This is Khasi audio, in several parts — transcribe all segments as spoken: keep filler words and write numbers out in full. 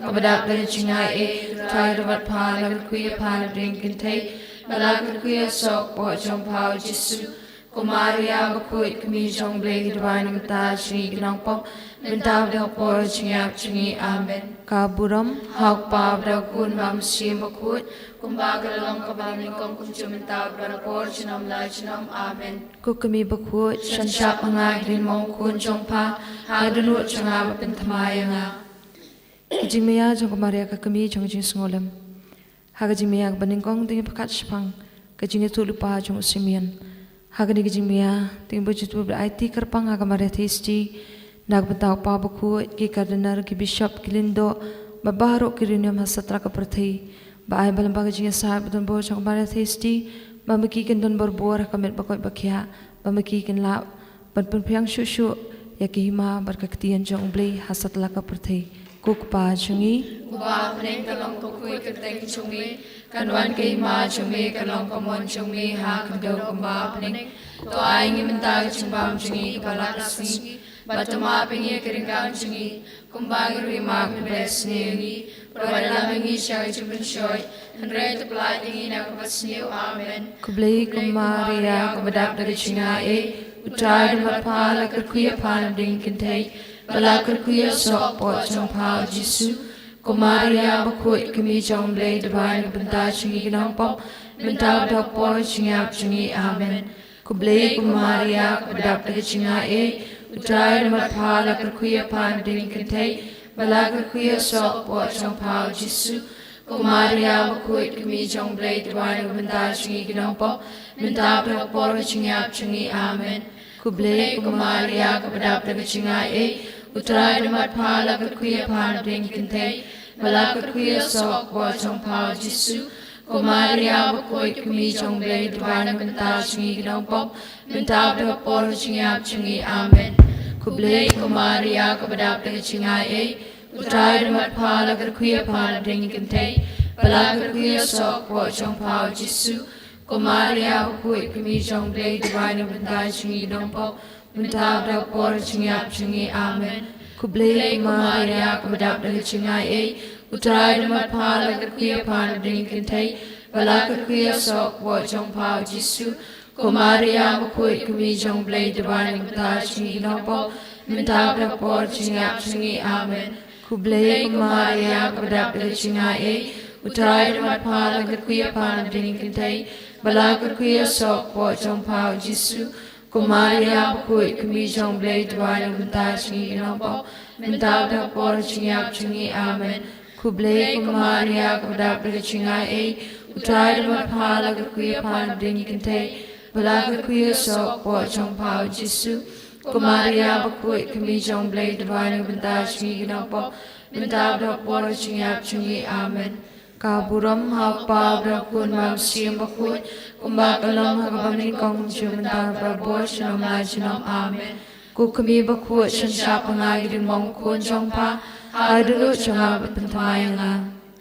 Kaba dap da ka jingaiei, U Trai u da mat pha la kyrkhu ïa pha na pdeng kynthei, bad la kyrkhu ïa u soh kpoh jong pha U Jisu. Ko Maria bakhuid, Kmie jong U Blei, duwai na ka bynta jong ngi ki nongpop, mynta bad ha ka por jong ka jingïap jong ngi. Amen. Ka burom ha U Kpa bad ha U Khun bad ha U Mynsiem Bakhuid, kumba ka la long kaba nyngkong, kumjuh mynta bad ha ka por junom la junom. Amen. Ko Kmie bakhuid, sngewsih ba nga ki dei mo khun jong pha, ha ka dohnud jong nga ba pynthymmai ïa nga. Ka jingmaïa jong ka Maria ka Kmie jong ka jingsngewlem. Ha ka jingmaïa kaba nyngkong to ngin pyrkhat shaphang ka jingïathuhlypa jong u Simeon. Ha kane ka jingmaïa to ngin buh jingthoh bad aiti kyrpang ha ka Maria Theisotti na ka bynta u Kpa bakhuid, ki Cardinal, ki Bishop, ki Lyngdoh bad baroh ki riewniam ha satlak ka pyrthei, ba ai ba lyngba ka jingïasaid badonbor jong ka Maria Theisotti, ba ma ki kin don borbor ha ka met ba koit ba khiah, ba ma ki kin lah ban pynphriang shuh shuh ïa ka hima bad ka ktien jong U Blei ha satlak ka pyrthei. Ko Kpa jong ngi, uba ha bneng, ka long ka kyrteng jong me, kan wan ka hima jong me, kan long ka mon jong me ha ka khyndew kumba ha bneng. To ai ngi mynta ka jingbam jong ngi kaba la ka sngi, bad to map ïa ngi ïa ki ryngkang jong ngi, kumba ngi ruh ngi map ïa kiba isynei ïa ngi, bad wat ïalam ïa ngi sha ka jingpynshoi, hynrei to pyllait ïa ngi na kaba sniew. Amen. Khublei ko Maria, kaba dap da ka jingaiei, U Trai u da mat pha, la kyrkhu ïa pha na pdeng ki kynthei, bad la kyrkhu ïa u soh kpoh jong pha U Jisu. Ko Maria bakhuid, Kmie jong U Blei, duwai na ka bynta jong ngi ki nongpop, mynta bad ha ka por jingïap jong ngi. Amen. Khublei ko Maria, kaba dap da ka jingaiei, U Trai u da mat pha, la kyrkhu ïa pha na pdeng ki kynthei, bad la kyrkhu ïa u soh kpoh jong pha U Jisu. Ko Maria bakhuid, Kmie jong U Blei, duwai na ka bynta jong ngi ki nongpop, mynta bad ha ka por jingïap jong ngi. Amen. Khublei ko Maria, kaba dap da ka jingaiei, U Trai u da mat pha, la kyrkhu ïa pha na pdeng ki kynthei, bad la kyrkhu ïa u soh kpoh jong pha U Jisu. Ko Maria bakhuid, Kmie jong U Blei, duwai na ka bynta jong ngi ki nongpop, mynta bad ha ka por jingïap jong ngi. Amen. Khublei ko Maria, kaba dap da ka jingaiei, U Trai u da mat pha, la kyrkhu ïa pha na pdeng ki kynthei, bad la kyrkhu ïa u soh kpoh jong pha U Jisu. Ko Maria bakhuid, Kmie jong U Blei, duwai na ka bynta jong ngi ki nongpop, mynta bad ha ka por jingïap jong ngi. Amen. Khublei ko Maria, kaba dap da ka jingaiei, U Trai u da mat pha, la kyrkhu ïa pha na pdeng ki kynthei, bad la kyrkhu ïa u soh kpoh jong pha U Jisu. Ko Maria bakhuid, Kmie jong U Blei, duwai na ka bynta jong ngi ki nongpop, mynta bad ha ka por jingïap jong ngi. Amen. Khublei ko Maria, kaba dap da ka jingaiei, U Trai u da mat pha, la kyrkhu ïa pha na pdeng ki kynthei, bad la kyrkhu ïa u soh kpoh jong pha U Jisu. Ko Maria bakhuid, Kmie jong U Blei, duwai na ka bynta jong ngi ki nongpop, mynta bad ha ka por jingïap jong ngi. Amen. Khublei ko Maria, kaba dap da ka jingaiei, U Trai u da mat pha, la kyrkhu ïa pha na pdeng ki kynthei, bad la kyrkhu ïa u soh kpoh jong pha U Jisu. Ko Maria bakhuid, Kmie jong U Blei, duwai na ka bynta jong ngi ki nongpop, mynta bad ha ka por jingïap jong ngi. Amen. Ka burom ha U Kpa bad ha U Khun bad ha U Mynsiem Bakhuid, kumba ka long ha kaba nyngkong, kumjuh mynta bad barabor, junom la junom. Amen. Ko Kmie bakhuid, sngewsih ba nga ki dei mo khun jong pha, ha ka dohnud jong nga ba pynthymmai ïa nga.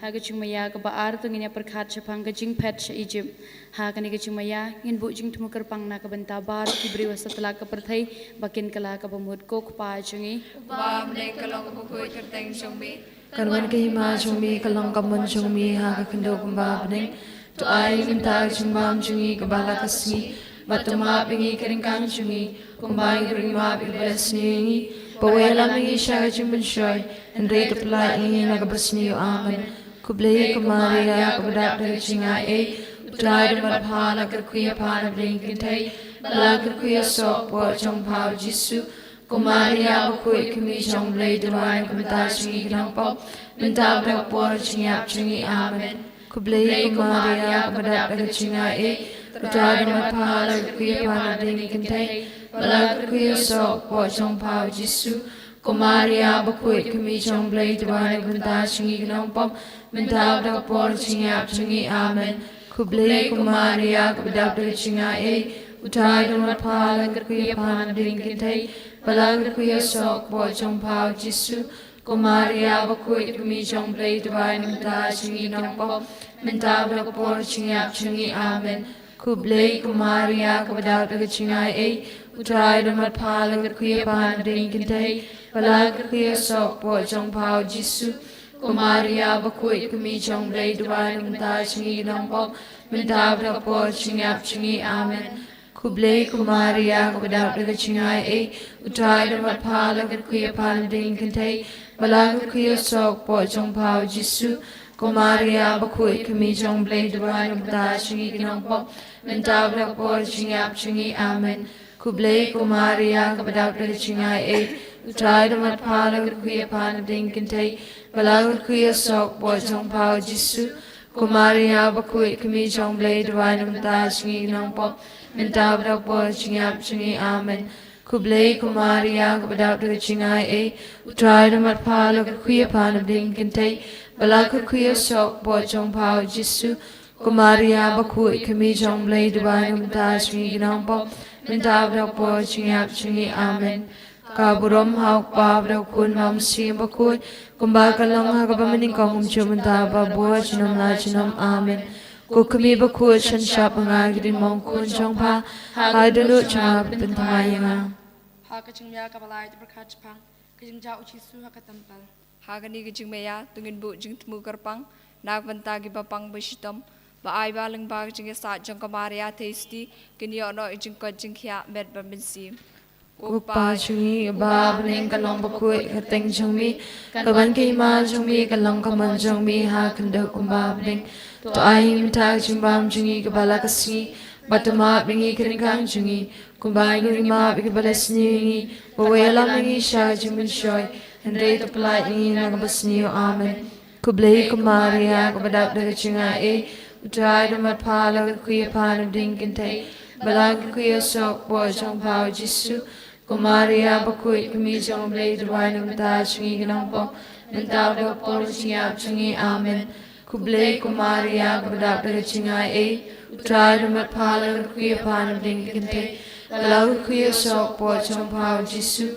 Ha ka jingmaïa kaba ar to ngin ïa pyrkhat shaphang ka jingphet sha Egypt. Ha kane ka jingmaïa ngin buh jingthmu kyrpang na ka bynta baroh ki briew ha satlak ka pyrthei ba kin kylla kaba mut. Ko Kpa jong ngi, uba ha bneng, ka long kaba khuid ka kyrteng jong me. Kan wan ka hima jong me, kan long ka mon jong me ha ka khyndew kumba ha bneng. To ai mynta ka jingbam jong ngi kaba la ka sngi, bad to map ïa ngi ki ryngkang jong ngi, kumba ngi ruh ngi map ïa kiba isynei ïa ngi, bad wat ïalam ïa ngi sha ka jingpynshoi, hynrei to pyllait ïa ngi na kaba sniew. Amen. Khublei ko Maria, kaba dap da ka jingaiei, U Trai u da mat pha, la kyrkhu ïa pha na pdeng ki kynthei, bad la kyrkhu ïa u soh kpoh jong pha U Jisu. Ko Maria bakhuid, Kmie jong U Blei, duwai na ka bynta jong ngi ki nongpop, mynta bad ha ka por jingïap jong ngi. Amen. Khublei ko Maria, kaba dap da ka jingaiei, U Trai u da mat pha, la kyrkhu ïa pha na pdeng ki kynthei, bad la kyrkhu ïa u soh kpoh jong pha U Jisu. Ko Maria bakhuid, Kmie jong U Blei, duwai na ka bynta jong ngi ki nongpop, mynta bad ha ka por jingïap jong ngi. Amen. Khublei ko Maria, kaba dap da ka jingaiei, U Trai u da mat pha, la kyrkhu ïa pha na pdeng ki kynthei, bad la kyrkhu ïa u soh kpoh jong pha U Jisu. Ko Maria bakhuid, Kmie jong U Blei, duwai na ka bynta jong ngi ki nongpop, mynta bad ha ka por jingïap jong ngi. Amen. Khublei ko Maria, kaba dap da ka jingaiei, U Trai u da mat pha, la kyrkhu ïa pha na pdeng ki kynthei, bad la kyrkhu ïa u soh kpoh jong pha U Jisu. Ko Maria bakhuid, ka kmie jong U Blei, duwai na ka bynta jong ngi ki nongpop, mynta bad ha ka por jingïap jong ngi. Amen. Khublei ko Maria, kaba dap da ka jingaiei, U Trai u don bad pha, la kyrkhu ïa pha na ka bynta ki kynthei, bad la kyrkhu ïa u soh ka kpoh jong pha U Jisu. Ko Maria bakhuid, ka kmie jong U Blei, duwai na ka bynta jong ngi ki nongpop, mynta bad ha ka por jingïap jong ngi. Amen. Khublei ko Maria, kaba dap da ka jingaiei, U Trai u don bad pha, la kyrkhu ïa pha na ka bynta ki kynthei, bad la kyrkhu ïa u soh ka kpoh jong pha U Jisu. Ko Maria bakhuid, ka kmie jong U Blei, duwai na ka bynta jong ngi ki nongpop, mynta bad ha ka por jingïap jong ngi. Amen. Khublei ko Maria, kaba dap da ka jingaiei, U Trai u don bad pha, la kyrkhu ïa pha na ka bynta ki kynthei, bad la kyrkhu ïa u soh ka kpoh jong pha U Jisu. Ko Maria bakhuid, ka kmie jong U Blei, duwai na ka bynta jong ngi ki nongpop, mynta bad ha ka por jingïap jong ngi. Amen. Ka burom ha U Kpa bad ha U Khun bad ha U Mynsiem Bakhuid, kumba ka long ha kaba mynnyngkong, kumjuh mynta, baroh junom la junom. Amen. Ko kmie bakhuid, shon shap ha nga, ki dien mawkhun jong pha, ha ka dohnud jong nga, pynthymmai ïa nga. Ha ka jingmaïa kaba lai, te pyrkhat shaphang ka jingjia U Jisu ha ka templ. Ha kane ka jingmaïa to ngin buh jingthmu kyrpang na ka bynta kiba pang ba shitom, ba ai ba lyngba ka jingïasaid jong ka Maria Theisotti, kin ïoh noh ïa ka jingkoit jingkhiah met bad mynsiem. Ko Kpa jong ngi uba ha bneng, ka long bakhuid ka kyrteng jong me, kan wan ka hima jong me, kan long ka mon jong me ha ka khyndew kumba ha bneng. To ai mynta ka jingbam jong ngi kaba la ka sngi, bad to map ïa ngi ki ryngkang jong ngi, kumba ngi ruh ngi map ïa kiba la sniew ïa ngi, bad wat ïalam ïa ngi sha ka jingpynshoi, hynrei to pyllait ïa ngi na kaba sniew. Amen. Khublei ko Maria, kaba dap da ka jingaiei, U Trai u don bad pha, la kyrkhu ïa pha na ka bynta ki kynthei, bad la kyrkhu ïa u soh ka kpoh jong pha U Jisu. Ko Maria bakhuid, ka kmie jong U Blei, duwai na ka bynta jong ngi ki nongpop, mynta bad ha ka por jingïap jong ngi. Amen. Khublei ko Maria, kaba dap da ka jingaiei, U Trai u don bad pha, la kyrkhu ïa pha na ka bynta ki kynthei, bad la kyrkhu ïa u soh ka kpoh jong pha U Jisu.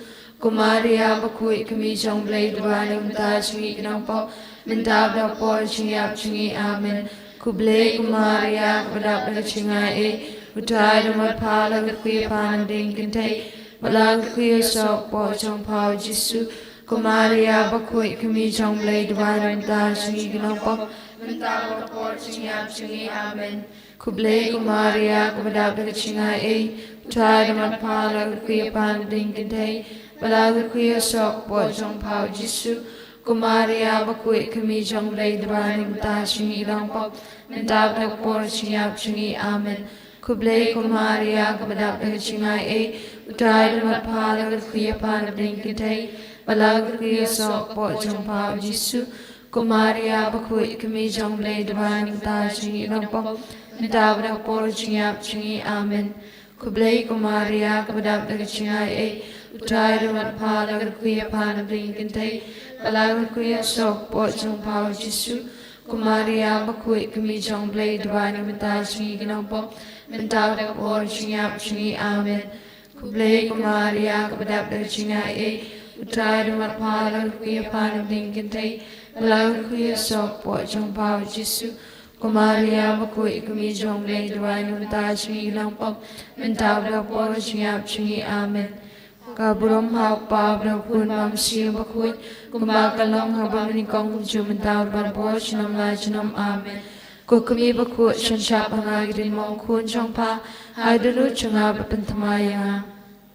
Ko Maria bakhuid, ka kmie jong U Blei, duwai na ka bynta jong ngi ki nongpop, mynta bad ha ka por jingïap jong ngi. Amen. Khublei ko Maria, kaba dap da ka jingaiei, U Trai u don bad pha, la kyrkhu ïa pha na ka bynta ki kynthei, bad la kyrkhu ïa u soh ka kpoh jong pha U Jisu. Ko Maria bakhuid, ka kmie jong U Blei, duwai na ka bynta jong ngi ki nongpop, mynta bad ha ka por jingïap jong ngi. Amen. Khublei ko Maria, kaba dap da ka jingaiei, U Trai u don bad pha, la kyrkhu ïa pha na ka bynta ki kynthei, bad la kyrkhu ïa u soh ka kpoh jong pha U Jisu. Ko Maria bakhuid, ka kmie jong U Blei, duwai na ka bynta jong ngi ki nongpop, mynta bad ha ka por jingïap jong ngi. Amen. Khublei ko Maria, kaba dap da ka jingaiei, U Trai u don bad pha, la kyrkhu ïa pha na ka bynta ki kynthei, bad la kyrkhu ïa u soh ka kpoh jong pha U Jisu. Ko Maria bakhuid, ka kmie jong U Blei, duwai na ka bynta jong ngi ki nongpop, mynta bad ha ka por jingïap jong ngi. Amen. Khublei ko Maria, kaba dap da ka jingaiei, U Trai u don bad pha, la kyrkhu ïa pha na ka bynta ki kynthei, bad la kyrkhu ïa u soh ka kpoh jong pha U Jisu. Ko Maria bakhuid, ka kmie jong U Blei, duwai na ka bynta jong ngi ki nongpop, mynta bad ha ka por jingïap jong ngi. Amen. Khublei ko Maria, kaba dap da ka jingaiei, U Trai u don bad pha, la kyrkhu ïa pha na ka bynta ki kynthei, bad la kyrkhu ïa u soh ka kpoh jong pha U Jisu. Ko Maria bakhuid, ka kmie jong U Blei, duwai na ka bynta jong ngi ki nongpop, mynta bad ha ka por jingïap jong ngi. Amen. Ka burom ha U Kpa bad ha U Khun bad ha U Mynsiem Bakhuid, kumba ka long ha kaba mynnyngkong, kumjuh mynta bad baroh junom la junom. Amen. Ko kmie bakhuid, shon shap ha nga, ki dien mawkhun jong pha, ha ka dohnud jong nga, bad pynthymmai ïa nga.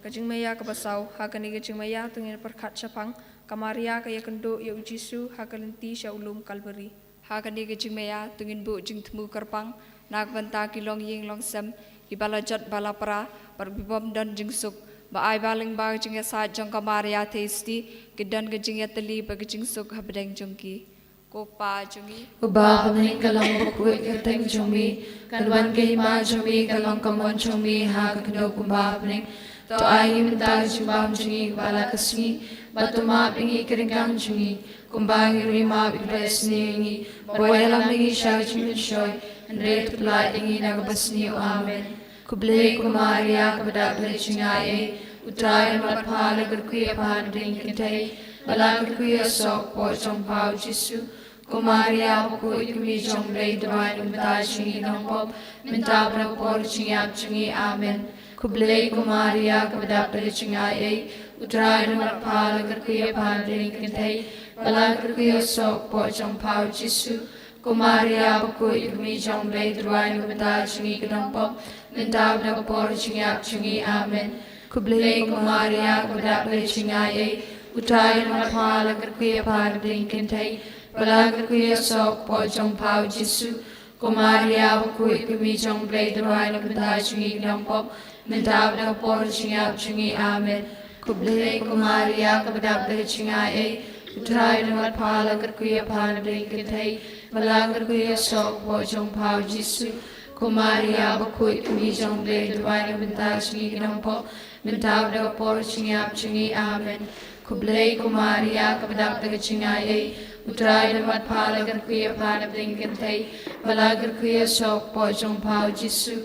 Ka jingmaïa kaba saw. Ha kane ka jingmaïa to ngin pyrkhat shaphang ka Maria ka ïakynduh ïa U Jisu ha ka lynti sha u lum Kalbari. Ha kane ka jingmaïa to ngin buh jingthmu kyrpang na ka bynta ki longïing longsem, kiba la jot ba la pra, bad ki bym don jingsuk, ba ai ba lyngba ka jingïasaid jong ka Maria Theisotti, kin don ka jingïatylli bad ka jingsuk hapdeng jong ki. Ko Kpa jong ngi uba ha bneng, ka long bakhuid ka kyrteng jong me, kan wan ka hima jong me, kan long ka mon jong me ha ka khyndew kumba ha bneng. To ai ngi mynta ka jingbam jong ngi kaba la ka sngi, bad to map ïa ngi ki ryngkang jong ngi, kumba ngi ruh ngi map ïa kiba ïasniew ïa ngi, bad wat ïalam ïa ngi sha ka jingpynshoi, hynrei to pyllait ïa ngi na kaba sniew. Amen. Khublei ko Maria, kaba dap da ka jingaiei, U Trai u don bad pha, la kyrkhu ïa pha na ka bynta ki kynthei, bad la kyrkhu ïa u soh ka kpoh jong pha U Jisu. Ko Maria bakhuid, ka kmie jong U Blei, duwai na ka bynta jong ngi ki nongpop, mynta bad ha ka por jingïap jong ngi. Amen. Khublei ko Maria, kaba dap da ka jingaiei, U Trai u don bad pha, la kyrkhu ïa pha na ka bynta ki kynthei, Ba la kyrkhu ïa u soh u kpoh jong u Kpa u Jisu. Ko Maria bakhuid, ka kmie jong u Blei, duwai na ka bynta jong ngi ki nongpop, mynta bad ha ka por jong ka jingïap jong ngi. Amen. Khublei ko Maria, kaba dap da ka jingaiei, U Trai u don bad pha, la kyrkhu ïa pha na pdeng ki kynthei, ba la kyrkhu ïa u soh u kpoh jong u Kpa u Jisu. Ko Maria bakhuid, ka kmie jong u Blei, duwai na ka bynta jong ngi ki nongpop, mynta bad ha ka por jong ka jingïap jong ngi. Amen. Khublei ko Maria, kaba dap da ka jingaiei, U Trai u don bad pha, la kyrkhu ïa pha na pdeng ki kynthei, ba la kyrkhu ïa u soh u kpoh jong u Kpa u Jisu. Ko Maria bakhuid, ka kmie jong u Blei, duwai na ka bynta jong ngi ki nongpop, mynta bad ha ka por jong ka jingïap jong ngi. Amen. Khublei ko Maria, kaba dap da ka jingaiei, U Trai u don bad pha, la kyrkhu ïa pha na pdeng ki kynthei, ba la kyrkhu ïa u soh u kpoh jong u Kpa u Jisu.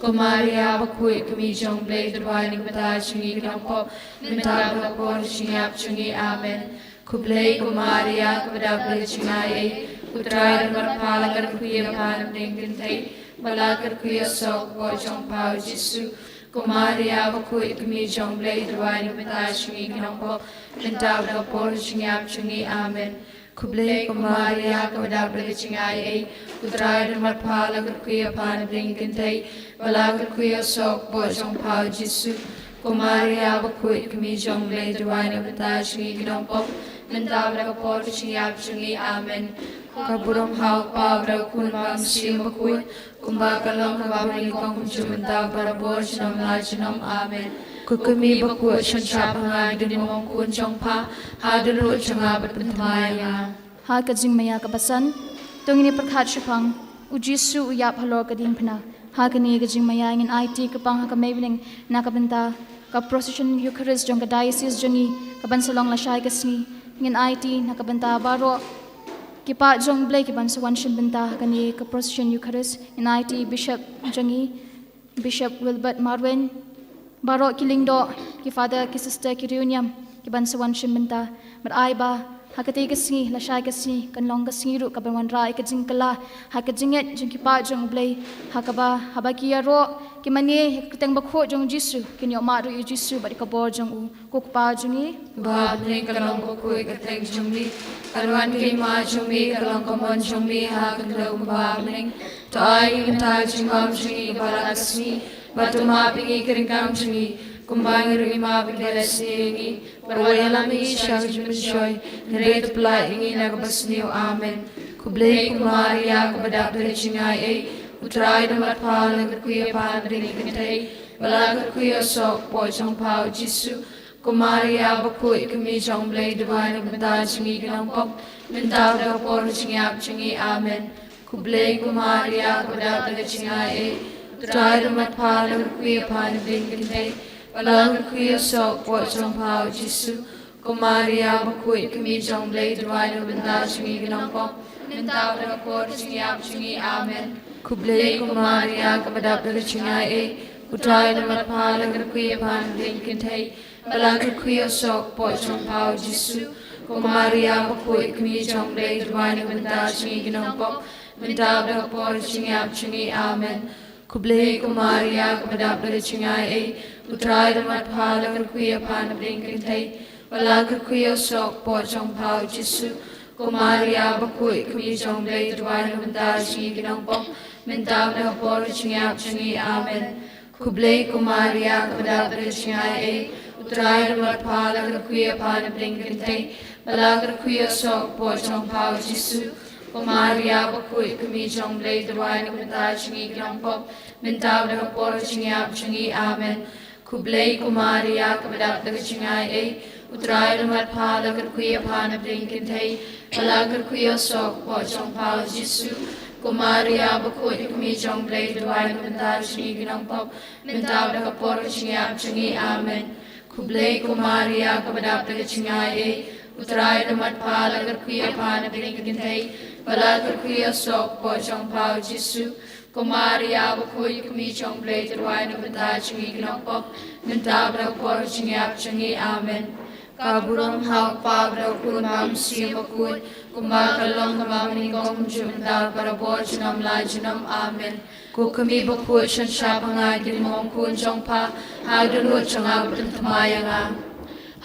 Ko Maria bakhuid, ka kmie jong u Blei, duwai na ka bynta jong ngi ki nongpop, mynta bad ha ka por jong ka jingïap jong ngi. Amen. Khublei ko Maria, kaba dap da ka jingaiei, U Trai u don bad pha, la kyrkhu ïa pha na pdeng ki kynthei, ba la kyrkhu ïa u soh u kpoh jong u Kpa u Jisu. Ko Maria bakhuid, ka kmie jong u Blei, duwai na ka bynta jong ngi ki nongpop, mynta bad ha ka por jong ka jingïap jong ngi. Amen. Khublei ko Maria, kaba dap da ka jingaiei, U Trai u don bad pha, la kyrkhu ïa pha na pdeng ki kynthei, ba la kyrkhu ïa u soh u kpoh jong u Kpa u Jisu. Ko Maria bakhuid, ka kmie jong u Blei, duwai na ka bynta jong ngi ki nongpop, mynta bad ha ka por jong ka jingïap jong ngi. Amen. Ka burom ha u Kpa bad ha u Khun bad ha u Mynsiem Bakhuid, kumba ka long ha kaba nyngkong, kumjuh, mynta bad barabor, junom la junom. Amen. Ko kmie bakhuid, shon shap ha nga, ïa ka diengphna khun jong pha, ha ka dohnud jong nga, bad pynthymmai ïa nga. Ha ka jingmaïa kaba san, to ngin ïa pyrkhat shaphang u Jisu u ïap halor ka diengphna. Ha kane ka jingmaïa ngin aiti kyrpang ha ka Mei Bneng na ka bynta ka procession Eucharist jong ka diocese jong ngi, kaban sa long lashai ka sngi. Ngin aiti na ka bynta baroh ki paid jong u Blei kiban sa wan shim bynta ha kane ka procession Eucharist. Ngin aiti Bishop jong ngi, Bishop Wilbert Marwein, baroh ki lyngdoh, ki father, ki sister, ki riewniam kiban sa wan shim bynta. Bad ai ba ha katei ka sngi, lashai ka sngi, kan long ka sngi ruh kaban wanrah ïa ka jingkylla ha ka jingngeit jong ki paid jong u Blei, ha kaba, haba ki ïaroh, ki mane ïa ka kyrteng bakhuid jong u Jisu, kin ïohmad ruh ïa u Jisu bad ïa ka bor jong u. Ko Kpa jong ngi uba ha bneng, ka long bakhuid ka kyrteng jong me, kan wan ka hima jong me, kan long ka mon jong me ha ka khyndew kumba ha bneng. To ai ïa ngi mynta ka jingbam jong ngi kaba la ka sngi, bad to map ïa ngi ki ryngkang jong ngi, kumba ngi ruh ngi map ïa kiba leh sniew ïa ngi. Bad wat ïalam ïa ngi sha ka jingpynshoi, hynrei to pyllait ïa ngi na kaba sniew. Amen. Khublei ko Maria, kaba dap da ka jingaiei, U Trai u don bad pha, la kyrkhu ïa pha na pdeng ki kynthei, ba la kyrkhu ïa u soh u kpoh jong u Kpa u Jisu. Ko Maria bakhuid, ka kmie jong u Blei, duwai na ka bynta jong ngi ki nongpop, mynta bad ha ka por jong ka jingïap jong ngi. Amen. Khublei ko Maria, kaba dap da ka jingaiei, U Trai u don bad pha, la kyrkhu ïa pha na pdeng ki kynthei, ba la kyrkhu ïa u soh u kpoh jong u Kpa u Jisu. Ko Maria bakhuid, ka kmie jong u Blei, duwai na ka bynta jong ngi ki nongpop, mynta bad ha ka por jong ka jingïap jong ngi. Amen. Khublei ko Maria, kaba dap da ka jingaiei, U Trai u don bad pha, la kyrkhu ïa pha na pdeng ki kynthei, ba la kyrkhu ïa u soh u kpoh jong u Kpa u Jisu. Ko Maria bakhuid, ka kmie jong u Blei, duwai na ka bynta jong ngi ki nongpop, mynta bad ha ka por jong ka jingïap jong ngi. Amen. Khublei ko Maria, kaba dap da ka jingaiei, U Trai u don bad pha, la kyrkhu ïa pha na pdeng ki kynthei, ba la kyrkhu ïa u soh u kpoh jong u Kpa u Jisu. Ko Maria bakhuid, ka kmie jong u Blei, duwai na ka bynta jong ngi ki nongpop, mynta bad ha ka por jong ka jingïap jong ngi. Amen. Khublei ko Maria, kaba dap da ka jingaiei, U Trai u don bad pha, la kyrkhu ïa pha na pdeng ki kynthei, ba la kyrkhu ïa u soh u kpoh jong u Kpa u Jisu. Ko Maria bakhuid, ka kmie jong u Blei, duwai na ka bynta jong ngi ki nongpop, mynta bad ha ka por jong ka jingïap jong ngi. Amen. Khublei ko Maria, kaba dap da ka jingaiei, U Trai u don bad pha, la kyrkhu ïa pha na pdeng ki kynthei, ba la kyrkhu ïa u soh u kpoh jong u Kpa u Jisu. Ko Maria bakhuid, ka kmie jong u Blei, duwai na ka bynta jong ngi ki nongpop, mynta bad ha ka por jong ka jingïap jong ngi. Amen. Khublei ko Maria, kaba dap da ka jingaiei, U Trai u don bad pha, la kyrkhu ïa pha na pdeng ki kynthei, ba la kyrkhu ïa u soh u kpoh jong u Kpa u Jisu. Ko Maria bakhuid, ka kmie jong u Blei, duwai na ka bynta jong ngi ki nongpop, mynta bad ha ka por jong ka jingïap jong ngi. Amen. Ka burom ha u Kpa bad ha u Khun bad ha u Mynsiem Bakhuid, kumba ka long ha kaba nyngkong, kumjuh, mynta bad barabor, junom la junom. Amen. Ko kmie bakhuid, shon shap ha nga, ïa ka diengphna khun jong pha, ha ka dohnud jong nga, bad pynthymmai ïa nga.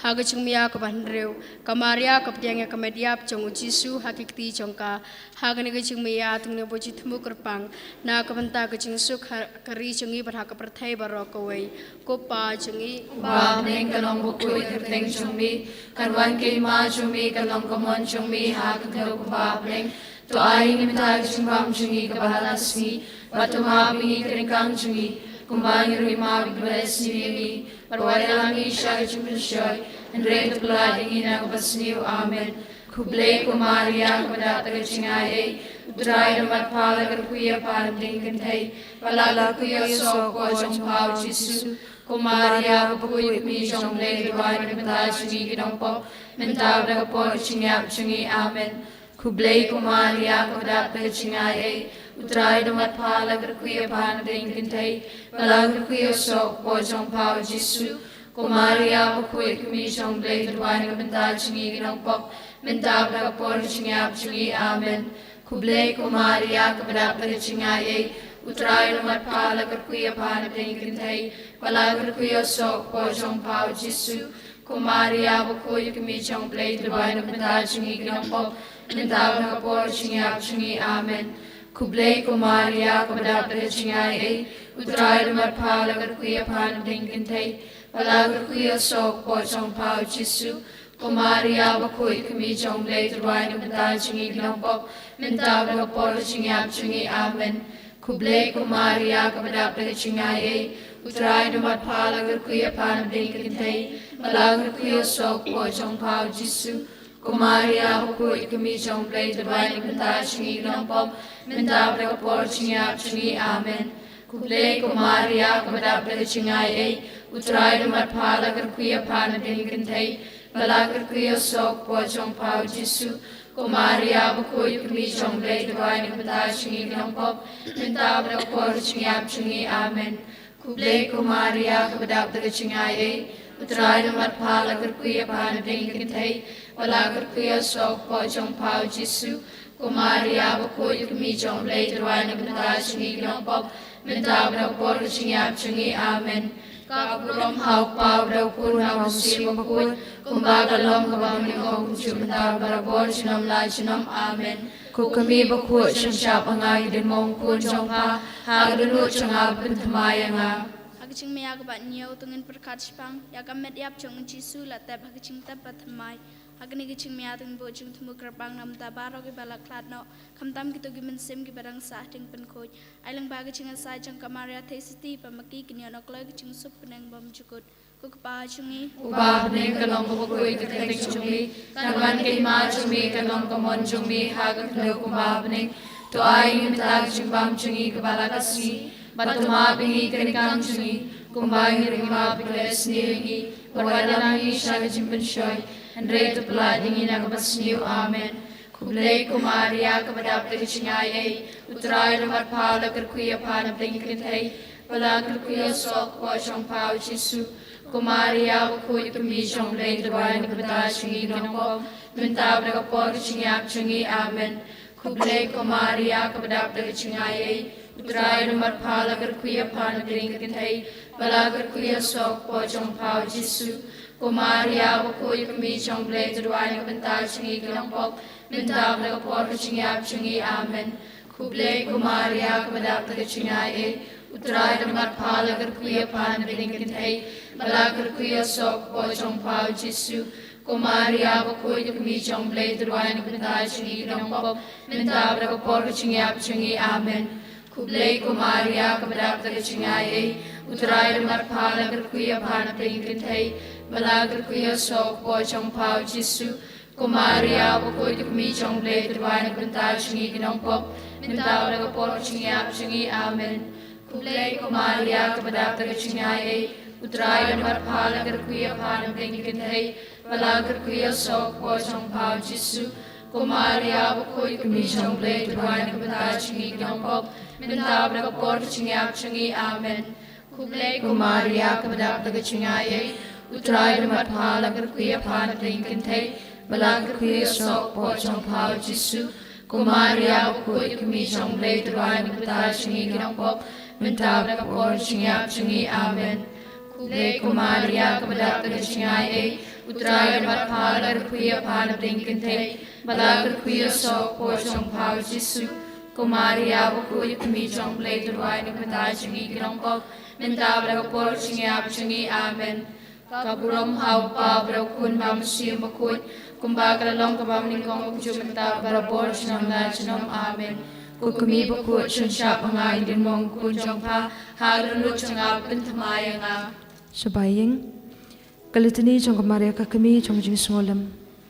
Ha ka jingmia kaba hynriew, ka Maria ka pdiang ïa ka met ïap jong u Jisu ha ki kti jong ka. Ha kane ka jingmia, te ngin ïa buh jingthmu kyrpang na ka bynta ka jingsuk ha ka ri jong ngi bad ha ka pyrthei baroh kawei. Ko Pa jong ngi, uba ha bneng, ka long bakhuid ka kyrteng jong me, kan wan ka hima jong me, kan long ka mon jong me ha ka khyndew kumba ha bneng. To ai ngi mynta ka jingbam jong ngi kaba ha la ka sngi, bad to map ïa ngi ka ryngkang jong ngi, kumba ngi ruh ngi map ïa kiba la ïasniew ïa ngi, bad wat ïalam ngi sha ka jingpynshoi, hynrei to pyllait ïa ngi na kaba sniew. Amen. Khublei ko Maria, kaba dap da ka jingaiei, U Trai u don bad pha, la kyrkhu ïa pha hapdeng ki kynthei, bad la kyrkhu ïa u soh ka kpoh jong pha u Jisu. Ko Maria, bakhuid ka kmie jong U Blei, to duwai na ka bynta jong ngi ki nongpop, mynta bad ha ka por ka jingïap jong ngi. Amen. Khublei ko Maria, kaba dap da ka jingaiei, U Trai u don bad pha, la kyrkhu ïa pha hapdeng ki kynthei, bad la kyrkhu ïa u soh ka kpoh jong pha u Jisu. Ko Maria, bakhuid ka kmie jong U Blei, to duwai na ka bynta jong ngi ki nongpop, mynta bad ha ka por ka jingïap jong ngi. Amen. Khublei ko Maria, kaba dap da ka jingaiei, U Trai u don bad pha, la kyrkhu ïa pha hapdeng ki kynthei, bad la kyrkhu ïa u soh ka kpoh jong pha u Jisu. Ko Maria, bakhuid ka kmie jong U Blei, to duwai na ka bynta jong ngi ki nongpop, mynta bad ha ka por ka jingïap jong ngi. Amen. Khublei ko Maria, kaba dap da ka jingaiei, U Trai u don bad pha, la kyrkhu ïa pha hapdeng ki kynthei, bad la kyrkhu ïa u soh ka kpoh jong pha u Jisu. Ko Maria, bakhuid ka kmie jong U Blei, to duwai na ka bynta jong ngi ki nongpop, mynta bad ha ka por ka jingïap jong ngi. Amen. Khublei ko Maria, kaba dap da ka jingaiei, U Trai u don bad pha, la kyrkhu ïa pha hapdeng ki kynthei, bad la kyrkhu ïa u soh ka kpoh jong pha u Jisu. Ko Maria, bakhuid ka kmie jong U Blei, to duwai na ka bynta jong ngi ki nongpop, mynta bad ha ka por ka jingïap jong ngi. Amen. Khublei ko Maria, kaba dap da ka jingaiei, U Trai u don bad pha, la kyrkhu ïa pha hapdeng ki kynthei, bad la kyrkhu ïa u soh ka kpoh jong pha u Jisu. Ko Maria, bakhuid ka kmie jong U Blei, to duwai na ka bynta jong ngi ki nongpop, mynta bad ha ka por ka jingïap jong ngi. Amen. Khublei ko Maria, kaba dap da ka jingaiei, U Trai u don bad pha, la kyrkhu ïa pha hapdeng ki kynthei, bad la kyrkhu ïa u soh ka kpoh jong pha u Jisu. Ko Maria, bakhuid ka kmie jong U Blei, to duwai na ka bynta jong ngi ki nongpop, mynta bad ha ka por ka jingïap jong ngi. Amen. Ka burom ha u Kpa bad ha u Khun bad ha u Mynsiem Bakhuid, kumba ka long kaba mynnyngkong kumjuh mynta bad barabor junom la junom. Amen. Ko Kmie bakhuid, shon shap ha nga ki dien mawkhun jong pha, ha ka dohnud jong nga pynthymmai ïa nga. Ha ka jingmia kaba hynñiew, to ngin pyrkhat shaphang ïa ka met ïap jong u Jisu la tep ha ka jingtep bad thymmai. Ha kane ka jingmia to ngin buh jingthmu kyrpang na ka bynta baroh kiba la khlad noh, khamtam kito ki mynsiem kiba dang sah ha ka jingpynkhuid. Ai lyngba ka jingasai jong ka Maria Theisotti, ba ma ki kin ïoh noh kloi ka jingsuk bneng bymjukut. Ko Kpa jong ngi, uba ha bneng, ka long bakhuid ka kyrteng jong me, kan wan ka hima jong me, kan long ka mon jong me ha ka khyndew kumba ha bneng. To ai ngi mynta ka jingbam jong ngi kaba la ka sngi, bad to map ïa ngi ka ryngkang jong ngi, kumba ngi ruh ngi map ïa kiba la ïasniew ïa ngi, bad wat ïalam ngi sha ka jingpynshoi, hynrei to pyllait ïa ngi na kaba sniew. Amen. Khublei ko Maria, kaba dap da ka jingaiei, U Trai u don bad pha, la kyrkhu ïa pha hapdeng ki kynthei, bad la kyrkhu ïa u soh ka kpoh jong pha u Jisu. Ko Maria, bakhuid ka kmie jong U Blei, to duwai na ka bynta jong ngi ki nongpop, mynta bad ha ka por ka jingïap jong ngi. Amen. Khublei ko Maria, kaba dap da ka jingaiei, U Trai u don bad pha, la kyrkhu ïa pha hapdeng ki kynthei, bad la kyrkhu ïa u soh ka kpoh jong pha u Jisu. Ko Maria, bakhuid ka kmie jong U Blei, to duwai na ka bynta jong ngi ki nongpop, mynta bad ha ka por ka jingïap jong ngi. Amen. Khublei ko Maria, kaba dap da ka jingaiei, U Trai u don bad pha, la kyrkhu ïa pha hapdeng ki kynthei, bad la kyrkhu ïa u soh ka kpoh jong pha u Jisu. Ko Maria, bakhuid ka kmie jong U Blei, to duwai na ka bynta jong ngi ki nongpop, mynta bad ha ka por ka jingïap jong ngi. Amen. Khublei ko Maria, kaba dap da ka jingaiei, U Trai u don bad pha, la kyrkhu ïa pha hapdeng ki kynthei, bad la kyrkhu ïa u soh ka kpoh jong pha u Jisu. Ko Maria, bakhuid ka kmie jong U Blei, to duwai na ka bynta jong ngi ki nongpop, mynta bad ha ka por ka jingïap jong ngi. Amen. Khublei ko Maria, kaba dap da ka jingaiei, U Trai u don bad pha, la kyrkhu ïa pha hapdeng ki kynthei, bad la kyrkhu ïa u soh ka kpoh jong pha u Jisu. Ko Maria, bakhuid ka kmie jong U Blei, to duwai na ka bynta jong ngi ki nongpop, mynta bad ha ka por ka jingïap jong ngi. Amen. Khublei ko Maria, kaba dap da ka jingaiei, U Trai u don bad pha, la kyrkhu ïa pha hapdeng ki kynthei, bad la kyrkhu ïa u soh ka kpoh jong pha u Jisu. Ko Maria, bakhuid ka kmie jong U Blei, to duwai na ka bynta jong ngi ki nongpop, mynta bad ha ka por ka jingïap jong ngi. Amen. Khublei ko Maria, kaba dap da ka jingaiei, U Trai u don bad pha, la kyrkhu ïa pha na bneng kynthei, bad la kyrkhu ïa u soh ka por jong pha u Jisu. Ko Maria bakhuid, ko kmie jong U Blei, to duwai na ka bynta jong ngi ki nongpop, mynta bad ha ka por jingïap jong ngi. Amen. Ka burom ha U Kpa bad ha U Khun bad ha U Mynsiem Bakhuid, kumba ka la long kaba nyngkong, kumjuh mynta, barabor, junom la junom. Amen. Ko kmie bakhuid, shon shah ba nga ïadei bad u khun jong pha ha ka dohnud jong nga, pynthymmai ïa nga. Shaba ïing. Ka Litani jong ka Maria ka kmie jong ka jingsngewlem.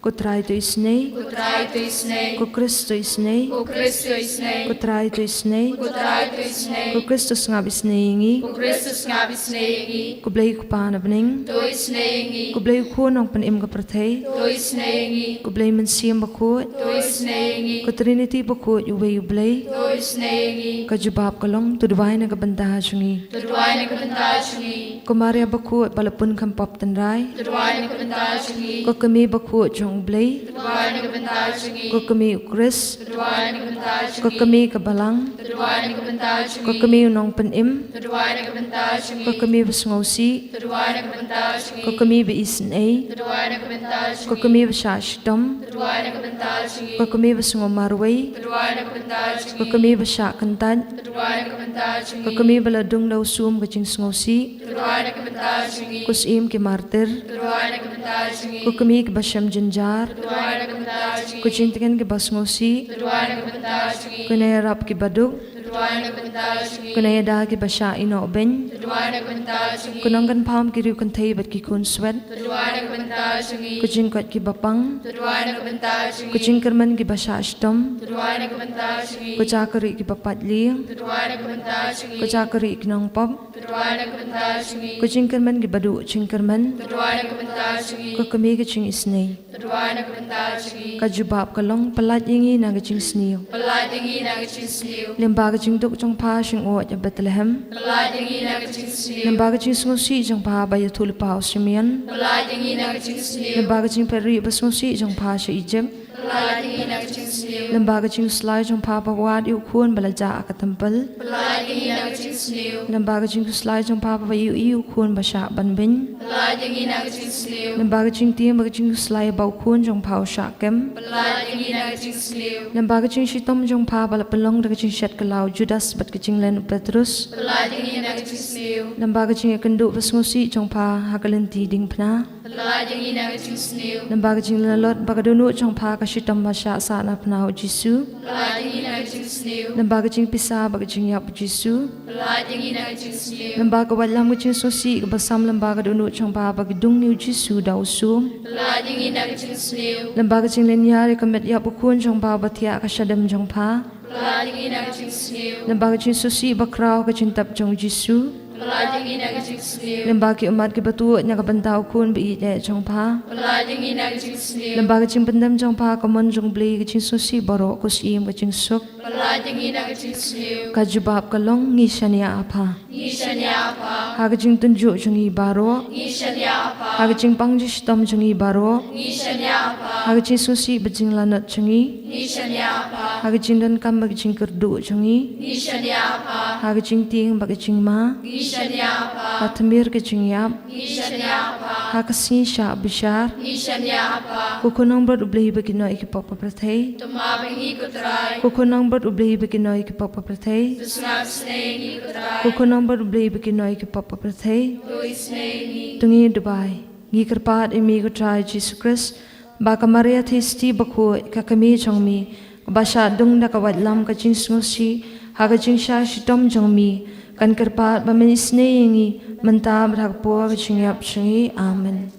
Ko Trai to isynei. Ko Trai to isynei. Ko Khrist to isynei. Ko Khrist to isynei. Ko Trai to isynei. Ko Trai to isynei. Ko Khrist to sngap isynei ïa ngi. Ko Khrist to sngap isynei ïa ngi. Ko Blei U Kpa na bneng to isynei ïa ngi. Ko Blei U Khun Nongpynim ka pyrthei to isynei ïa ngi. Ko Blei Mynsiem Bakhuid to isynei ïa ngi. Ko Trinity Bakhuid, uwei U Blei to isynei ïa ngi. Ka jubab ka long, to duwai na ka bynta jong ngi. To duwai na ka bynta jong ngi. Ko Maria bakhuid ba la pun kham pop tynrai, to duwai na ka bynta jong ngi. Ko kmie bakhuid jong U Blei, to duwai na ka bynta jong ngi. Ko kmie U Khrist, to duwai na ka bynta jong ngi. Ko kmie ka Balang, to duwai na ka bynta jong ngi. Ko kmie U Nongpynim, to duwai na ka bynta jong ngi. Ko kmie basngewsih, to duwai na ka bynta jong ngi. Ko kmie ba isynei, to duwai na ka bynta jong ngi. Ko kmie ba shah shitom, to duwai na ka bynta jong ngi. Ko kmie ba sngewmarwei, to duwai na ka bynta jong ngi. Ko kmie ba shah kyntait, to duwai na ka bynta jong ngi. Ko kmie ba la dung da u sum ka jingsngewsih, to duwai na ka bynta jong ngi. Ko Syiem ki martir, to duwai na ka bynta jong ngi. Ko kmie kiba shem jynjar, to duwai na ka bynta jong ngi. Ko jingtngen kiba sngewsih, to duwai na ka bynta jong ngi. Ko nongïarap kiba duk, to duwai na ka bynta jong ngi. Ko nongïada kiba shah ïehnoh beiñ, to duwai na ka bynta jong ngi. Ko nongkynpham ki riewkynthei bad ki khunswet, to duwai na ka bynta jong ngi. Ko jingkoit kiba pang, to duwai na ka bynta jong ngi. Ko jingkyrmen kiba shah shitom, to duwai na ka bynta jong ngi. Ko jakri kiba pait lieng, to duwai na ka bynta jong ngi. Ko jakri ki nongpop, to duwai na ka bynta jong ngi. Ko jingkyrmen kiba duh jingkyrmen, to duwai na ka bynta jong ngi. Ko kmie ka jingisynei, to duwai na ka bynta jong ngi. Ka jubab ka long, pyllait ïa ngi na ka jingsniew. Pyllait ïa ngi na ka jingsniew. Lyngba ka jingduk jong pha shyngoh ha Bethlehem, pyllait ïa ngi na ka jingsniew. Lyngba ka jingsngewsih jong pha ba ïathuhlypa u Simeon, pyllait ïa ngi na ka jingsniew. Lyngba ka jingpeit rieh basngewsih jong pha sha Egypt, pyllait ïa ngi na ka jingsniew. Lyngba ka jingkhuslai jong pha ba wad ïa u khun ba la jah ha ka templ, pyllait ïa ngi na ka jingsniew. Lyngba ka jingkhuslai jong pha ba ïohi ïa u khun ba shah ban beiñ, pyllait ïa ngi na ka jingsniew. Lyngba ka jingtieng bad ka jingkhuslai ba u khun jong pha u shah kem, pyllait ïa ngi na ka jingsniew. Lyngba ka jingshitom jong pha ba la pynlong da ka jingshet kylla u Judas bad ka jinglen u Petrus, pyllait ïa ngi na ka jingsniew. Lyngba ka jingïakynduh basngewsih jong pha ha ka lynti diengphna, pyllait ïa ngi na ka jingsniew. Lyngba ka jinglanot ba ka dohnud jong pha ka shitom ba shah sahnarphna u Jisu, pyllait ïa ngi na ka jingsniew. Lyngba ka jingpisa bad ka jingïap u Jisu, pyllait ïa ngi na ka jingsniew. Lyngba ka waitlam ka jingsngewsih kaba sam lyngba ka dohnud jong pha ba ki dung ïa u Jisu da u sum, pyllait ïa ngi na ka jingsniew. Lyngba ka jinglynñiar ïa ka met ïap u khun jong pha ba thiah ha ka shadem jong pha, pyllait ïa ngi na ka jingsniew. Lyngba ka jingsngewsih bakhraw ha ka jingtep jong u Jisu, pyllait ïa ngi na ka jingsniew. Lyngba ki ummat kiba tuid na ka bynta u khun ba ïeit eh jong pha, pyllait ïa ngi na ka jingsniew. Lyngba ka jingpyndem jong pha ha ka mon jong U Blei, ka jingsngewsih baroh, ko Syiem ka jingsuk, pyllait ïa ngi na ka jingsniew. Ka jubab ka long, ngi shaniah ha pha. Ngi shaniah ha pha. Ha ka jingtynjuh jong ngi baroh, ngi shaniah ha pha. Ha ka jingpang jingshitom jong ngi baroh, ngi shaniah ha pha. Ha ka jingsngewsih bad jinglanot jong ngi, ngi shaniah ha pha. Ha ka jingdonkam bad ka jingkyrduh jong ngi, ngi shaniah ha pha. Ha ka jingtieng bad ka jingma, ngi shaniah ha pha. Ha tmier ka jingïap, ngi shaniah ha pha. Ha ka sngi shah bishar, ngi shaniah ha pha. Ko Khun Nongbrot U Blei ba kynnoh ïa ki pop ka pyrthei, to map ïa ngi, ko Trai. Ko Khun Nongbrot U Blei ba kynnoh ïa ki pop ka pyrthei, to sngap isynei ïa ngi, ko Trai. Ko Khun Nongbrot U Blei ba kynnoh ïa ki pop ka pyrthei, to isynei ïa ngi. To ngin duwai. Ngi kyrpad ïa me, ko Trai Jisu Khrist, ba ka Maria Theisotti bakhuid, ka kmie jong me, kaba shah dung da ka waitlam ka jingsngewsih ha ka jingshah shitom jong me, kan kyrpad ba men isynei ïa ngi mynta bad ha ka por ka jingïap jong ngi. Amen.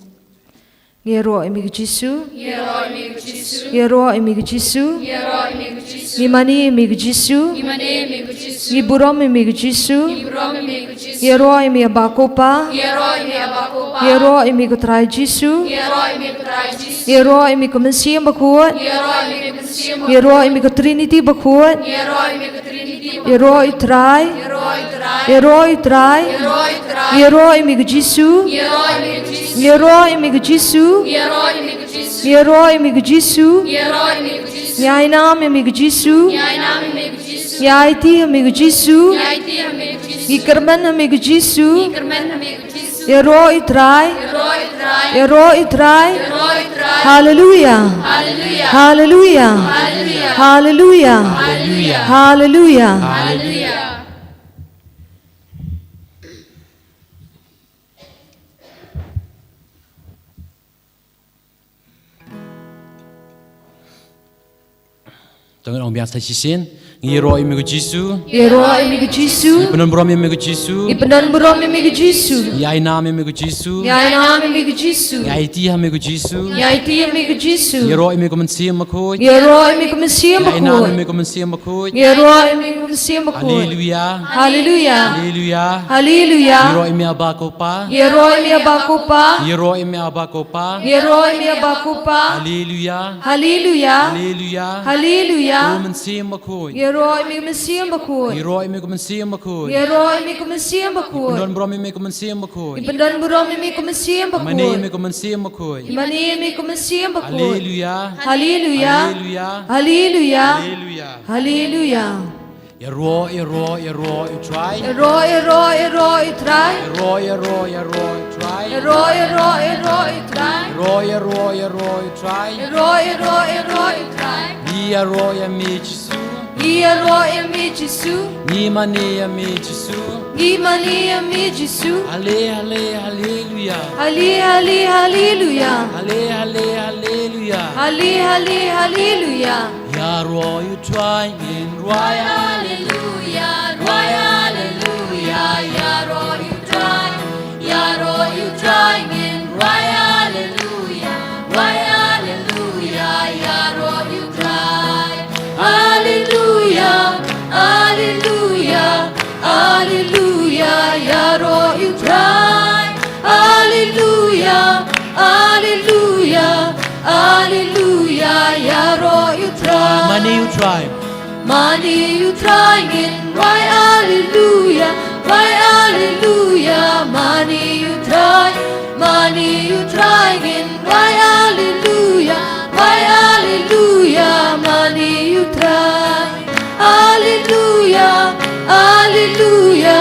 Ngi ïaroh ïa me ko Jisu. Ngi ïaroh ïa me ko Jisu. Ngi ïaroh ïa me ko Jisu. Ngi ïaroh ïa me ko Jisu. Ngi mane ïa me ko Jisu. Ngi mane ïa me ko Jisu. Ngi burom ïa me ko Jisu. Ngi burom ïa me ko Jisu. Ngi ïaroh ïa me Aba ko Pa. Ngi ïaroh ïa me Aba ko Pa. Ngi ïaroh ïa me ko Trai Jisu. Ngi ïaroh ïa me ko Trai Jisu. Ngi ïaroh ïa me ko Mynsiem Bakhuid. Ngi ïaroh ïa me ko Mynsiem Bakhuid. Ngi ïaroh ïa me ko Trinity Bakhuid. Ngi ïaroh ïa me ko Trinity Bakhuid. Ïaroh ïa u Trai. Ïaroh ïa u Trai. Ïaroh ïa u Trai. Ïaroh ïa u Trai. Ngi ïaroh ïa me ko Jisu. Ngi ïaroh ïa me ko Jisu. Ngi ïaroh ïa me ko Jisu. Ngi ïaroh ïa me ko Jisu. Ngi ïaroh ïa me ko Jisu. Ngi ïainam ïa me ko Jisu. Ngi ïainam ïa me ko Jisu. Ngi aiti ïa me ko Jisu. Ngi aiti ïa me ko Jisu. Ngi kyrmen ïa me ko Jisu. Ngi kyrmen ïa me ko Jisu. Ïaroh ïa u Trai. Ïaroh ïa u Trai. Ïaroh ïa u Trai. Haleluia. Haleluia. Haleluia. Haleluia. To ngin ong biang sa shisien. Ngi ïaroh ïa me ko Jisu. Ïaroh ïa me ko Jisu. Ngi pyndon burom ïa me ko Jisu. Ngi pyndon burom ïa me ko Jisu. Ngi ai nam ïa me ko Jisu. Ngi ai nam ïa me ko Jisu. Ngi aiti ha me ko Jisu. Ngi aiti ha me ko Jisu. Ngi ïaroh ïa me ko Mynsiem Bakhuid. Ngi ïaroh ïa me ko Mynsiem Bakhuid. Ngi ai nam ïa me ko Mynsiem Bakhuid. Ngi ïaroh ïa me ko Mynsiem Bakhuid. Haleluia. Haleluia. Haleluia. Haleluia. Ngi ïaroh ïa me Aba ko Pa. Ngi ïaroh ïa me Aba ko Pa. Ngi ïaroh ïa me Aba ko Pa. Ngi ïaroh ïa me Aba ko Pa. Haleluia. Haleluia. Haleluia. Haleluia. Ko Mynsiem Bakhuid. Ïaroh ïa me ko Mynsiem Bakhuid. Ïaroh ïa me ko Mynsiem Bakhuid. Ïaroh ïa me ko Mynsiem Bakhuid. Pyndon burom ïa me ko Mynsiem Bakhuid. Pyndon burom ïa me ko Mynsiem Bakhuid. Mane ïa me ko Mynsiem Bakhuid. Mane ïa me ko Mynsiem Bakhuid. Haleluia. Haleluia. Haleluia. Haleluia. Haleluia. Haleluia. Ïaroh, ïaroh, ïaroh ïa u Trai. Ïaroh, ïaroh, ïaroh ïa u Trai. Ïaroh, ïaroh, ïaroh ïa u Trai. Ïaroh, ïaroh, ïaroh ïa u Trai. Ïaroh, ïaroh, ïaroh ïa u Trai. Ïaroh, ïaroh, ïaroh ïa u Trai. Ngi ïaroh ïa me Jisu. Ngi ïaroh ïa me Jisu. Ngi mane ïa me Jisu. Ngi mane ïa me Jisu. Hale, hale, haleluia. Hale, hale, haleluia. Hale, hale, haleluia. Hale, hale, haleluia. Ïaroh ïa u Trai ngin rwai haleluia, rwai haleluia. Ïaroh ïa u Trai, ïaroh ïa u Trai ngin rwai haleluia, rwai haleluia. Ïaroh ïa u Trai, haleluia, haleluia, haleluia. Ïaroh ïa u Trai, haleluia, haleluia, haleluia. Ïaroh ïa u Trai. Mane ïa u Trai. Mane ïa u Trai ngin rwai haleluia, rwai haleluia. Mane ïa u Trai, mane ïa u Trai ngin rwai haleluia, rwai haleluia. Mane ïa u Trai. Haleluia, haleluia,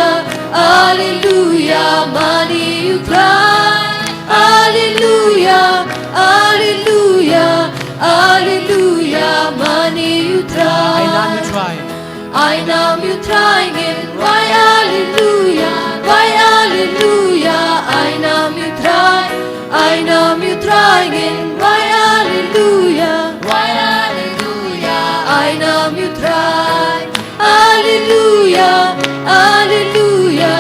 haleluia. Mane ïa u Trai. Haleluia, haleluia, haleluia. Mane ïa u Trai. Ai nam ïa u Trai. Ai nam ïa u Trai ngin rwai haleluia, rwai haleluia. Ai nam ïa u Trai. Ai nam ïa u Trai ngin rwai haleluia, rwai haleluia. Ai nam ïa u Trai. Haleluia, haleluia,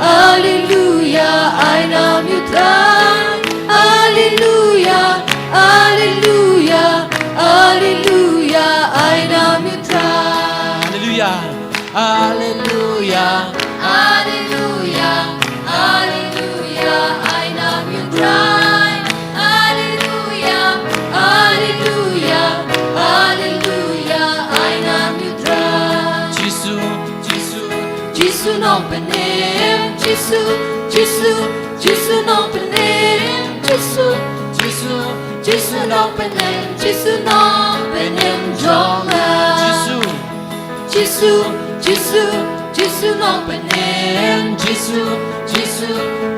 haleluia. Ai nam ïa u Trai. Haleluia, haleluia, haleluia. Ai nam ïa u Trai. Haleluia. Haleluia. Haleluia. Haleluia. Ai nam ïa u Trai. Haleluia. Haleluia. Haleluia. Ai nam ïa u Trai. Jisu, Jisu, Jisu Nongpynim. Jisu, Jisu, Jisu Nongpynim. Jisu, Jisu, Jisu Nongpynim. Jisu Nongpynim jong nga. Jisu. Jisu, Jisu, Jisu Nongpynim. Jisu, Jisu,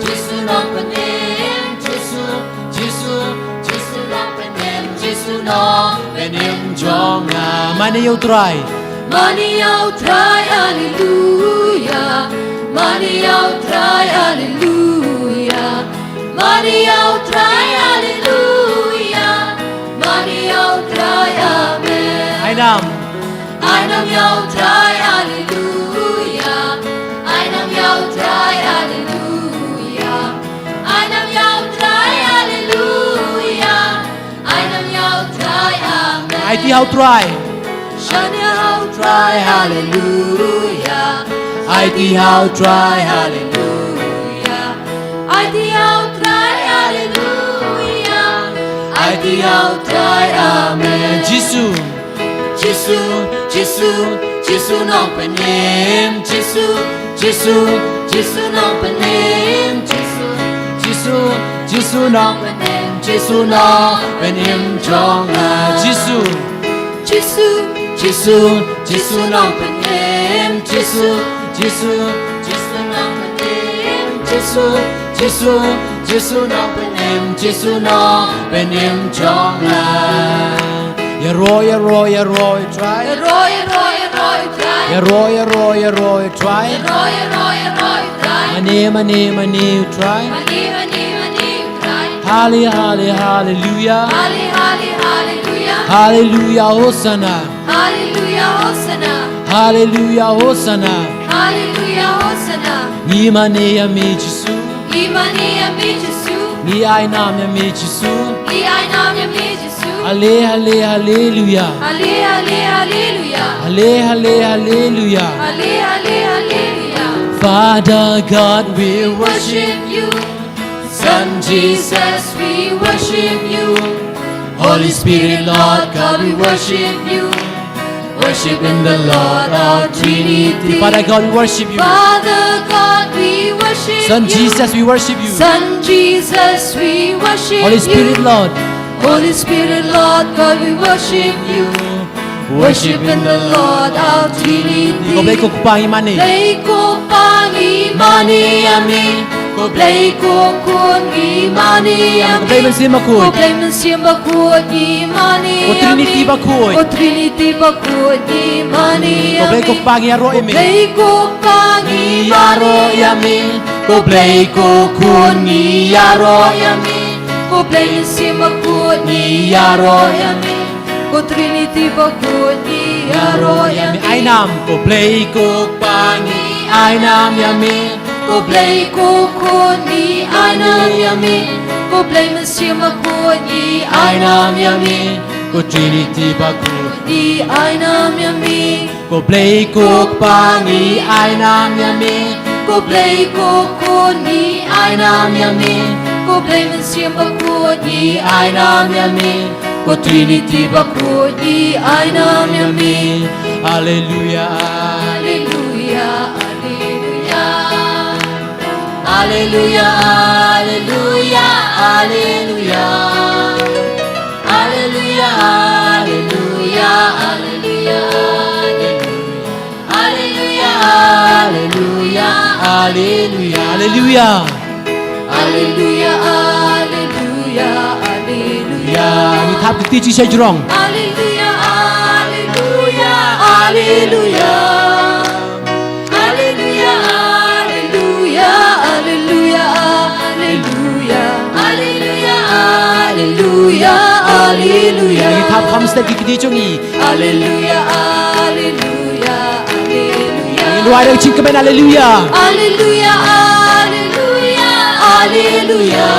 Jisu Nongpynim. Jisu, Jisu, Jisu Nongpynim. Jisu Nongpynim jong nga. Mane ïa u Trai. Mane ïa u Trai, haleluia. Mane ïa u Trai, haleluia. Mane ïa u Trai, haleluia. Mane ïa u Trai, amen. Ai nam. Ai nam ïa u Trai, haleluia. Ai nam ïa u Trai, haleluia. Ai nam ïa u Trai, haleluia. Ai nam ïa u Trai, amen. Aiti ha u Trai. Shaniah ha u Trai, haleluia. Aiti ha u Trai, haleluia. Aiti ha u Trai, haleluia. Aiti ha u Trai, amen. Jisu. Jisu, Jisu, Jisu Nongpynim. Jisu, Jisu, Jisu Nongpynim. Jisu, Jisu, Jisu Nongpynim. Jisu Nongpynim jong nga. Jisu. Jisu, Jisu, Jisu Nongpynim. Jisu, Jisu, Jisu Nongpynim. Jisu, Jisu, Jisu Nongpynim. Jisu nongpynim jong nga. Ïaroh, ïaroh, ïaroh, Trai. Ïaroh, ïaroh, ïaroh, Trai. Ïaroh, ïaroh, ïaroh, Trai. Ïaroh, ïaroh, ïaroh, Trai. Mane, mane, mane, Trai. Mane, mane, mane, Trai. Halle-, halle-, hallelujah. Halle-, halle-, hallelujah. Hallelujah, Hosanna. Hallelujah, Hosanna. Hallelujah, Hosanna. Hallelujah, Hosanna. Ngi mane ïa me Jisu. Ngi mane ïa me Jisu. Ngi ai nam ïa me Jisu. Ngi ai nam ïa me Jisu. Halle, halle, hallelujah. Halle, halle, hallelujah. Halle, halle, hallelujah. Halle, halle, hallelujah. Father God, we worship you. Son Jesus, we worship you. Holy Spirit, Lord God, we worship you. Worship in the Lord, our Trinity. Father God, we worship you. Father God, we worship Son you. Jesus, we worship you. Son Jesus, we worship Holy Spirit, you. Lord. Holy Spirit, Lord God, we worship you. Worship in the Lord, our Trinity. Ko Blei ko Kpa ngi mane. Blei ko Kpa ngi mane ïa me. Ko Blei ko Khun ngi mane ïa me. Ko Blei Mynsiem Bakhuid. Ko Blei Mynsiem Bakhuid ngi mane ïa me. Ko Trinity Bakhuid. Ko Trinity Bakhuid ngi mane ïa me. Ko Blei ko Kpa ngi ïaroh ïa me. Ko Blei ko Kpa ngi ïaroh ïa me. Ko Blei ko Khun ngi ïaroh ïa me. Ko Blei Mynsiem Bakhuid ngi ïaroh ïa me. Ko Trinity Bakhuid ngi ïaroh ïa me. Ai nam. Ko Blei ko Kpa ngi ai nam ïa me. Ko Blei ko Khun ngi ai nam ïa me. Ko Blei Mynsiem Bakhuid ngi ai nam ïa me. Ko Trinity Bakhuid ngi ai nam ïa me. Ko Blei ko Kpa ngi ai nam ïa me. Ko Blei ko Khun ngi ai nam ïa me. Ko Blei Mynsiem Bakhuid ngi ai nam ïa me. Ko Trinity Bakhuid ngi ai nam ïa me. Hallelujah. Hallelujah, hallelujah. Hallelujah, hallelujah, hallelujah. Hallelujah, hallelujah, hallelujah, hallelujah. Hallelujah, hallelujah, hallelujah. Hallelujah, hallelujah, hallelujah. Hallelujah, hallelujah, hallelujah. Ngi thap kti shi sha jrong. Hallelujah, hallelujah, hallelujah. Hallelujah, hallelujah, hallelujah, hallelujah. Hallelujah, hallelujah, hallelujah, hallelujah. Ngi thap kham step ki kti jong ngi. Hallelujah, hallelujah, hallelujah. Ngi duwai da ka jingkmen hallelujah. Hallelujah, hallelujah, hallelujah.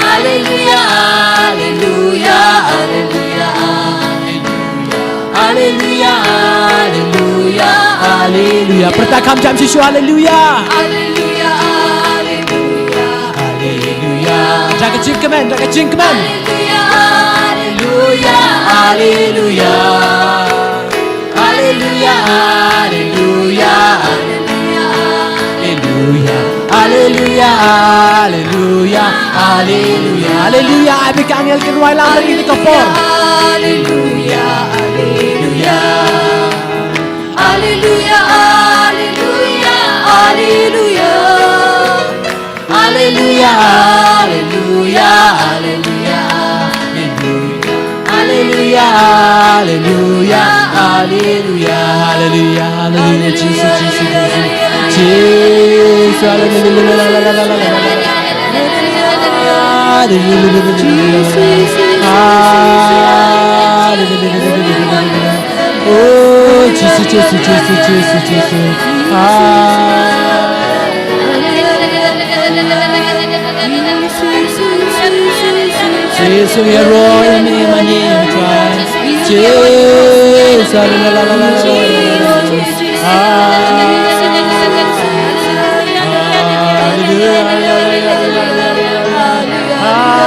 Hallelujah, hallelujah, hallelujah, hallelujah. Hallelujah, hallelujah, hallelujah. Pyrta kham jam shisha, hallelujah. Hallelujah, hallelujah, hallelujah. Da ka jingkmen, da ka jingkmen. Hallelujah, hallelujah, hallelujah. Hallelujah, hallelujah, hallelujah, hallelujah. Hallelujah, hallelujah, hallelujah. Hallelujah, ai beit ki angel kin rwai lang ha kane ka por. Hallelujah, hallelujah. Hallelujah, hallelujah, hallelujah. Hallelujah, hallelujah, hallelujah, hallelujah. Hallelujah, hallelujah, hallelujah, hallelujah, hallelujah, Jesus, Jesus, Jesus, Jesus, hallelujah, hallelujah, Jesus, hallelujah, hallelujah. Oh, Jesus, Jesus, Jesus, Jesus, Jesus. Ah. Jisu, ïaroh ïa me, mane ïa me, Trai. Jisu, la, la, la, la, la. Ah. Hallelujah. Ah.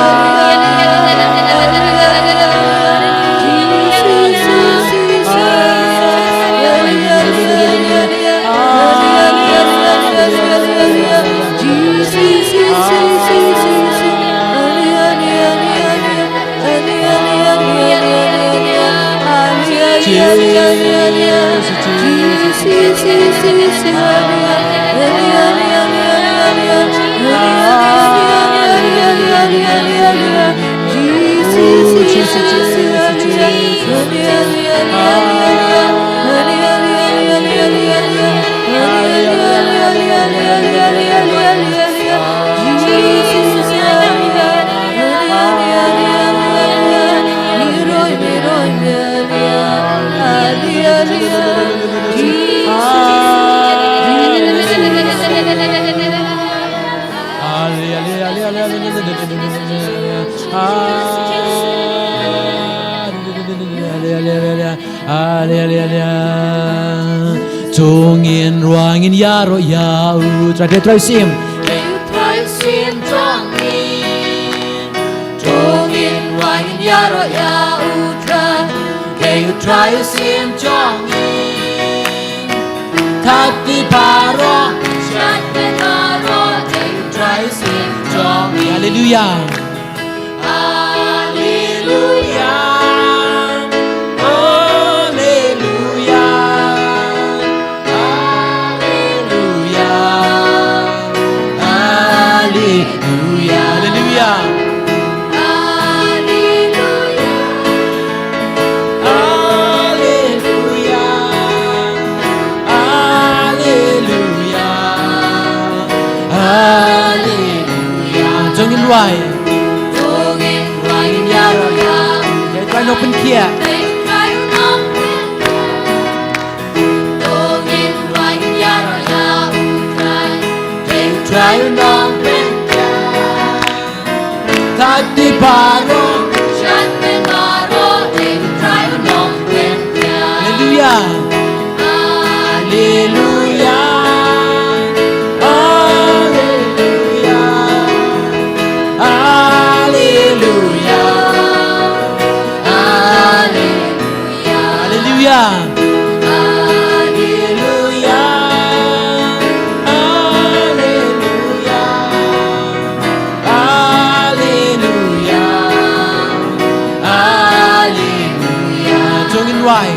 To ngin rwai ngin ïaroh ïa u Trai, Trai u Syiem. Trai u Syiem jong ngi. To ngin rwai ngin ïaroh ïa u Trai. Trai u Syiem jong ngi. Thad ïa baroh, shad ïa baroh, Trai u Syiem jong ngi. Haleluia. Haleluia. Haleluia. Haleluia. Haleluia. Haleluia. Haleluia. Haleluia. Haleluia. To ngin rwai. To ngin rwai ngin ïaroh ïa u Trai nongpynkhiah. To ngin rwai ngin ïaroh ïa u Trai. Trai u nongpynkhiah. Thad ïa baroh, shad ïa baroh, Trai u nongpynkhiah. Haleluia. Haleluia. Haleluia. Haleluia. Haleluia. Haleluia. Haleluia. Haleluia. Haleluia. Haleluia. To ngin rwai.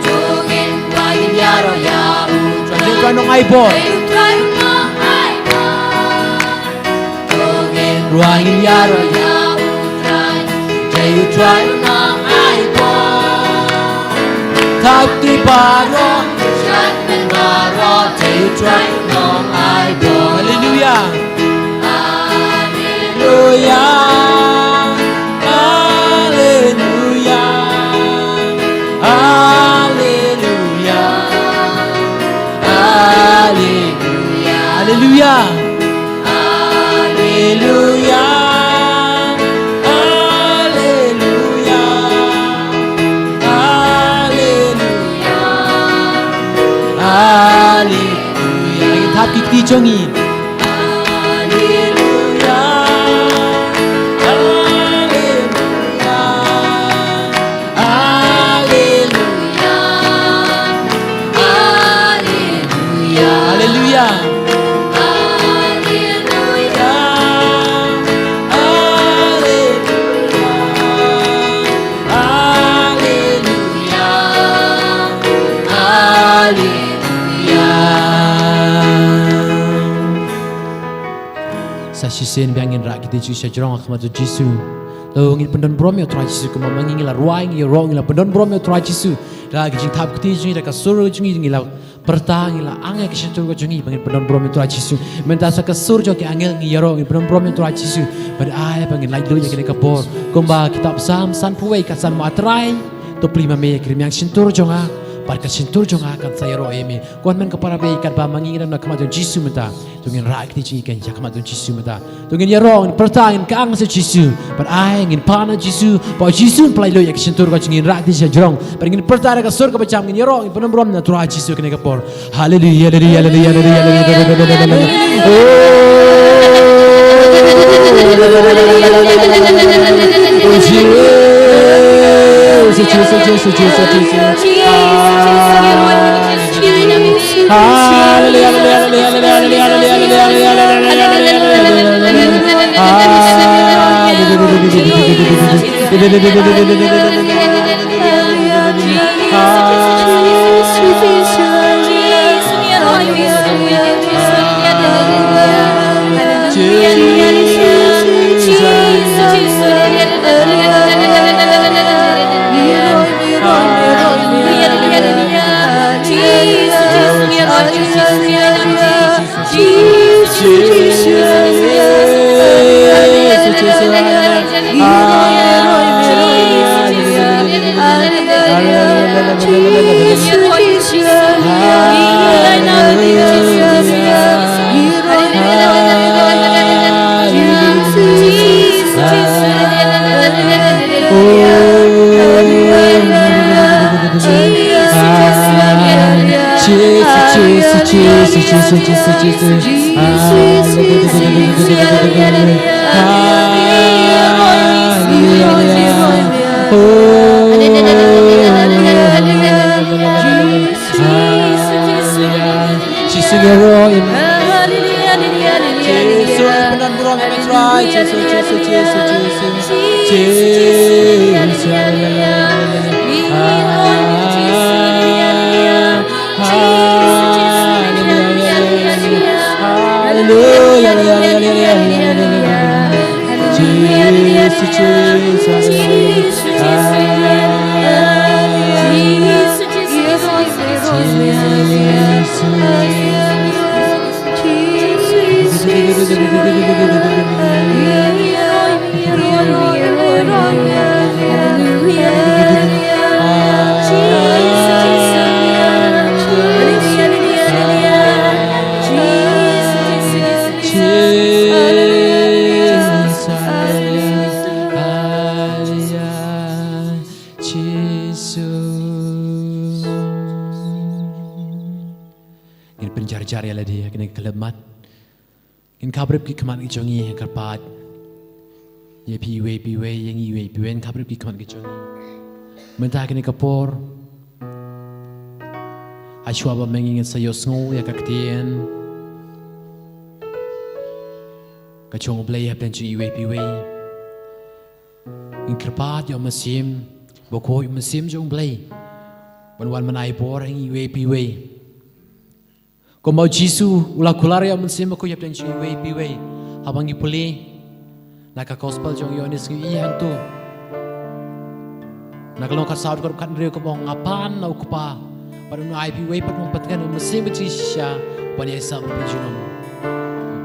To ngin rwai ngin ïaroh ïa u Trai. Trai u nongai bor. Trai u nongai bor. To ngin rwai ngin ïaroh ïa u Trai. Trai u Trai u nongai bor. Thad ïa baroh. Shad ïa baroh. Trai u Trai u nongai bor. Haleluia. Haleluia. Haleluia. Haleluia. Haleluia. Haleluia. Haleluia. Haleluia. Haleluia. Haleluia. Ngin thap ki kti jong ngi. Haleluia. Haleluia. Haleluia. Haleluia. Haleluia. Haleluia. Haleluia. Haleluia. Haleluia. Sa shisien biang ngin rah kti jong ngi sha jrong ha khmat u Jisu. To ngin pyndon burom ïa u Trai Jisu, kumba ma ngi ngi la rwai, ngi ïaroh, ngi la pyndon burom ïa u Trai Jisu. Da ki jingthap kti jong ngi, da ka sur jong ngi, ngi la pyrta, ngi la ang ïa ka shyntur ka jong ngi ba ngin pyndon burom ïa u Trai Jisu. Mynta sa ka sur jong ki angel ngi ïaroh, ngin pyndon burom ïa u Trai Jisu. Bad ai ba ngin laitluid ïa kane ka por. Kumba kitab Salm sanphew wei ka san, ma Trai, to plie ma me ïa ki rmiang shyntur jong nga, bad ka shyntur jong nga kan sa ïaroh ïa me. Ko hynmen ko para baieit, katba ma ngi ngi don ha khmat jong u Jisu mynta, to ngin rah kti jong ngi kein sha khmat jong u Jisu mynta. To ngin ïaroh, ngin pyrta, ngin kyang sha u Jisu. Bad ai ngin pan na u Jisu, ba u Jisu un pynlait lut ïa ka shyntur ka jong ngi. Ngin rah kti sha jrong. Bad ngin pyrta da ka sur kaba jam, ngin ïaroh, ngin pyndon burom na u Trai Jisu kane ka por. Haleluia, haleluia, haleluia, haleluia, haleluia. Oh, Jisu, Jisu, Jisu, Jisu. Haleluia, haleluia, haleluia. Jisu ngi ïaroh ïa me. Jisu ngi pynban burom ïa me Trai. Jisu, Jisu, Jisu, Jisu. Jisu, Jisu, Jisu. Haleluya. Haleluya. Haleluya. Haleluya. Haleluya. Jisu, Jisu, Jisu. Jisu. Ngin pynjarjar ïa lade ha kane ka khyllipmat. Ngin khaprip ki khmat ki jong ngi ha kyrpad. Ïa phi iwei pa iwei, ïa ngi iwei pa iwei, ngin khaprip ki khmat ki jong ngi. Mynta ha kane ka por, ha shuwa ba ma ngi ngin sa ïohsngew ïa ka ktien ka jong U Blei hapdeng jong ngi iwei pa iwei. Ngin kyrpad ïa U Mynsiem Bakhuid, U Mynsiem jong U Blei, ban wan ban ai bor ha ngi iwei pa iwei. Kumba U Jisu u la kular ïa U Mynsiem Bakhuid hapdeng jong ngi iwei pa iwei. Haba ngi pule na ka Gospel jong u Ïoannis ngi ïohi hangto, na ka lynnong khatsaw dkhot khathynriew ka ong, nga pan na U Kpa, bad un ai ïa phi uwei pat u nongpyntngen, U Mynsiem ba jngi shisha, ban ïai sah ban pynjulor.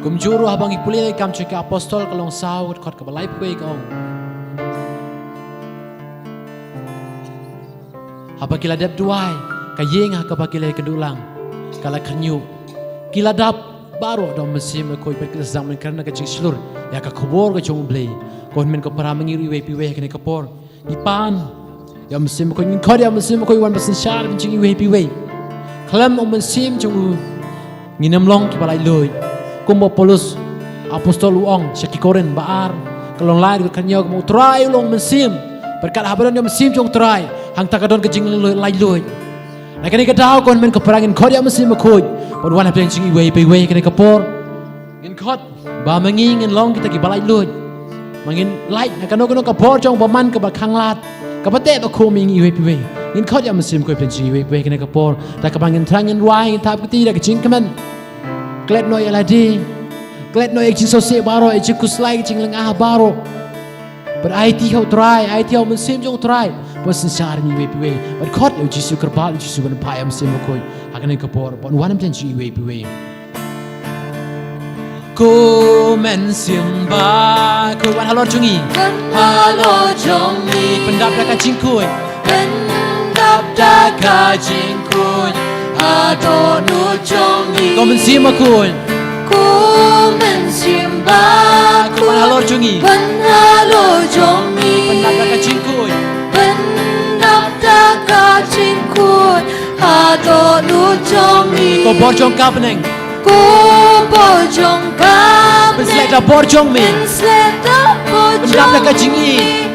Kumjuh ruh haba ngi pule na ki Kam jong ki Apostol ka lynnong saw dkhot kaba laiphew wei ka ong, haba ki la dep duwai, ka ïing ha kaba ki la ïakynduh lang ka la khynñiuh. Ki la dap baroh da U Mynsiem Bakhuid bad ki la sdang ban kren da ka jingshlur ïa ka khubor ka jong U Blei. Ko hynmen ko para, ma ngi ruh iwei pa iwei ha kane ka por ngi pan ïa U Mynsiem Bakhuid, ngin khot ïa U Mynsiem Bakhuid wan ban synshar bynta jong ngi iwei pa iwei. Khlem U Mynsiem jong u ngin ym long kiba laitluid. Kumba u Paulus Apostol u ong sha ki Korinth ba ar, ka lynnong lai dkhot khathynñiew ka ong, U Trai u long Mynsiem, bad kat haba don ïa U Mynsiem jong U Trai, hangta ka don ka jinglaitluid. Na kane ka daw ko hynmen ko para, ngin khot ïa U Mynsiem Bakhuid ban wan hapdeng jong ngi iwei pa iwei ha kane ka por. Ngin khot ba ma ngi ngin long kita kiba laitluid. Ma ngin lait na kano kano ka bor jong u bymman kaba khanglad, kaba teh ba khum ïa ngi iwei pa iwei. Ngin khot ïa U Mynsiem Bakhuid hapdeng jong ngi iwei pa iwei ha kane ka por. Da kaba ngin thrang ngin duwai, ngin thap kti da ka jingkmen. Klet noh ïa lade. Klet noh ïa ka jingsngewsih baroh, ïa ka jingkhuslai, ka jinglyngngoh baroh. Bad aiti ha U Trai, aiti ha U Mynsiem jong U Trai ban synshar ïa ngi iwei pa iwei. Bad khot ïa U Jisu, kyrpad ïa U Jisu ban phah ïa U Mynsiem Bakhuid ha kane ka por, ban wan hapdeng jong ngi iwei pa iwei. Ko Mynsiem Bakhuid, wan halor jong ngi. Wan halor jong ngi. Pyndap da ka jingkhuid. Pyndap da ka jingkhuid ha dohnud jong ngi. Ko Mynsiem Bakhuid. Ko Mynsiem Bakhuid. Wan halor jong ngi. Wan halor jong ngi. Pyndap da ka jingkhuid. Pyndap da ka jingkhuid ha dohnud jong ngi. Ko bor jong ka bneng. Ko bor jong ka bneng. Pynsleh da bor jong me. Pynsleh da bor jong me. Pyndap da ka jingïeit.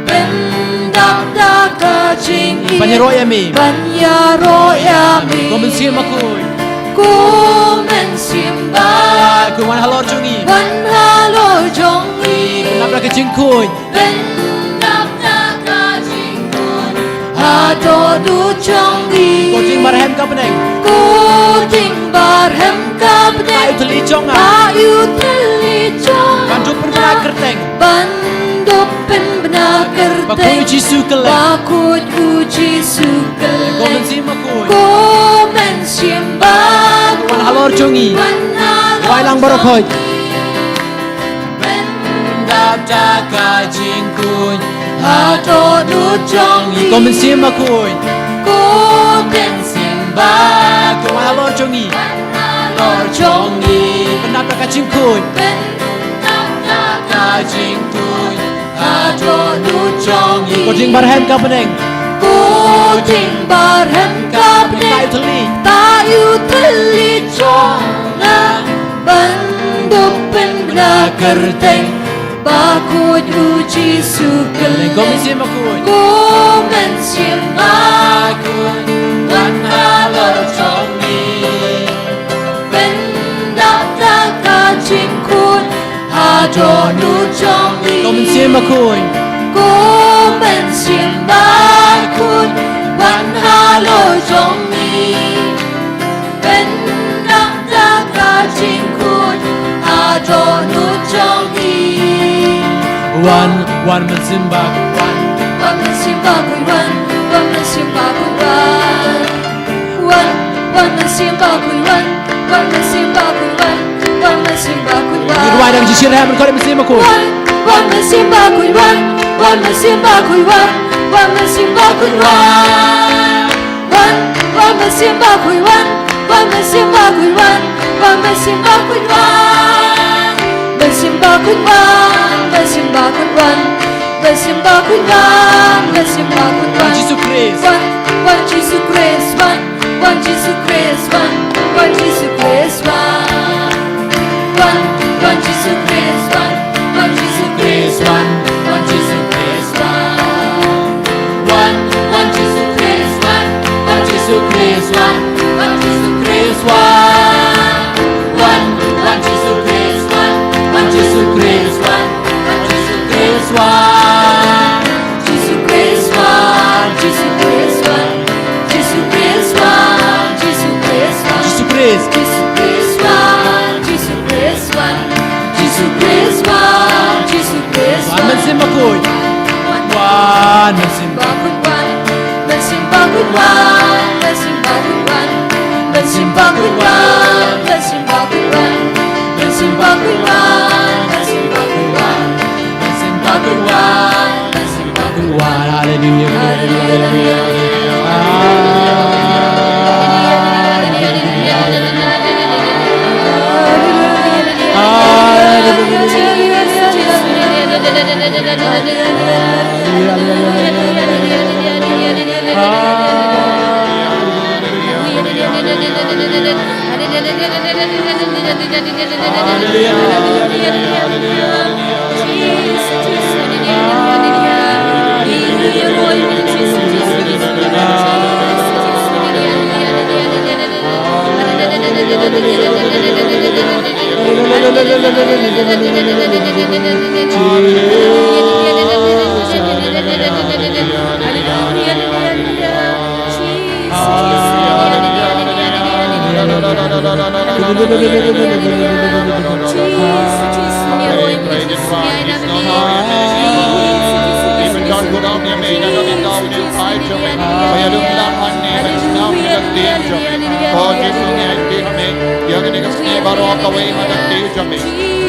Pyndap da ka jingïeit. Ban ïaroh ïa me. Ban ïaroh ïa me. Ko Mynsiem Bakhuid. Ko Mynsiem Bakhuid. Ko wan halor jong ngi. Wan halor jong ngi. Pyndap da ka jingkhuid. Pyndap da ka jingkhuid ha dohnud jong ngi. Ko ding barhem ka bneng. Ko ding barhem ka bneng. Ka ïatylli jong nga. Ka ïatylli jong nga. Ban dup pynbna kyrteng. Ban dup pynbna kyrteng. Bakhuid U Jisu kylleng. Bakhuid U Jisu kylleng. Ko Mynsiem Bakhuid. Ko Mynsiem Bakhuid. jong ngi. Wai lang baroh khoit. Pyndap da ka jingkhuid ha dohnud jong ngi. Ko Mynsiem Bakhuid. Ko Mynsiem Bakhuid. Wan halor jong ngi. Wan halor jong ngi. Pyndap da ka jingkhuid. Pyndap da ka jingkhuid ha dohnud jong ngi. Ko Jingbyrhem ka bneng. Ko Jingbyrhem ka bneng. Tah ïa u thylli. Tah ïa u thylli jong nga ban dup pynbna kyrteng bakhuid u Jisu Khrist. Ko Mynsiem Bakhuid. Ko Mynsiem Bakhuid. Wan halor jong ngi. Pyndap da ka jingkhuid ha dohnud jong ngi. Ko Mynsiem Bakhuid. Ko Mynsiem Bakhuid. Wan halor jong ngi. Pyndap da ka jingkhuid ha dohnud jong ngi. Wan, wan Mynsiem Bakhuid wan. Wan Mynsiem Bakhuid wan. Wan Mynsiem Bakhuid wan. Wan, wan Mynsiem Bakhuid wan. Wan Mynsiem Bakhuid wan. Wan Mynsiem Bakhuid wan. Ngi duwai dang shisha, wan ko Mynsiem Bakhuid. Wan, wan Mynsiem Bakhuid wan. Wan Mynsiem Bakhuid wan. Wan Mynsiem Bakhuid wan. Wan, wan Mynsiem Bakhuid wan. Wan Mynsiem Bakhuid wan. Wan Mynsiem Bakhuid wan. Mynsiem Bakhuid wan. Mynsiem Bakhuid wan. Mynsiem Bakhuid wan. Mynsiem Bakhuid wan. Jisu Khrist. Wan, wan Jisu Khrist wan. Wan Jisu Khrist wan. Wan Jisu Khrist wan. Wan, wan Jisu Khrist wan. Wan Jisu Khrist wan. Wan Jisu Khrist wan. Wan, wan Jisu Khrist wan. Wan Jisu Khrist wan. Wan Jisu Khrist wan. Wan, wan Jisu Khrist wan. Wan Jisu Khrist wan. Wan Jisu Khrist wan. Jisu Khrist wan. Jisu Khrist wan. Jisu Khrist wan. Jisu Khrist wan. Jisu Khrist. Jisu Khrist wan. Jisu Khrist wan. Jisu Khrist wan. Jisu Khrist wan. Mynsiem Bakhuid. Wan Mynsiem Bakhuid wan. Mynsiem Bakhuid wan. Mynsiem Bakhuid wan. Mynsiem Bakhuid wan. Mynsiem Bakhuid wan. Mynsiem Bakhuid wan. Mynsiem Bakhuid wan. Mynsiem Bakhuid wan. Mynsiem Bakhuid wan. Haleluya. Haleluya.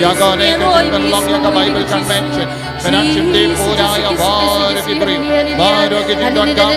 Ïa kane ka jingpynlong ïa ka Bible Convention. Mynta shim te pura ïa baroh ki briew, baroh ki jingdonkam.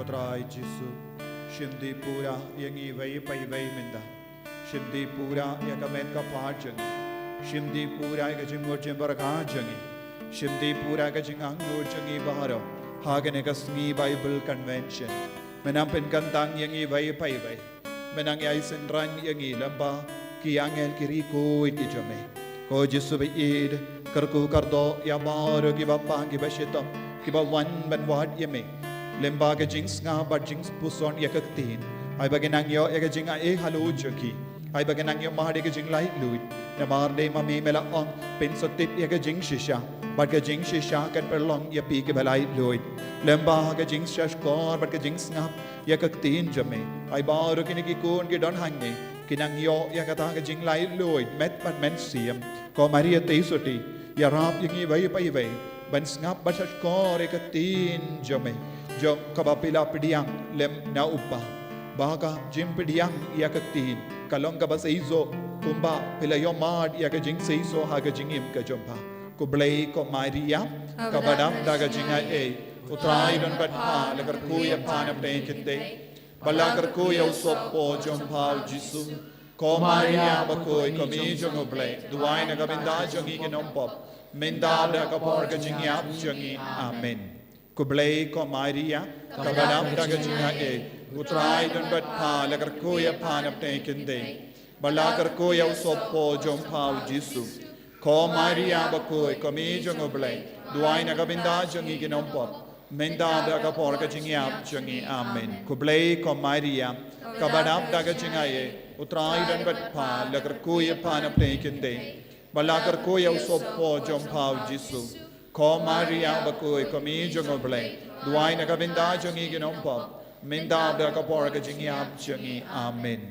Ko Trai Jisu, shim dih pura ïa ngi iwei pa iwei mynta. Shim dih pura ïa ka met ka phad jong ngi. Shim dih pura ïa ka jingmut jingpyrkhat jong ngi. Shim dih pura ïa ka jingangnud jong ngi baroh ha kane ka sngi Bible Convention. Men nang pynkyntang ïa ngi iwei pa iwei. Men nang ïai synran ïa ngi lem bad ki angel ki riewkhuid ki jong me. Ko Jisu ba ïeit, kyrkhu kyrdoh ïa baroh kiba pang kiba shitom kiba wan ban wad ïa me lem bad ka jingsngap bad jingpuson ïa ka ktien. Ai ba kin nang ïoh ïa ka jingaiei halor jong ki. Ai ba kin nang ïoh mad ïa ka jinglaitluid. Namar dei ma me me la ong, pynsngewthuh ïa ka jingshisha bad ka jingshisha kan pynlong ïa phi kiba laitluid. Lem bad ka jingshahshkor bad ka jingsngap ïa ka ktien jong me. Ai baroh kine ki khun ki don hangne kin nang ïoh ïa kata ka jinglaitluid met bad mynsiem. Ko Maria Theisotti, ïarap ïa ngi iwei pa iwei ban sngap bad shahshkor ïa ka ktien jong me, jong kaba phi la pdiang lem na u Kpa. Ba ka jingpdiang ïa ka ktien ka long kaba seisoh kumba phi la ïoh mad ïa ka jingseisoh ha ka jingim ka jong pha. Khublei ko Maria, kaba dap da ka jingaiei, U Trai don bad pha. La kyrkhu ïa pha na pdeng ki kynthei bad la kyrkhu ïa u sohpop jong pha u Jisu. Ko Maria bakhuid, ko Mei jong U Blei, duwai na ka bynta jong ngi ki nongpop, mynta bad ha ka por ka jingïap jong ngi. Amen. Khublei ko Maria, kaba dap da ka jingaiei, U Trai don bad pha. La kyrkhu ïa pha na pdeng ki kynthei bad la kyrkhu ïa u sohpop jong pha u Jisu. Ko Maria bakhuid, ko Mei jong U Blei, duwai na ka bynta jong ngi ki nongpop, mynta bad ha ka por ka jingïap jong ngi. Amen. Khublei ko Maria, kaba dap da ka jingaiei, U Trai don bad pha. La kyrkhu ïa pha na pdeng ki kynthei bad la kyrkhu ïa u sohpop jong pha u Jisu. Ko Maria bakhuid, ko Mei jong U Blei, duwai na ka bynta jong ngi ki nongpop, mynta bad ha ka por ka jingïap jong ngi. Amen.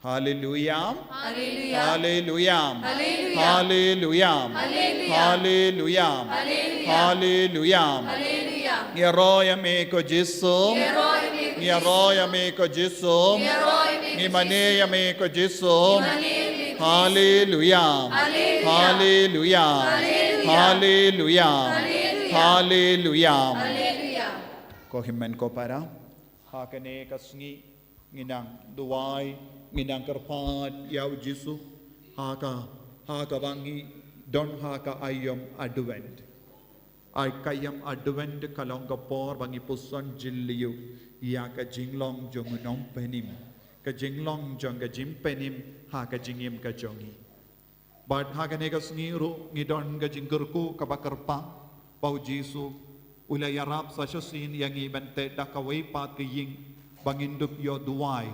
Haleluya. Haleluya. Haleluya. Haleluya. Haleluya. Haleluya. Haleluya. Haleluya. Haleluya. Ngi ïaroh ïa me ko Jisu. Ngi ïaroh ïa me ko Jisu. Ngi ïaroh ïa me ko Jisu. Ngi mane ïa me ko Jisu. Ngi mane ïa me ko Jisu. Haleluya. Haleluya. Haleluya. Haleluya. Haleluya. Haleluya. Haleluya. Haleluya. Ko hynmen ko para, ha kane ka sngi ngin nang duwai, ngin nang kyrpad ïa u Jisu ha ka, ha kaba ngi don ha ka aïom Advent. Ai ka aïom Advent ka long ka por ba ngi puson jylliew ïa ka jinglong jong u Nongpynim, ka jinglong jong ka jingpynim ha ka jingim ka jong ngi. Bad ha kane ka sngi ruh ngi don ka jingkyrkhu kaba kyrpang ba u Jisu u la ïarap sa shisien ïa ngi ban teh da kawei pat ka ïing ba ngin dup ïoh duwai.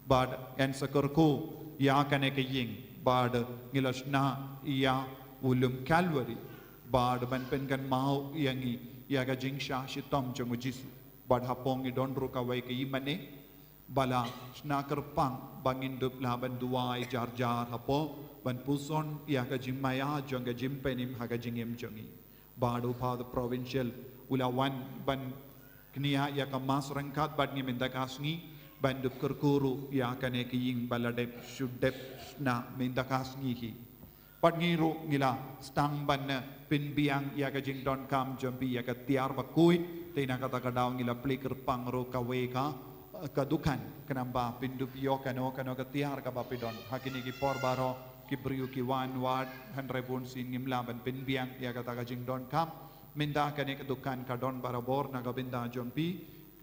Bad ngan sa kyrkhu ïa kane ka ïing bad ngi la shna ïa u lum Calvary bad ban pynkynmaw ïa ngi ïa ka jingshah shitom jong u Jisu. Bad hapoh ngi don ruh kawei ka ïingmane ba la shna kyrpang ba ngin dup lah ban duwai jar jar hapoh ban puson ïa ka jingmaïa jong ka jingpynim ha ka jingim jong ngi. Bad u Father Provincial u la wan ban kñia ïa ka Mass ryngkat bad ngi mynta ka sngi ban dup kyrkhu ruh ïa kane ka ïing ba la dep shu dep shna mynta ka sngi hi. Bad ngi ruh ngi la sdang ban, eh, pynbiang ïa ka jingdonkam jong phi ïa ka tiar bakhuid. Te na kata ka daw ngi la plie kyrpang ruh kawei ka, eh, ka dukan khnang ba phin dup ïoh kano kano ka tiar kaba phi don. Ha kine ki por baroh ki briew ki wan wad hynrei bun sien ngim lah ban pynbiang ïa kata ka jingdonkam. Mynta kane ka dukan ka don barabor na ka bynta jong phi.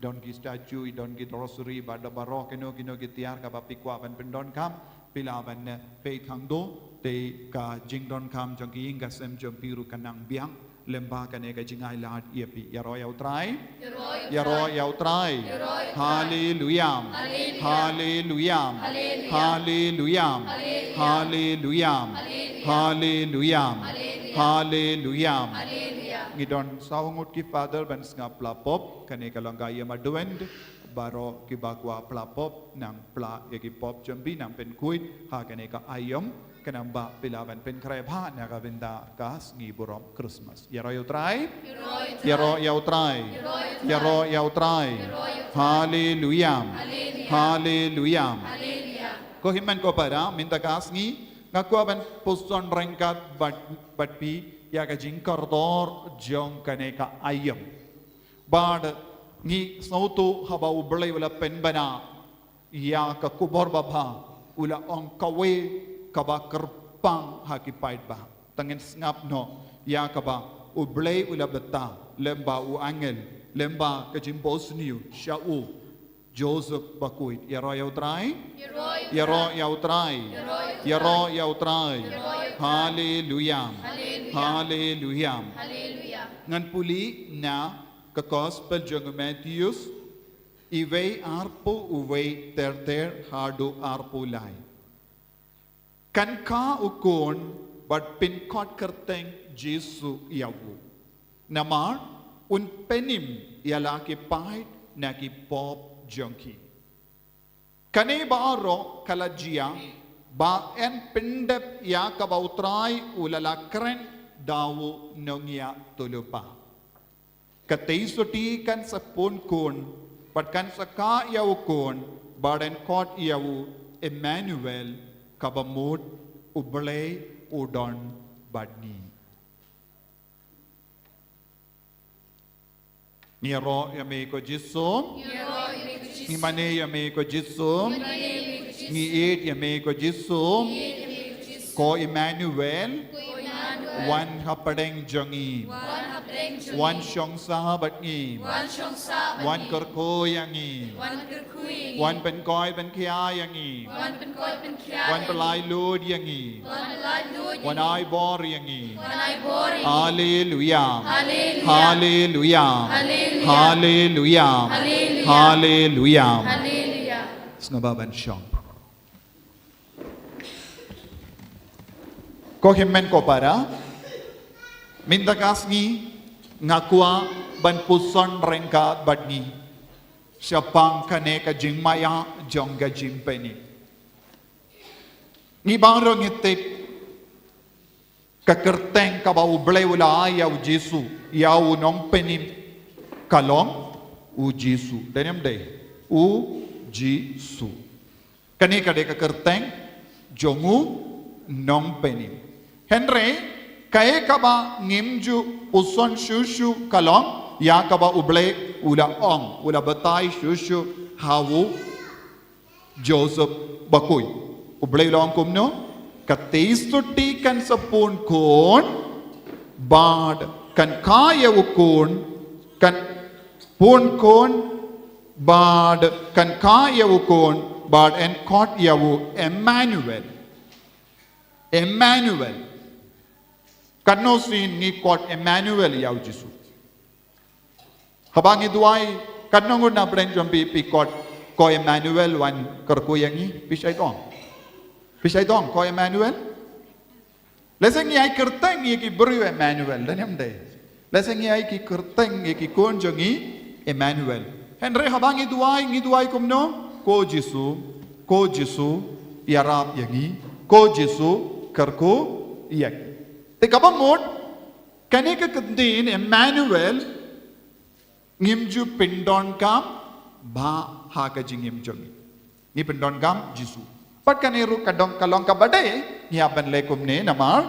Don ki statue, don ki rosary, bad baroh kino kino ki tiar kaba phi kwah ban pyndonkam, phi lah ban, eh, peit khang do, te ka jingdonkam jong ki ïing ka sem jong phi ruh kan nang biang lyngba kane ka jingai lad ïa phi. Ïaroh ïa u Trai. Ïaroh ïa u Trai. Haleluya. Haleluya. Haleluya. Haleluya. Ngi don saw ngut ki Father ban sngap pla pop. Kane ka long ka ïa ma duwend, baroh kiba kwah pla pop nang pla ïa ki pop jong phi nang pynkhuid ha kane ka aïom khnang ba phi lah ban pynkhreh bha na ka bynta ka sngi burom Christmas. Ïaroh ïa u Trai. Ïaroh ïa u Trai. Ïaroh ïa u Trai. Haleluya. Haleluya. Ko hynmen ko para, mynta ka sngi nga kwah ban puson ryngkat bad, bad phi ïa ka jingkordor jong kane ka aïom. Bad ngi sngewthuh haba U Blei u la pynbna ïa ka khubor babha, u la ong kawei kaba kyrpang ha ki paidbah. Te ngin sngap noh ïa kaba U Blei u la bynta lyngba u angel, lyngba ka jingbysniew sha u Joseph bakhuid. Ïaroh ïa u Trai. Ïaroh ïa u Trai. Ïaroh ïa u Trai. Haleluya. Haleluya. Ngan pule na ka Gospel jong u Mathaios, uwei arphew uwei ter ter haduh arphew lai. Kan kha u khun bad pynkhot kyrteng Jisu ïa u. Namar un pynim ïa la ki paid na ki pop jong ki. Kane baroh ka la jia ba yn pyndep ïa kaba U Trai u la la kren da u nongïathuhlypa. Ka tei sotti kan sa pun khun, bad kan sa kha ïa u khun, bad yn khot ïa u Emmanuel, kaba mut U Blei u don bad ngi. Ngi ïaroh ïa me ko Jisu. Ngi mane ïa me ko Jisu. Ngi ïeit ïa me ko Jisu. Ko Emmanuel. Wan hapdeng jong ngi. Wan shong sah bad ngi. Wan kyrkhu ïa ngi. Wan pynkoit pynkhia ïa ngi. Wan pynkoit pynkhia. Wan pynlait luid ïa ngi. Wan pynlait luid ïa ngi. Wan ai bor ïa ngi. Wan ai bor ïa ngi. Haleluya. Haleluya. Haleluya. Haleluya. Haleluya. Haleluya. Haleluya. Sngewbha ban shong. Ko hynmen ko para, mynta ka sngi nga kwah ban puson ryngkat bad ngi shaphang kane ka jingmaïa jong ka jingpynim. Ngi baroh ngi tip ka kyrteng kaba U Blei u la ai ïa u Jisu, ïa u nongpynim, ka long U Jisu. Dei ne em dei? U Jisu. Kane ka dei ka kyrteng jong u nongpynim. Hynrei kaei kaba ngim ju puson shuh shuh ka long ïa kaba U Blei u la ong, u la batai shuh shuh ha u Joseph bakhuid. U Blei u la ong kumno? Ka tei sotti kan sa pun khun, bad kan kha ïa u khun, kan pun khun, bad kan kha ïa u khun, bad yn khot ïa u Emmanuel. Emmanuel. Katno sien ngi khot Emmanuel ïa u Jisu? Haba ngi duwai, katno ngut na pdeng jong phi phi khot, ko Emmanuel wan kyrkhu ïa ngi, phi shait ong? Phi shait ong, ko Emmanuel? Lehse ngi ai kyrteng ïa ki briew Emmanuel, don em de? Lehse ngi ai ki kyrteng ïa ki khun jong ngi Emmanuel. Hynrei haba ngi duwai, ngi duwai kumno? Ko Jisu, ko Jisu, ïarap ïa ngi, ko Jisu, kyrkhu ïa ngi. Te kaba mut, kane ka kyntien Emmanuel, ngim ju pyndonkam bha ha ka jingim jong ngi. Ngi pyndonkam Jisu. Bad kane ruh ka dang ka long kaba dei, ngi hap ban leh kumne namar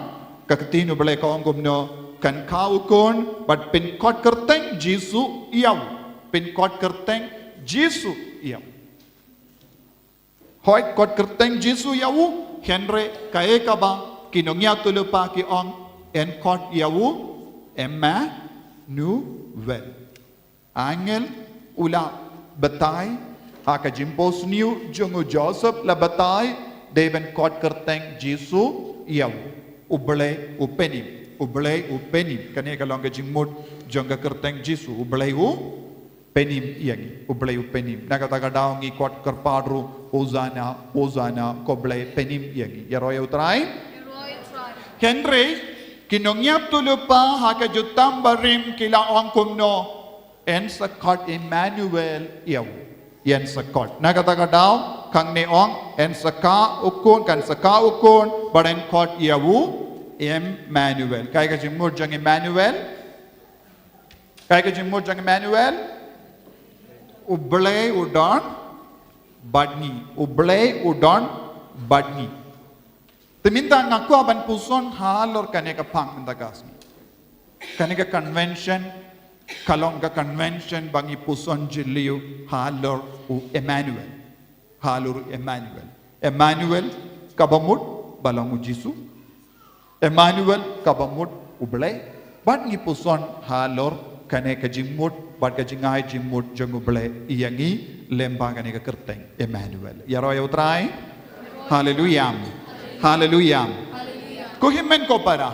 ka ktien U Blei ka ong kumno, kan kha u khun bad pynkhot kyrteng Jisu ïa u. Pynkhot kyrteng Jisu ïa u. Hooid, khot kyrteng Jisu ïa u, hynrei kaei kaba ki nongïathuhlypa ki ong, yn khot ïa u Emmanuel. Angel u la batai ha ka jingphohsniew jong u Joseph, la batai, dei ban khot kyrteng Jisu ïa u, U Blei u pynim, U Blei u pynim. Kane ka long ka jingmut jong ka kyrteng Jisu, U Blei u pynim ïa ngi, U Blei u pynim. Na kata ka daw ngi khot kyrpad ruh, Hosanna, Hosanna, ko Blei pynim ïa ngi. Ïaroh ïa U Trai. Hynrei ki nongïathuhlypa ha ka jutang barim ki la ong kumno, yn sa khot Emmanuel ïa u. Yn sa khot. Na kata ka daw, hangne ong, yn sa kha u khun, kan sa kha u khun, bad yn khot ïa u Emmanuel. Kaei ka jingmut jong Emmanuel? Kaei ka jingmut jong Emmanuel? U Blei u don bad ngi. U Blei u don bad ngi. Te mynta nga kwah ban puson halor kane ka phang mynta ka sngi. Kane ka convention, ka long ka convention ba ngi puson jylliew halor u Emmanuel. Halor u Emmanuel. Emmanuel, kaba mut, ba long u Jisu. Emmanuel, kaba mut, U Blei. Bad ngi puson halor kane ka jingmut, bad ka jingai jingmut jong U Blei ïa ngi lyngba kane ka kyrteng Emmanuel. Ïaroh ïa U Trai. Haleluya. Haleluya. Ko hynmen ko para.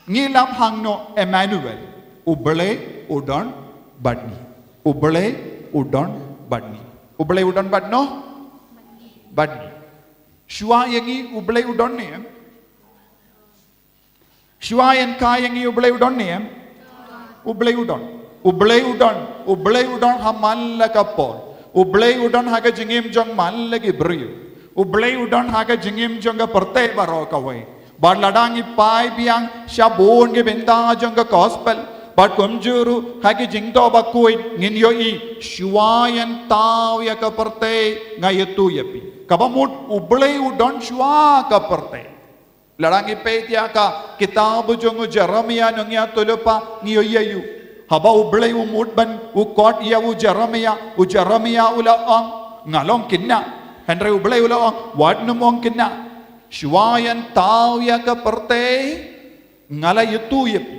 Ngi lap hangno Emmanuel. U Blei u don bad ngi. U Blei u don bad ngi. U Blei u don bad no? Bad ngi. Shuwa ïa ngi U Blei u don ne em? Shuwa yn kha ïa ngi U Blei u don ne em? U Blei u don. U Blei u don. U Blei u don ha man la ka por. U Blei u don ha ka jingim jong man la ki briew. U Blei u don ha ka jingim jong ka pyrthei baroh kawei. Bad lada ngi peit biang sha bun ki bynta jong ka gospel, bad kumjuh ruh ha ki jingthoh bakhuid, ngin ïohi, shuwa yn thaw ïa ka pyrthei nga ïathuh ïa phi. Kaba mut U Blei u don shuwa ka pyrthei. Lada ngi peit ïa ka kitab jong u Jeremiah nongïathuhlypa ngi ïohi ïa u. Haba U Blei u mut ban u khot ïa u Jeremiah, u Jeremiah u la ong, nga long khynnah. Hynrei U Blei u la ong, wat nym ong khynnah. Shuwa yn thaw ïa ka pyrthei, nga la ïathuh ïa phi.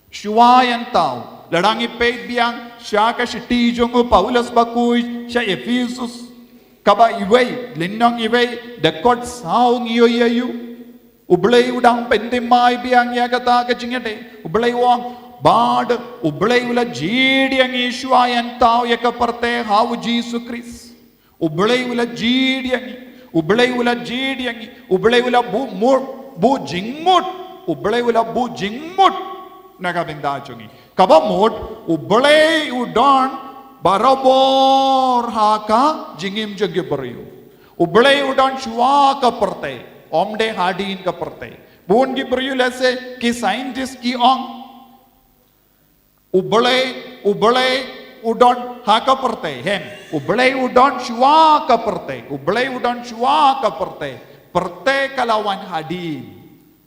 Shuwa yn thaw. Lada ngi peit biang sha ka shithi jong u Paulus bakhuid sha Ephesus. Kaba iwei, lynnong iwei, dkhot saw ngi ïohi ïa u. U Blei u dang pynthymmai biang ïa kata ka jingïadei. U Blei u ong, bad U Blei u la jied ïa ngi shuwa yn thaw ïa ka pyrthei ha u Jisu Khrist. U Blei u la jied ïa ngi. U Blei u la jied ïa ngi. U Blei u la buh mut, buh jingmut. U Blei u la buh jingmut na ka bynta jong ngi. Kaba mut, U Blei u don barabor ha ka jingim jong ki briew. U Blei u don shuwa ka pyrthei. Ym dei hadien ka pyrthei. Bun ki briew lehse ki scientist ki ong, U Blei, U Blei u don ha ka pyrthei, em. U Blei u don shuwa ka pyrthei. U Blei u don shuwa ka pyrthei. Pyrthei ka la wan hadien.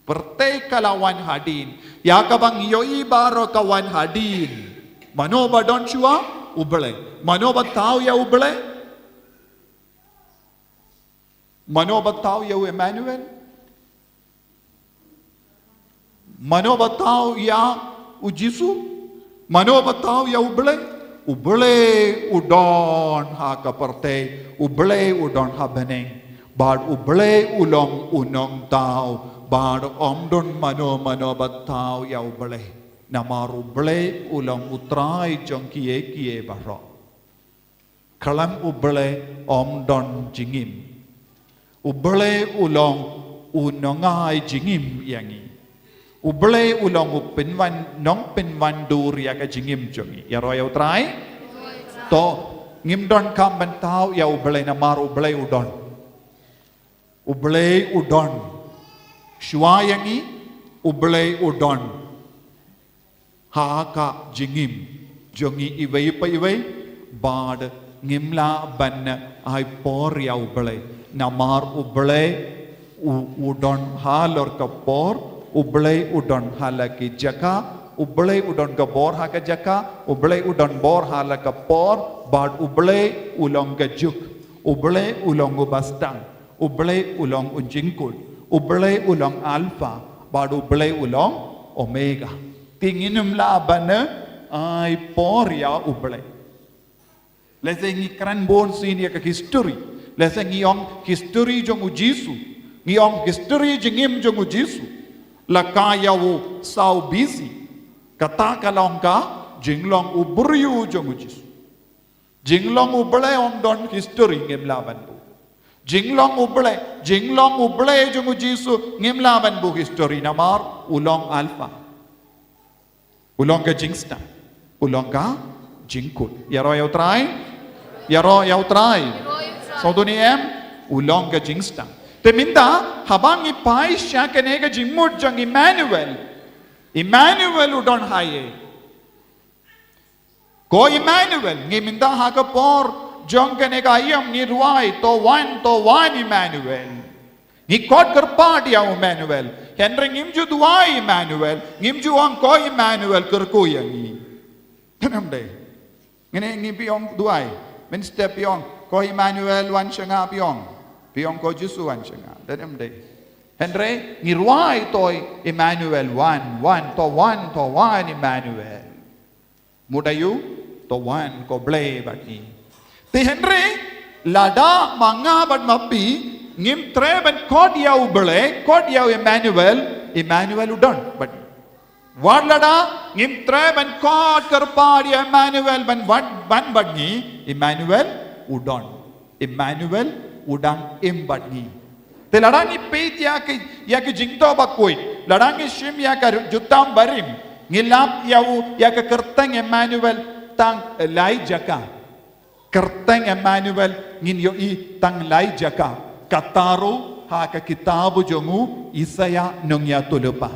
Pyrthei ka la wan hadien. Ïa kaba ngi ïohi baroh ka wan hadien. Mano ba don shuwa? U Blei. Mano ba thaw ïa U Blei? Mano ba thaw ïa u Emmanuel? Mano ba thaw ïa u Jisu? Mano ba thaw ïa U Blei? U Blei u don ha ka pyrthei, U Blei u don ha bneng. Bad U Blei u long u nongthaw, bad ym don mano mano ba thaw ïa U Blei. Namar U Blei u long U Trai jong kiei kiei baroh. Khlem U Blei ym don jingim. U Blei u long u nongai jingim ïa ngi. U Blei u long u pynwan, nongpynwandur ïa ka jingim jong ngi. Ïaroh ïa U Trai. To, ngim donkam ban thaw ïa U Blei namar U Blei u don. U Blei u don. Shuwa ïa ngi, U Blei u don ha ka jingim jong ngi iwei pa iwei, bad ngim lah ban ai por ïa U Blei. Namar U Blei u, u don halor ka por, U Blei u don ha la ki jaka, U Blei u don ka bor ha ka jaka, U Blei u don bor ha la ka por, bad U Blei u long ka juk, U Blei u long uba sdang, U Blei u long u jingkut, U Blei u long Alpha, bad U Blei u long Omega. Te ngin ym lah ban ai por ïa U Blei. Lehse ngi kren bun sien ïa ka history. Lehse ngi ong history jong U Jisu. Ngi ong history jingim jong U Jisu. La ka ïa u saw B C. Kata ka long ka jinglong u briew jong U Jisu. Jinglong U Blei ym don history, ngim lah ban buh. Jinglong U Blei, jinglong U Blei jong U Jisu ngim lah ban buh history namar u long Alpha. U long ka jingsdang, u long ka jingkut. Ïaroh ïa U Trai. Ïaroh ïa U Trai. Sngewthuh ne em? U long ka jingsdang. Te mynta haba ngi phai sha kane ka jingmut jong Emmanuel. Emmanuel u don ha ïing. Ko Emmanuel, ngi mynta ha ka por jong kane ka aïom ngi duwai, to wan, to wan Emmanuel. Ngi khot kyrpad ïa u Emmanuel. Hynrei ngim ju duwai Emmanuel, ngim ju ong ko Emmanuel kyrkhu ïa ngi. Te ym dei. Ngin ïa ngi phi ong duwai. Mynstep phi ong ko Emmanuel wan sha nga, phi ong. Phi ong ko Jisu wan sha nga. Te ym dei. Hynrei ngi duwai to Emmanuel wan, wan, to wan, to wan Emmanuel. Mut aïu? To wan ko Blei bad ngi. Te hynrei lada ma nga bad ma phi ngim treh ban khot ïa u Blei, khot ïa u Emmanuel, Emmanuel u don bad ngi. Wat lada ngim treh ban khot kyrpad ïa Emmanuel ban wan, ban bad ngi, Emmanuel u don. Emmanuel u dang im bad ngi. Te lada ngi peit ïa ki, ïa ki jingthoh bakhuid, lada ngi shim ïa ka Jutang Barim, ngi lap ïa u, ïa ka kyrteng Emmanuel tang lai jaka. Kyrteng Emmanuel ngin ïohi tang lai jaka. Kata ruh ha ka kitab jong u Isaïah nongïathuhlypa.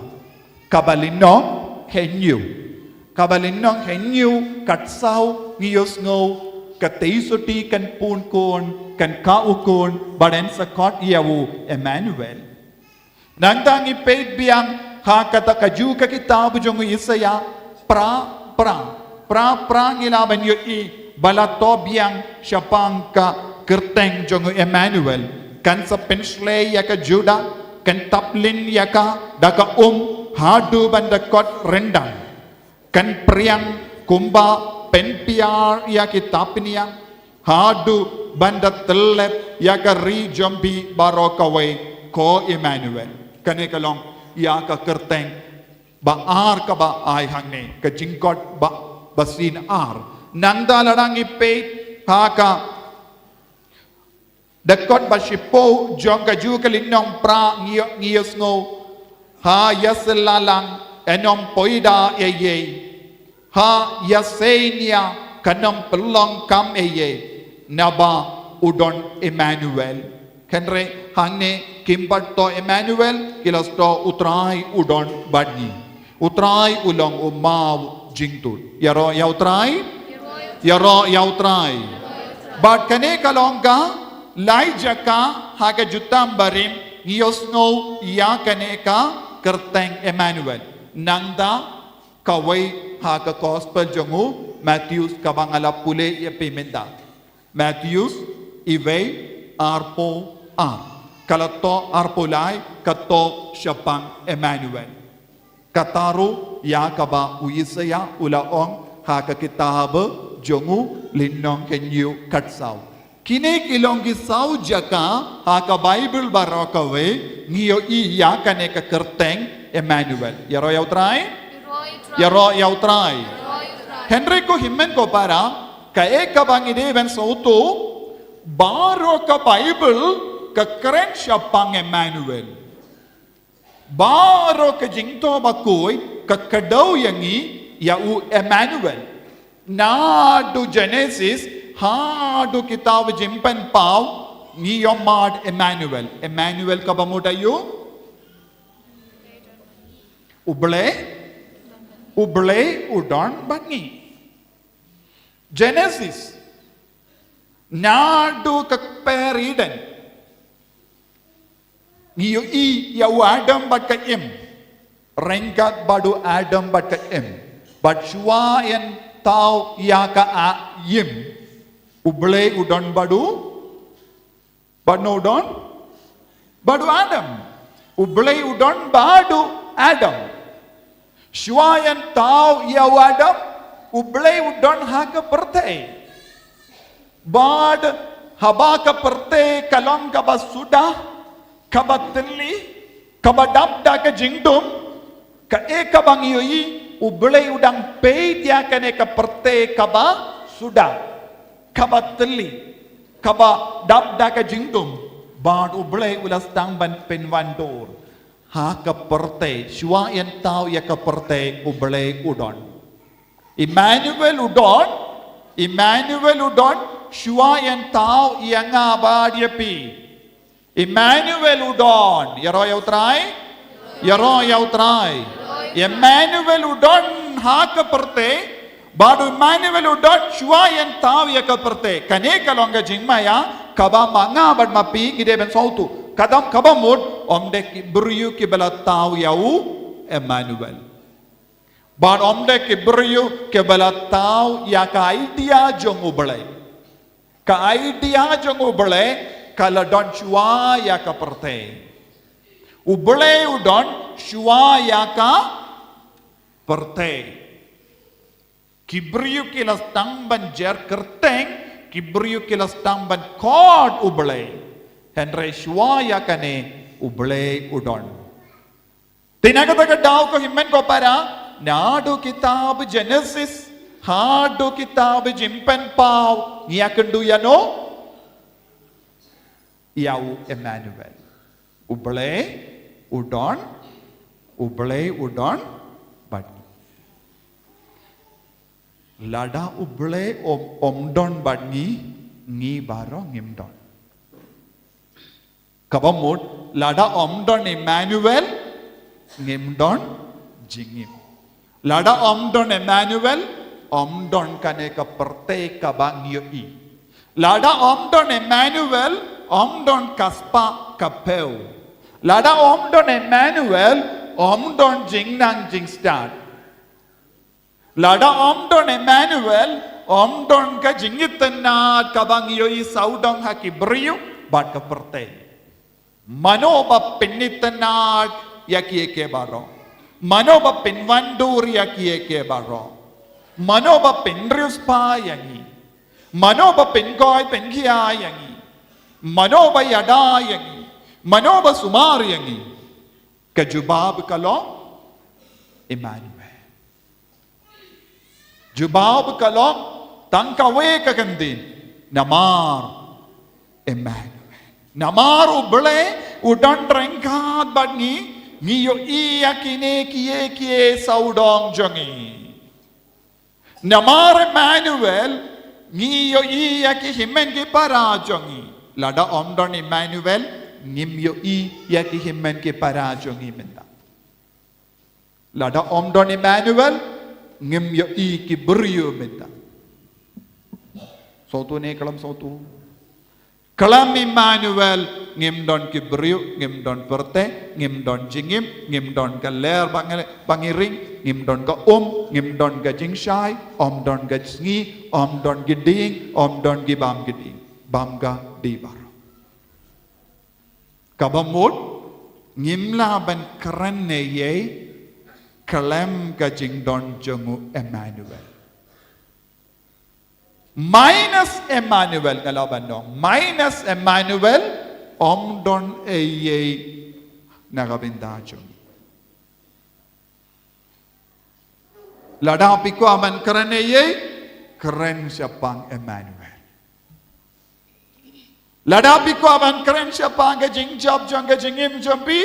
Kaba lynnong hynñiew. Kaba lynnong hynñiew, katsaw ngi ïohsngew, katei soti kan pun khun, kan kha u khun, bad yn sa khot ïa u Emmanuel. Nangta ngi peit biang ha kata kajuh ka kitab jong u Isaïah, phra phra, phra phra ngi lah ban ïohi ba la thoh biang shaphang ka kyrteng jong u Emmanuel. Kan sa pynshlei ïa ka Judah, kan taplin ïa ka da ka um haduh ban da kot ryndang. Kan phriang kumba pynphiar ïa ki thapniang, haduh ban da tyllep ïa ka ri jong phi baroh kawei, ko Emmanuel. Kane ka long ïa ka kyrteng ba ar kaba ai hangne, ka jingkhot ba, ba sien ar. Nangta lada ngi peit ha ka dkhot ba shiphew jong kajuh ka lynnong phra ngi, ngi ïohsngew, ha ïasyllalang yn ym poi da ei ei. Ha ïaseinia kan ym pynlong kam ei ei. Naba u don Emmanuel. Hynrei hangne kim pat thoh Emmanuel, ki la thoh U Trai u don bad ngi. U Trai u long u maw jingtut. Ïaroh ïa U Trai. Ïaroh ïa U Trai. Bad kane ka long ka lai jaka ha ka Jutang Barim ngi ïohsngew ïa kane ka kyrteng Emmanuel. Nangta kawei ha ka gospel jong u Mathaios kaba nga la pule ïa phi mynta. Mathaios iwei arphew ar. Ka la thoh arphew lai, ka thoh shaphang Emmanuel. Kata ruh ïa kaba u Isaïah u la ong ha ka kitab jong u lynnong hynñiew, katsaw. Kine ki long ki saw jaka ha ka Baibl baroh kawei ngi ïohi ïa kane ka kyrteng Emmanuel. Ïaroh ïa U Trai? Ïaroh ïa U Trai. Hynrei ko hynmen ko para, kaei kaba ngi dei ban sngewthuh, baroh ka Baibl ka kren shaphang Emmanuel. Baroh ka Jingthoh Bakhuid ka kdew ïa ngi ïa u Emmanuel. Naduh Genesis haduh kitab Jingpynpaw ngi ïohmad Emmanuel. Emmanuel kaba mut aïu? U Blei, U Blei u don bad ngi. Genesis, naduh ka kper Eden ngi ïohi ïa u Adam bad ka Im. Ryngkat bad u Adam bad ka Im, bad shuwa ban thaw ïa ka Im, U Blei u don bad u, bad no u don? Bad u Adam. U Blei u don bad u Adam. Shuwa ban thaw ïa u Adam, U Blei u don ha ka pyrthei. Bad haba ka pyrthei ka long kaba suda, kaba thylli, kaba dap da ka jingdum, kaei kaba ngi ïohi, U Blei u dang peit ïa kane ka pyrthei kaba suda, kaba thylli, kaba dap da ka jingdum, bad U Blei u la sdang ban pynwandur ha ka pyrthei. Shuwa ban thaw ïa ka pyrthei, U Blei u don. Emmanuel u don, Emmanuel u don, shuwa ban thaw ïa nga bad ïa phi. Emmanuel u don, ïaroh ïa U Trai, ïaroh ïa U Trai. Emmanuel u don ha ka pyrthei, bad Emmanuel u don shuwa ban thaw ïa ka pyrthei. Kane ka long ka jingmaïa kaba ma nga bad ma phi ngi dei ban sngewthuh. Kaba, kaba mut, ym dei ki briew kiba la thaw ïa u Emmanuel. Bad ym dei ki briew kiba la thaw ïa ka idea jong U Blei. Ka idea jong U Blei ka la don shuwa ïa ka pyrthei. U Blei u don shuwa ïa ka pyrthei. Ki briew ki la sdang ban jer kyrteng, ki briew ki la sdang ban khot U Blei. Hynrei shuwa ïa kane U Blei u don. Te na kata ka daw ko hynmen ko para, naduh kitab Genesis haduh kitab Jingpynpaw ngi ïakynduh ïa no? Ïa u Emmanuel. U Blei u don, U Blei u don bad ngi. Lada U Blei ym, ym don bad ngi, ngi baroh ngim don. Kaba mut, lada ym don Emmanuel, ngim don jingim. Lada ym don Emmanuel, ym don kane ka pyrthei kaba ngi ïohi. Lada ym don Emmanuel, ym don ka spah ka phew. Lada ym don Emmanuel, ym don jingnang jingstad. Lada ym don Emmanuel, ym don ka jingitynnad kaba ngi ïohi sawdong ha ki briew bad ka pyrthei. Mano ba pynitynnad ïa kiei kiei baroh? Mano ba pynwandur ïa kiei kiei baroh? Mano ba pynriewspah ïa ngi? Mano ba pynkoit pynkhia ïa ngi? Mano ba ïada ïa ngi? Mano ba sumar ïa ngi? Ka jubab ka long Emmanuel. Jubab ka long tang kawei ka kyntien, namar Emmanuel. Namar U Blei u don ryngkat bad ngi, ngi ïohi ïa kine kiei kiei sawdong jong ngi. Namar Emmanuel, ngi ïohi ïa ki hynmen ki para jong ngi. Lada ym don Emmanuel, ngim ïohi ïa ki hynmen ki para jong ngi mynta. Lada ym don Emmanuel, ngim ïohi ki briew mynta. Sawtu ne khlem sawtu. Khlem Emmanuel, ngim don ki briew, ngim don pyrthei, ngim don jingim, ngim don ka lyer ba ngi, ba ngi ring, ngim don ka um, ngim don ka jingshai, ym don ka sngi, ym don ki dieng, ym don ki bam ki dieng. Bam ka dei baroh. Kaba mut, ngim lah ban kren ne ei, khlem ka jingdon jong u Emmanuel. Minus Emmanuel, nga la ban ong, minus Emmanuel, ym don ei ei na ka bynta jong ngi. Lada phi kwah ban kren ei ei, kren shaphang Emmanuel. Lada phi kwah ban kren shaphang ka jingjop jong ka jingim jong phi,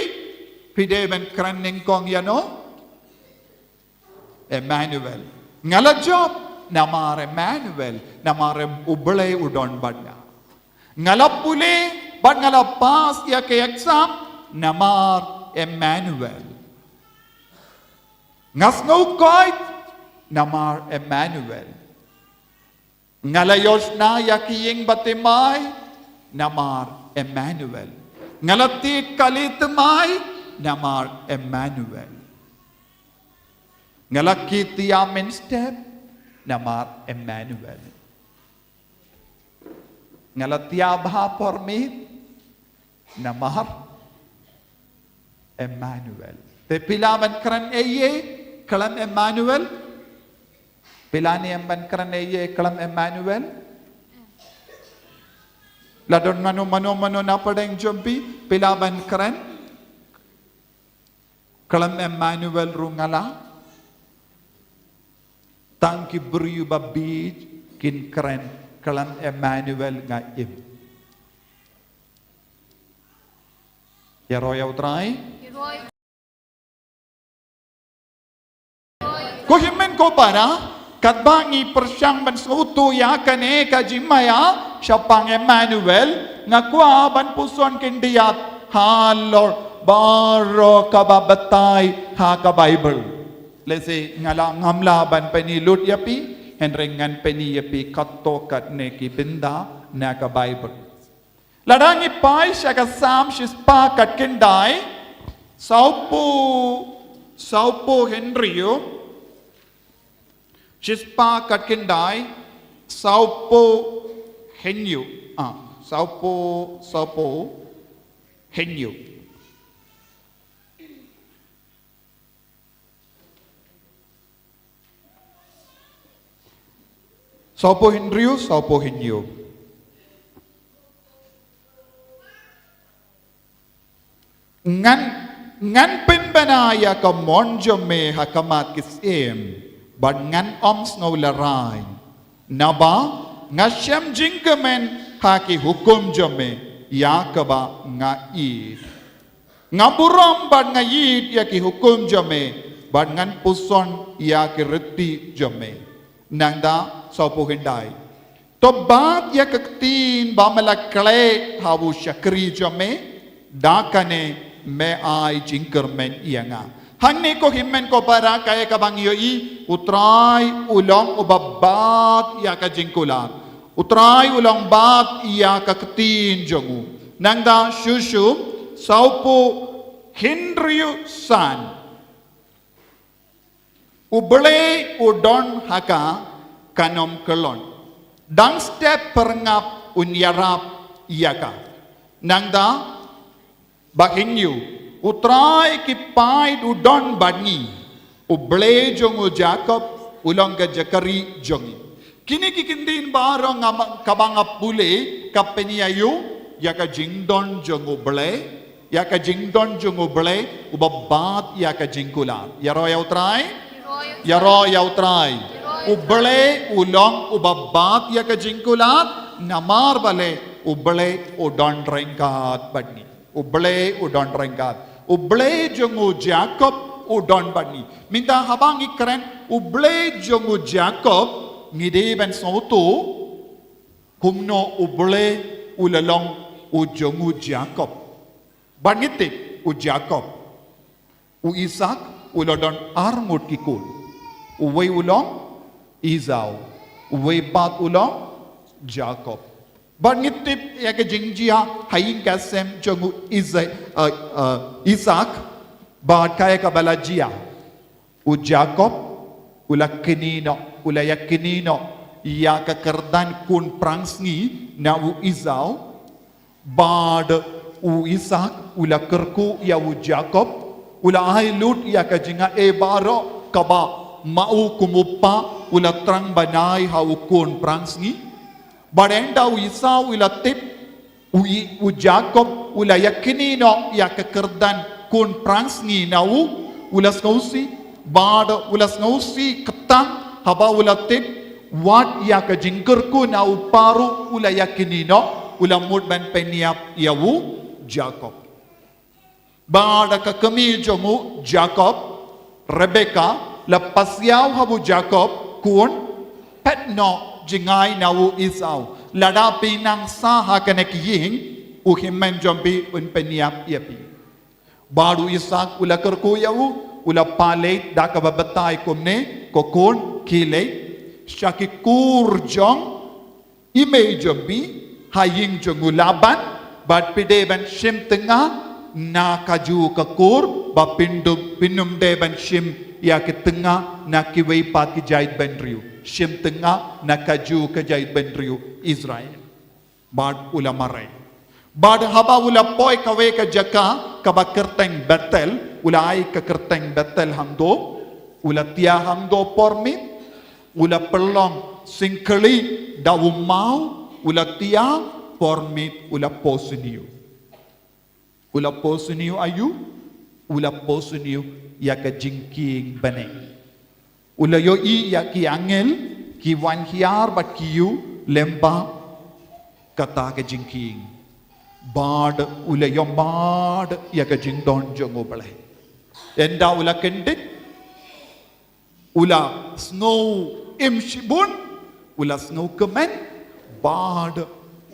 phi dei ban kren nyngkong ïano? Emmanuel. Nga la jop namar Emmanuel, namar em U Blei u don bad nga. Nga la pule bad nga la pass ïa ka exam namar Emmanuel. Nga sngew koit namar Emmanuel. Nga la ïoh shna ïa ki ïing bathymmai namar Emmanuel. Nga la thied kali thymmai namar Emmanuel. Nga la kit ïa mynstep namar Emmanuel. Nga la thiah bha por miet namar Emmanuel. Te phi lah ban kren ei ei khlem Emmanuel? Phi lah ne em ban kren ei ei khlem Emmanuel? La don mano mano mano na pdeng jong phi, phi lah ban kren khlem Emmanuel ruh nga lah? Tang ki briew ba bieit kin kren khlem Emmanuel nga im. Ïaroh ïa U Trai. Ko hynmen ko para, katba ngi pyrshang ban sngewthuh ïa kane ka jingmaïa shaphang Emmanuel, nga kwah ban puson khyndiat halor baroh kaba batai ha ka Baibl. Lehse nga la ngam lah ban pyni lut ïa phi, hynrei ngan pyni ïa phi katto katne ki bynta na ka Baibl. Lada ngi peit sha ka Salm shispah khatkhyndai, sawphew, sawphew hynriew, shispah khatkhyndai, sawphew hynñiew, ah, sawphew, sawphew hynñiew. Sawphew hynriew, sawphew hynñiew. Ngan, ngan pynbna ïa ka mon jong me ha khmat ki syiem, bad ngan ym sngew lehrain. Naba nga shem jingkmen ha ki hukum jong me, ïa kaba nga ïeit. Nga burom bad nga ïeit ïa ki hukum jong me, bad ngan puson ïa ki riti jong me. Nangta sawphew khyndai. To bat ïa ka ktien ba me la khleh ha u shakri jong me, da kane me ai jingkyrmen ïa nga. Hangne ko hynmen ko para, kaei kaba ngi ïohi, U Trai u long uba bat ïa ka jingkular. U Trai u long bat ïa ka ktien jong u. Nangta shuh shuh, sawphew hynriew san. U Blei u don ha ka, kan ym kyllon. Dang step pyrngap un ïarap ïa ka. Nangta ba hynñiew, U Trai ki paid u don bad ngi. U Blei jong u Jakob u long ka jaka rieh jong ngi. Kine ki ktien baroh nga ma-, kaba nga pule, ka pynïaid ïa ka jingdon jong U Blei, ïa ka jingdon jong U Blei uba bat ïa ka jingkular. Ïaroh ïa U Trai. Ïaroh ïa U Trai. U Blei u long uba bat ïa ka jingkular, namar balei? U Blei u don ryngkat bad ngi. U Blei u don ryngkat. U Blei jong u Jakob u don bad ngi. Mynta haba ngi kren U Blei jong u Jakob, ngi dei ban sngewthuh kumno U Blei u la long u jong u Jakob. Bad ngi tip u Jakob, u Isak u la don arngut ki khun. Uwei u long Esau, uwei pat u long Jakob. Bad ngi tip ïa ka jingjia ha ïing ka sem jong u Isa-, eh, eh, Isak, bad kaei kaba la jia. U Jakob u la knieh noh, u la ïa knieh noh ïa ka kyrdan khun phrang sngi na u Esau. Bad u Isak u la kyrkhu ïa u Jakob, u la ai lut ïa ka jingai baroh kaba ma u kum u kpa u la thrang ban ai ha u khun phrangsngi. Bad ynda u Esau u la tip, u, i- u Jakob u la ïakynnoh noh ïa ka kyrdan khun phrangsngi na u, u la sngewsih, bad u la sngewsih kyrpang haba u la tip wat ïa ka jingkyrkhu na u kpa ruh u la ïakynnoh noh, u la mut ban pynïap ïa u Jakob. Bad ka kmie jong u Jakob, Rebeka, la pasiaw ha u Jakob, khun, peit noh jngai na u Esau. Lada phi nang sah ha kane ka ïing, u hynmen jong phi un pynïap ïa phi. Bad u Isak u la kyrkhu ïa u, u la pynleit da kaba batai kumne, ko khun, khie leit sha ki kur jong i mei jong phi, ha ïing jong u Laban, bad phi dei ban shim tnga na kajuh ka kur, bad phin ym, phin ym dei ban shim ïa ki tnga na kiwei pat ki jaitbynriew. Shim tnga na kajuh ka jaitbynriew Israel. Bad u la mareh. Bad haba u la poi kawei ka jaka kaba kyrteng Bethel, u la ai ka kyrteng Bethel hangto, u la thiah hangto por miet, u la pynlong syngkli da u maw, u la thiah por miet, u la poi sniew. U la poi sniew aïu, u la poi sniew ïa ka jingkieng bneng. U la ïohi ïa ki angel ki wan hiar bad ki ïoh lyngba kata ka jingkieng. Bad u la ïoh mad ïa ka jingdon jong U Blei. Ynda u la kyndit, u la sngew im shibun, u la sngew kmen, bad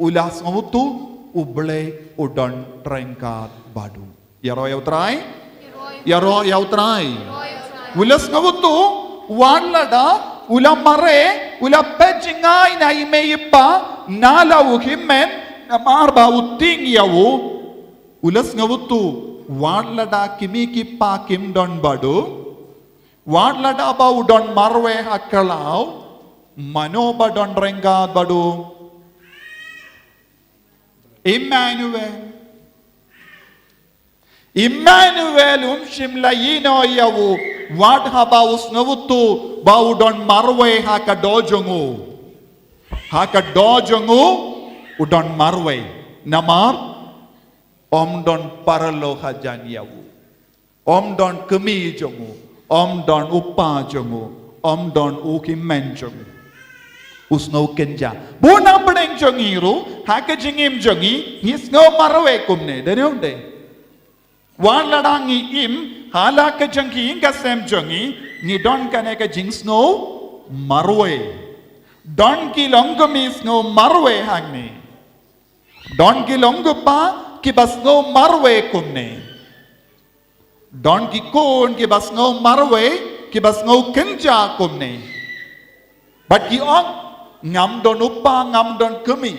u la sngewthuh U Blei u don ryngkat bad u. Ïaroh ïa U Trai. Ïaroh ïa U Trai. U la sngewthuh wat lada u la mareh, u la peit jngai na i mei i pa, na la u hynmen, namar ba u tieng ïa u. U la sngewthuh wat lada ki mei ki pa kim don bad u, wat lada ba u don marwei ha khlaw, mano ba don ryngkat bad u? Emmanuel. Emmanuel um shym la ïehnoh ïa u, wat haba u sngewthuh ba u don marwei ha ka doh jong u. Ha ka doh jong u, u don marwei. Namar, ym don paralok hajan ïa u. Ym don kmie jong u, ym don u pa jong u, ym don u hynmen jong u. U sngew kynjah. Bun na pdeng jong ngi ruh, ha ka jingim jong ngi, ngi sngew marwei kumne, dei ne ym dei? Wat lada ngi im, ha la ka jingim ka sem jong ngi, ngi don kane ka jingsngew marwei. Don ki longkmie sngew marwei hangne. Don ki longkpa kiba sngew marwei kumne. Don ki khun kiba sngew marwei, kiba sngew kynjah kumne. Bad ki ong, ngam don u pa, ngam don kmie.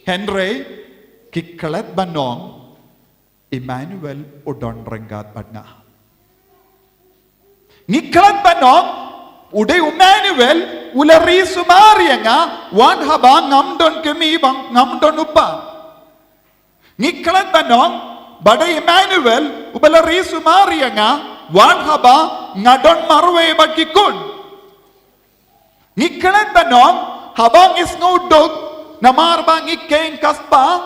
Hynrei, ngi klet ban ong, Emmanuel u don ryngkat bad nga. Ngi klet ban ong, u dei u Emmanuel, u la ri sumar ïa nga, wat haba ngam don kmie bad ngam don u pa. Ngi klet ban ong, ba dei Emmanuel, uba la ri sumar ïa nga, wat haba nga don marwei bad ki khun. Ngi klet ban ong, haba ngi sngew duk, namar ba ngi kheiñ ka spah,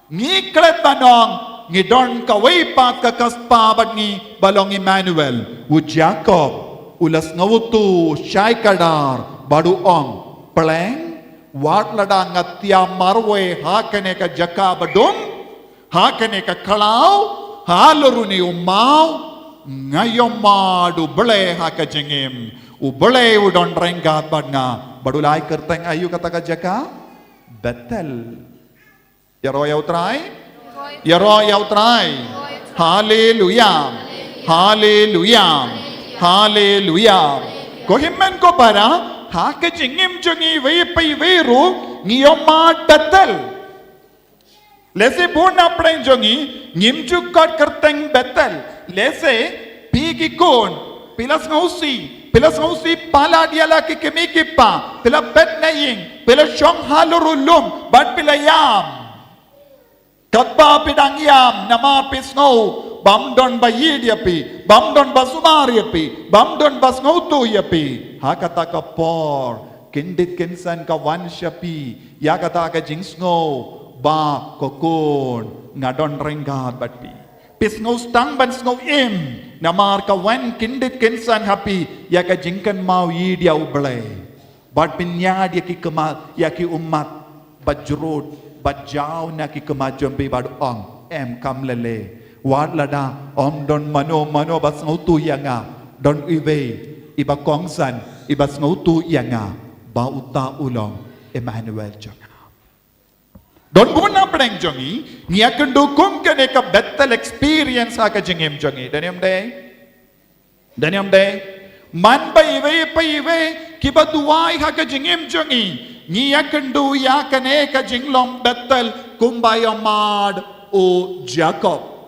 ngi klet ban ong, ngi don kawei pat ka spah bad ngi ba long Emmanuel. U Jakob, u la sngewthuh shai kdar, bad u ong, pleng, wat lada nga thiah marwei ha kane ka jaka ba dum, ha kane ka khlaw, halor une u maw, nga ïohmad U Blei ha ka jingim. U Blei u don ryngkat bad nga. Bad u la ai kyrteng aïu kata ka jaka? Bethel. Ïaroh ïa U Trai. Ïaroh ïa U Trai. Haleluia. Haleluia. Haleluia. Ko hynmen ko para, ha ka jingim jong ngi iwei pa iwei ruh, ngi ïohmad Bethel. Lehse bun na pdeng jong ngi, ngim ju khot kyrteng Bethel. Lehse, phi ki khun, phi la sngewsih, phi la sngewsih palat ïa la ki kmie ki kpa, phi la peit na ïing, phi la shong halor u lum, bad phi la ïam. Katba phi dang ïam, namar phi sngew, bym don ba ïeit ïa phi, Bym don ba sumar ïa phi, bym don ba sngewthuh ïa phi. Ha kata ka por, kyndit kynsan ka wan sha phi, ïa kata ka jingsngew, ba ko khun, nga don ryngkat bad phi. Phi sngew stang ban sngew im, namar ka wan kyndit kynsan ha phi, ïa ka jingkynmaw ïa U Blei. Bad pynïaid ïa ki khmat, ïa ki ummat, bad jrut, bad jaw na ki khmat jong phi bad ong, em kam lei lei. Wat lada, ym don mano mano ba sngewthuh ïa nga, don iwei, iba kongsan, iba sngewthuh ïa nga, ba uta u long, Emmanuel jong nga. Don bun na pdeng jong ngi, ngi ïakynduh kum kane ka Bethel experience ha ka jingim jong ngi. Don ne ym dei? Don ne ym dei? Man ba iwei pa iwei, kiba duwai ha ka jingim jong ngi. Ngi ïakynduh ïa kane ka jinglong Bethel, kumba ïamad u Jakob.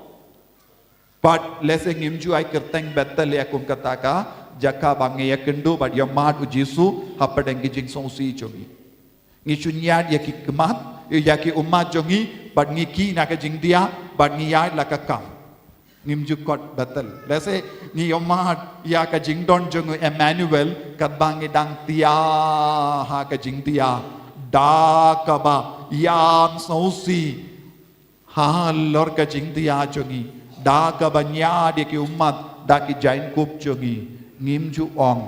Bad lehse ngim ju ai kyrteng Bethel ïa kum kata ka jaka ba ngi ïakynduh bad ïamad u Jisu hapdeng ki jingsngewsih jong ngi. Ngi ju ñiad ïa ki khmat, ïa ki ummat jong ngi, bad ngi kiew na ka jingdia, bad ngi ïaid la ka kam. Ngim ju khot Bethel. Lehse ngi ïamad ïa ka jingdon jong u Emmanuel, katba ngi dang thiah ha ka jingdia. Da kaba ïam sngewsih. Halor ka jingdia jong ngi, da kaba ñiad ïa ki ummat, da ki jaiñkup jong ngi, ngim ju ong,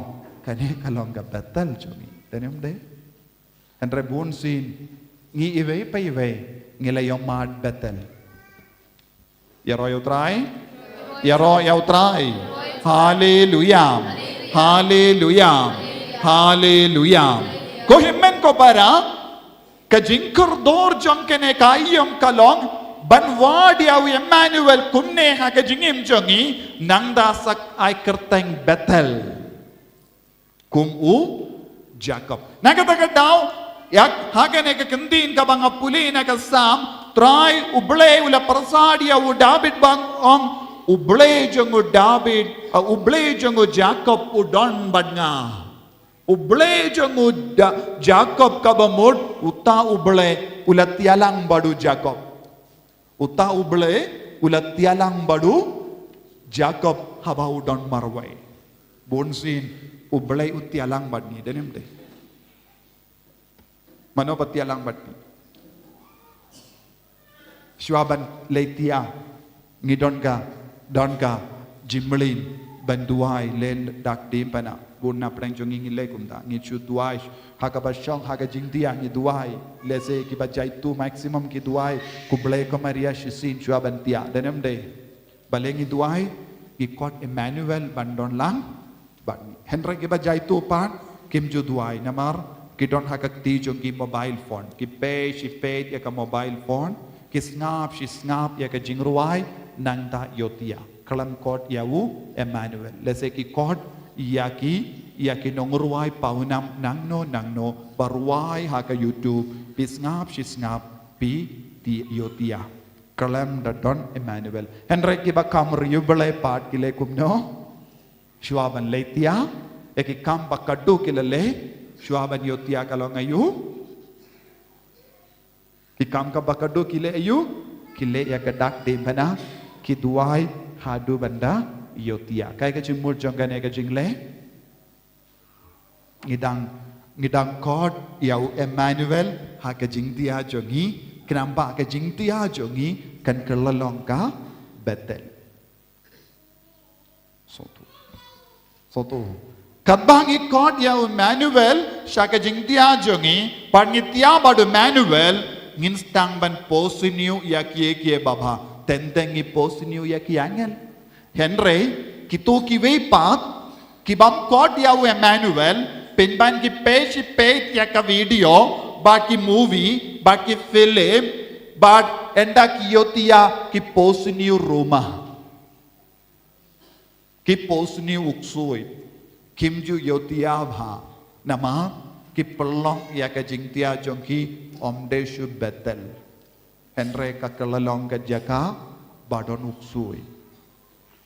kane ka long ka Bethel jong ngi. Don ne ym dei? Hynrei bunsien, ngi iwei pa iwei, ngi la ïamad Bethel. Ïaroh ïa U Trai? Ïaroh ïa U Trai. Haleluya. Haleluya. Haleluya. Ko hynmen ko para, ka jingkordor jong kane ka aïom ka long, ban wad ïa u Emmanuel kumne ha ka jingim jong ngi, nang da sa ai kyrteng Bethel. Kum u Jakob. Na kata ka daw, ïa, ha kane ka kyntien kaba nga pule na ka Salm, Trai U Blei u la pyrsad ïa u David ban ong, U Blei jong u David, ah, U Blei jong u Jakob u don bad nga. U Blei jong u Da-, Jakob kaba mut, uta U Blei, u la thiah lang bad u Jakob. Uta U Blei, u la thiah lang bad u Jakob haba u don marwei. Bunsien, U Blei u thiah lang bad ngi, don ne ym dei? Mano ba thiah lang bad ngi? Shuwa ban leit thiah, ngi don ka, don ka jingmlien ban duwai lehse dak dien pat na. Bun na pdeng jong ngi ngi leh kumta, ngi ju duwai, ha kaba shong, ha ka jingthiah ngi duwai, lehse kiba jaituh maximum ki duwai, khublei ko Maria shisien shuwa ban thiah, don ne ym dei? Balei ngi duwai, ngi khot Emmanuel ban don lang bad ngi. Hynrei kiba jaituh pat, kim ju duwai, namar ki don ha ka kti jong ki mobile phone. Ki peit shi peit ïa ka mobile phone, ki sngap shi sngap ïa ka jingrwai, nangta ïohthiah. Khlem khot ïa u Emmanuel. Lehse ki khot ïa ki, ïa ki nongrwai pawnam nangno nangno, ba rwai ha ka YouTube, phi sngap shi sngap, phi ïohthiah. Khlem da don Emmanuel. Hynrei kiba kham riewblei pat ki leh kumno? Shuwa ban leit thiah, ïa ki kam ba khatduh ki la leh, shuwa ban ïohthiah ka long aïu? Ki kam kaba khatduh ki leh aïu? Ki leh ïa ka dak dien pat na, ki duwai haduh ban da ïohthiah. Kaei ka jingmut jong kane ka jingleh? Ngi dang, ngi dang khot ïa u Emmanuel ha ka jingthiah jong ngi, khnang ba ka jingthiah jong ngi kan kylla long ka Bethel. Sotu. Sotu. Katba ngi khot ïa u Emmanuel sha ka jingthiah jong ngi, pat ngi thiah bad u Emmanuel, ngin sdang ban pynsniew ïa kiei kiei ba bha. Teng teng ngi pynsniew ïa ki angel. Hynrei, kito kiwei pat, ki bym khot ïa u Emmanuel, pynban ki peit shi peit ïa ka video, bad ki movie, bad ki film, bad ynda ki ïohthiah ki pynsniew ruh ma. Ki pynsniew u ksuid, kim ju ïohthiah bha, namar, ki pynlong ïa ka jingthiah jong ki ym dei shu Bethel. Hynrei ka kylla long ka jaka, ba don u ksuid.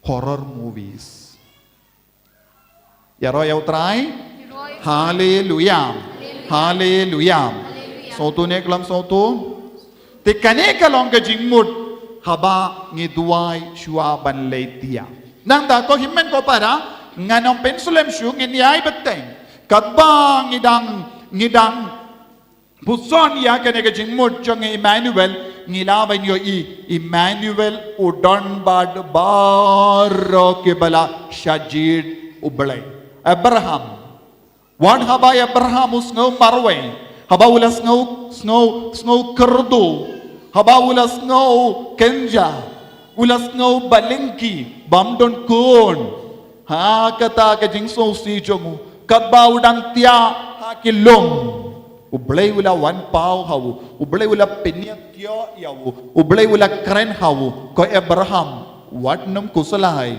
Horror movies. Ïaroh ïa u Trai? Haleluya. Haleluya. Sotu ne klam sotu. Te kane ka long ka jingmut haba ngi duwai shuwa ban leit thiah. Nangta ko hynmen ko para, ngan ym pynslem shuh, ngin ïai bteng. Katba ngi dang, ngi dang puson ïa kane ka jingmut jong Emmanuel, ngi lah ban ïohi Emmanuel u don bad baroh kiba la shah jied U Blei. Abraham, wat haba Abraham u sngew marwei, haba u la sngew, sngew, sngew kyrduh, haba u la sngew kynjah, u la sngew balyngki, bym don khun. Ha kata ka jingsngewsih jong u, katba u dang thiah ha ki lum, U Blei u la wan paw ha u, U Blei u la pynïaid ïa u, U Blei u la kren ha u, ko Abraham, wat nym khuslai.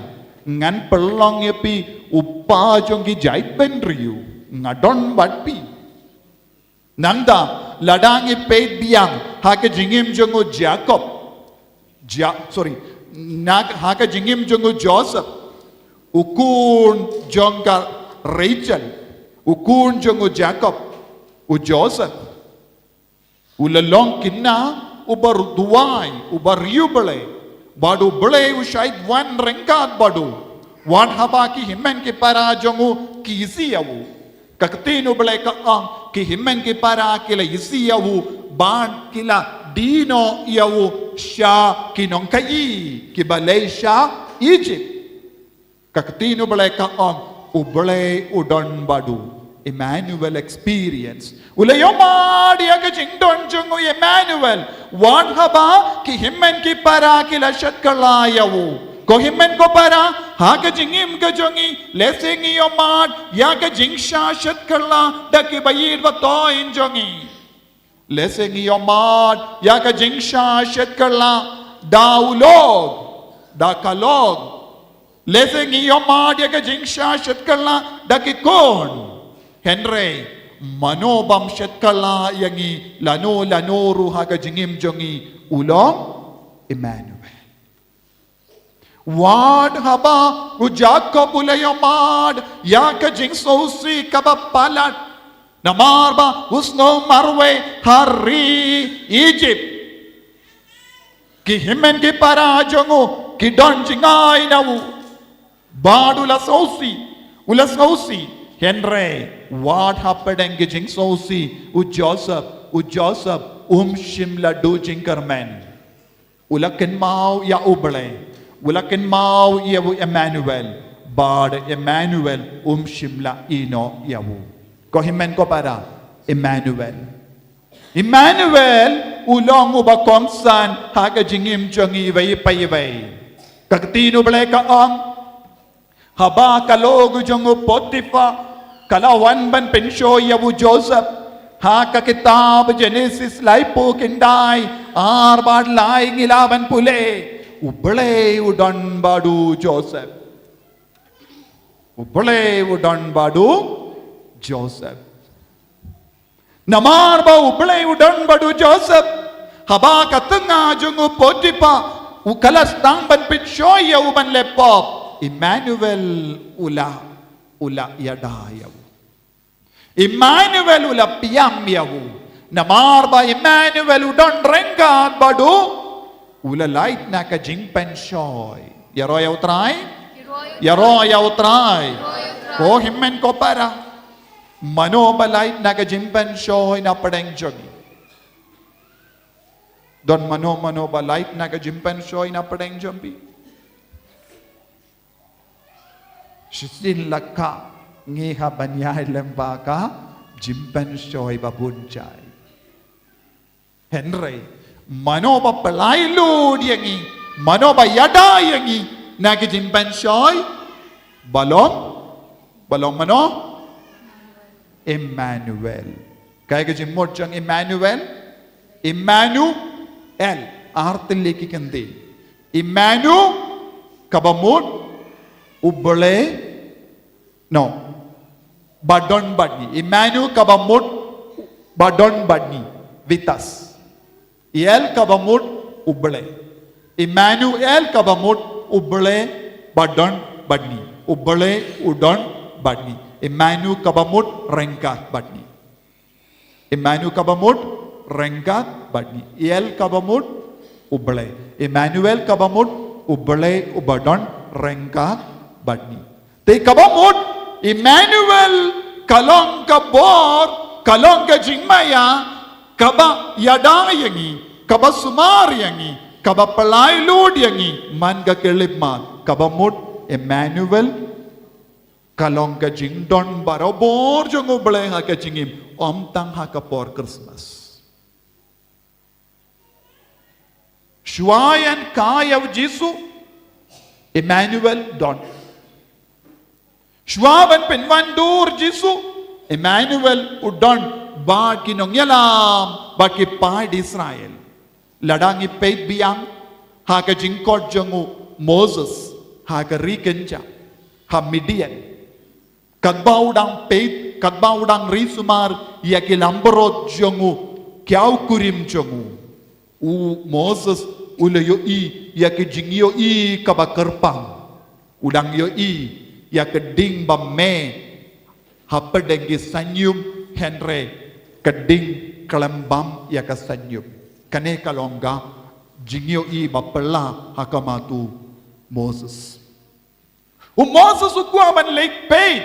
Ngan pynlong ïa phi u pa jong ki jaitbynriew, nga don bad phi. Nangta, lada ngi peit biang ha ka jingim jong u Jakob. Ja, sorry. Na, ha ka jingim jong u Joseph. U khun jong ka Rachel. U khun jong u Jakob. U Joseph u la long kynnoh uba duwai, uba riewblei. Bad U Blei u shait wan ryngkat bad u. Wat haba ki hynmen ki para jong u ki isih ïa u, ka ktien U Blei ka ong, ki hynmen ki para ki la isih ïa u, bad ki la die noh ïa u sha ki nongkhaïi kiba leit sha Egypt. Ka ktien U Blei ka ong, U Blei u don bad u. Emmanuel experience. U la ïohmad ïa ka jingdon jong u Emmanuel. Wat haba ki hynmen ki para ki la shet kylla ïa u. Ko hynmen ko para, ha ka jingim ka jong ngi, lehse ngi ïohmad ïa ka jingshah shet kylla da kiba ïeit ba thoiñ jong ngi. Lehse ngi ïohmad ïa ka jingshah shet kylla da u lok, da ka lok. Lehse ngi ïohmad ïa ka jingshah shet kylla da ki khun. Hynrei mano bym shet kylla ïa ngi lano lano ruh ha ka jingim jong ngi, u long Emmanuel. Wat haba u Jakob u la ïohmad ïa ka jingsngewsih kaba palat, namar ba u sngew marwei ha ri Egypt. Ki hynmen ki para jong u ki don jingai na u. Bad u la sngewsih, u la sngewsih. Hynrei wat hapdeng ki jingsngewsih, u Joseph, u Joseph um shym la duh jingkyrmen. U la kynmaw ïa U Blei. U la kynmaw ïa u Emmanuel. Bad Emmanuel um shym la ïehnoh ïa u. Ko hynmen ko para, Emmanuel. Emmanuel u long uba kongsan ha ka jingim jong ngi iwei pa iwei. Ka ktien U Blei ka ong, haba ka lok jong u Potiphar ka la wan ban pynshoi ïa u Joseph, ha ka kitab Genesis laiphew khyndai, ar bad lai ngi lah ban pule, U Blei u don bad u Joseph. U Blei u don bad u Joseph. Namar ba U Blei u don bad u Joseph, haba ka tnga jong u Potiphar u ka la sdang ban pynshoi ïa u ban leh pop, Emmanuel u la, u la ïada ïa u. Emmanuel u la pynïap ïa u. Namar ba Emmanuel u don ryngkat bad u, u la lait na ka jingpynshoi. Ïaroh ïa U Trai? Ïaroh ïa U Trai. Ko hynmen ko para, mano ba lait na ka jingpynshoi na pdeng jong ngi? Don mano mano ba lait na ka jingpynshoi na pdeng jong phi? Shisien la ka ngi hap ban ïai lem bad ka jingpynshoi ba bun jait. Hynrei mano ba pynlait lut ïa ngi, mano ba ïada ïa ngi na ka jingpynshoi? Ba long, ba long mano? Emmanuel. Kaei ka jingmut jong Emmanuel? Emmanuel, ar tylli ki kyntien. Emmanuel, kaba mut U Blei, no, ba don bad ngi. Emmanuel, kaba mut ba don bad ngi. Vitas. El, kaba mut U Blei. Emmanuel, kaba mut U Blei ba don bad ngi. U Blei u don bad ngi. Emmanuel, kaba mut ryngkat bad ngi. Emmanuel, kaba mut ryngkat bad ngi. El, kaba mut U Blei. Emmanuel, kaba mut U Blei uba don ryngkat bad ngi. Te kaba mut, Emmanuel, ka long ka bor, ka long ka jingmaïa, kaba ïada ïa ngi, kaba sumar ïa ngi, kaba pynlait lut ïa ngi man ka khyllipmat. Kaba mut, Emmanuel, ka long ka jingdon barabor jong U Blei ha ka jingim, ym tang ha ka por Christmas. Shuwa ïa ka ïa u Jisu, Emmanuel don. Shuwa ban pynwandur Jisu, Emmanuel u don bad ki nongïalam, bad ki paid Israel. Lada ngi peit biang ha ka jingkhot jong u Moses ha ka ri kynja ha Midian. Katba u dang peit, katba u dang ri sumar ïa ki langbrot jong u, ki aw kurim jong u, u Moses u la ïohi ïa ki jingïohi kaba kyrpang. U dang ïohi ïa ka ding ba me hapdeng ki saiñium, hynrei ka ding khlem bam ïa ka saiñium. Kane ka long ka jingïohi ba phylla ha khmat u Moses. U Moses u kwah ban leit peit.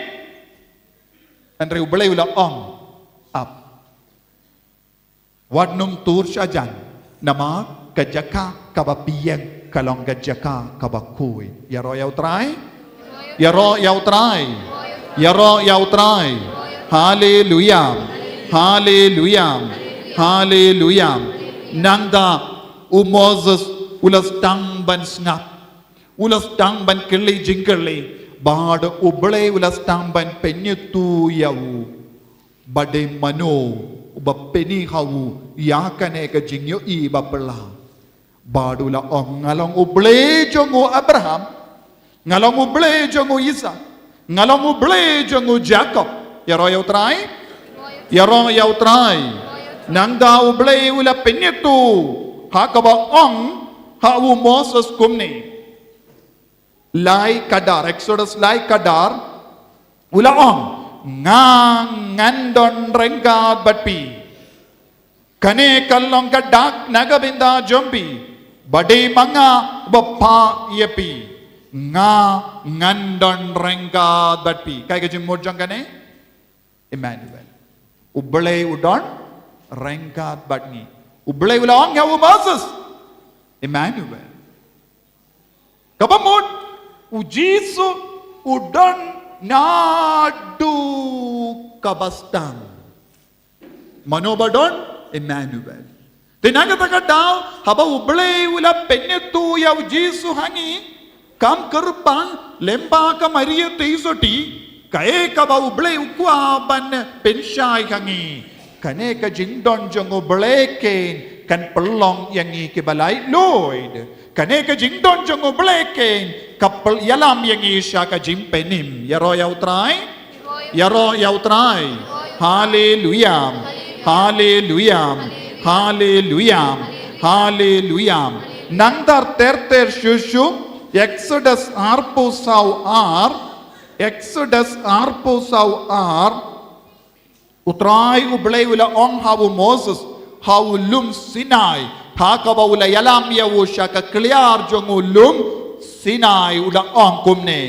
Hynrei U Blei u la ong, ap, wat nym tur sha jan, namar ka jaka kaba phi ïeng ka long ka jaka kaba khuid. Ïaroh ïa U Trai. Ïaroh ïa U Trai. Ïaroh ïa U Trai. Haleluya. Haleluya. Haleluya. Nangta u Moses u la sdang ban sngap. U la sdang ban kylli jingkylli, bad U Blei u la sdang ban pynïathuh ïa u ba dei mano uba pyni ha u ïa kane ka jingïohi ba phylla. Bad u la ong, nga long U Blei jong u Abraham, nga long U Blei jong u Isak, nga long U Blei jong u Jakob. Ïaroh ïa U Trai. Ïaroh ïa U Trai. Nangta U Blei u la pynïathuh ha kaba ong ha u Moses kumne. Lai khadar, Exodus lai khadar, u la ong, nga ngan don ryngkat bad phi. Kane ka long ka dak na ka bynta jong phi, ba dei ma nga uba phah ïa phi. Nga ngan don ryngkat bad phi. Kaei ka jingmut jong kane? Emmanuel. U Blei u don ryngkat bad ngi. U Blei u la ong ïa u Moses, Emmanuel. Kaba mut, u Jisu u don naduh kaba sdang. Mano ba don? Emmanuel. Te na kata ka daw, haba U Blei u la pynïathuh ïa u Jisu ha ngi, kam kyrpang, lyngba ka Maria Theisotti, kaei kaba U Blei u kwah ban pynshai ha ngi. Kane ka jingdon jong U Blei keiñ kan pynlong ïa ngi kiba laitluid. Kane ka jingdon jong U Blei keiñ ka pynïalam ïa ngi sha ka jingpynim. Ïaroh ïa U Trai. Ïaroh ïa U Trai. Haleluya. Haleluya. Haleluya. Haleluya. Nangta ter ter shuh shuh, Exodus arphew saw ar, Exodus arphew saw ar, U Trai U Blei u la ong ha u Moses, ha u lum Sinai, ha kaba u la ïalam ïa u sha ka kliar jong u lum Sinai, u la ong kumne.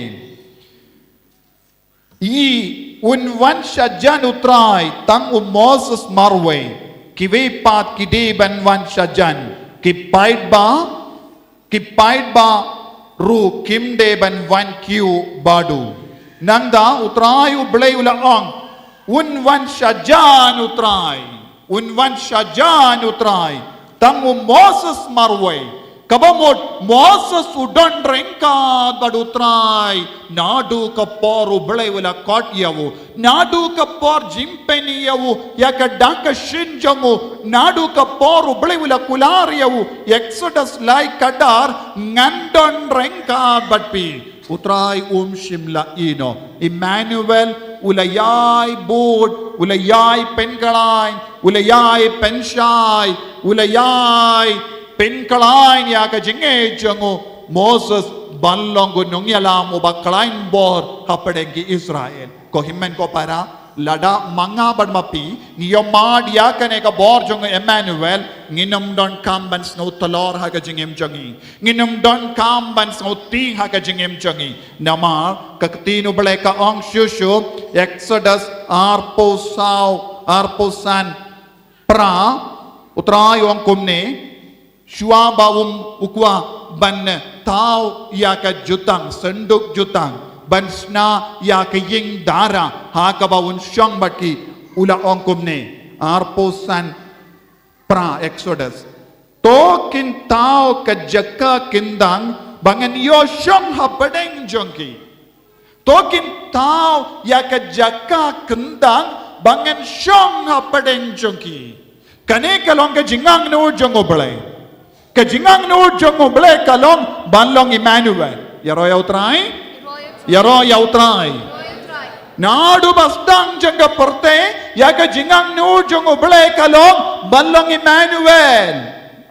Ïa, un wan shajan U Trai tang u Moses marwei, kiwei pat ki dei ban wan shajan, ki paidbah, ki paidbah ruh kim dei ban wan kiew bad u. Nangta U Trai U Blei u la ong, un wan shajan U Trai. Un wan shajan U Trai tang u Moses marwei. Kaba mut Moses u don ryngkat bad U Trai naduh ka por U Blei u la khot ïa u. Naduh ka por jingpyni ïa u ïa ka dak ka shin jong u. Naduh ka por U Blei u la kular ïa u. Exodus lai khadar, ngan don ryngkat bad phi. U Trai um shym la ïehnoh. Emmanuel, u la ïai bud, u la ïai pynkhlaiñ, u la ïai pynshai, u la ïai pynkhlaiñ ïa ka jingngeit jong u Moses ban long u nongïalam uba khlaiñ bor hapdeng ki Israel. Ko hynmen ko para, Lada ma nga bad ma phi ngi ïohmad ïa kane ka bor jong u Emmanuel, ngin ym donkam ban sngewtlor ha ka jingim jong ngi. Ngin ym donkam ban sngewtieng ha ka jingim jong ngi. Namar ka ktien U Blei ka ong shuh shuh, Exodus arphew saw, arphew san, phra, U Trai u ong kumne, shuwa ba um u kwah ban thaw ïa ka jutang, synduk jutang, ban shna ïa ka ïing dara ha kaba un shong bad ki, u la ong kumne, arphew san, phra, Exodus. To kin thaw ka jaka kyndang ba ngan ïoh shong hapdeng jong ki. To kin thaw ïa ka jaka kyndang ba ngan shong hapdeng jong ki. Kane ka long ka jingangnud jong U Blei. Ka jingangnud jong U Blei ka long ban long Emmanuel. Ïaroh ïa U Trai. Ïaroh ïa U Trai. Naduh ba sdang jong ka pyrthei, ïa ka jingangnud jong U Blei ka long ban long Emmanuel.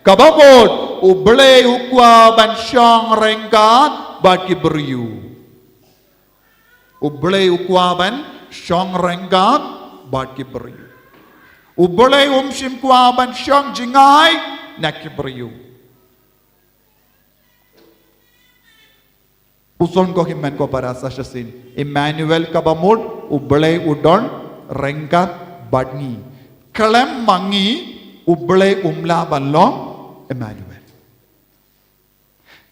Kaba mut, U Blei u kwah ban shong ryngkat bad ki briew. U Blei u kwah ban shong ryngkat bad ki briew. U Blei um shym kwah ban shong jngai na ki briew. Puson ko hynmen ko para sa shisien. Emmanuel kaba mut, U Blei u don ryngkat bad ngi. Khlem ma ngi, U Blei um lah ban long Emmanuel.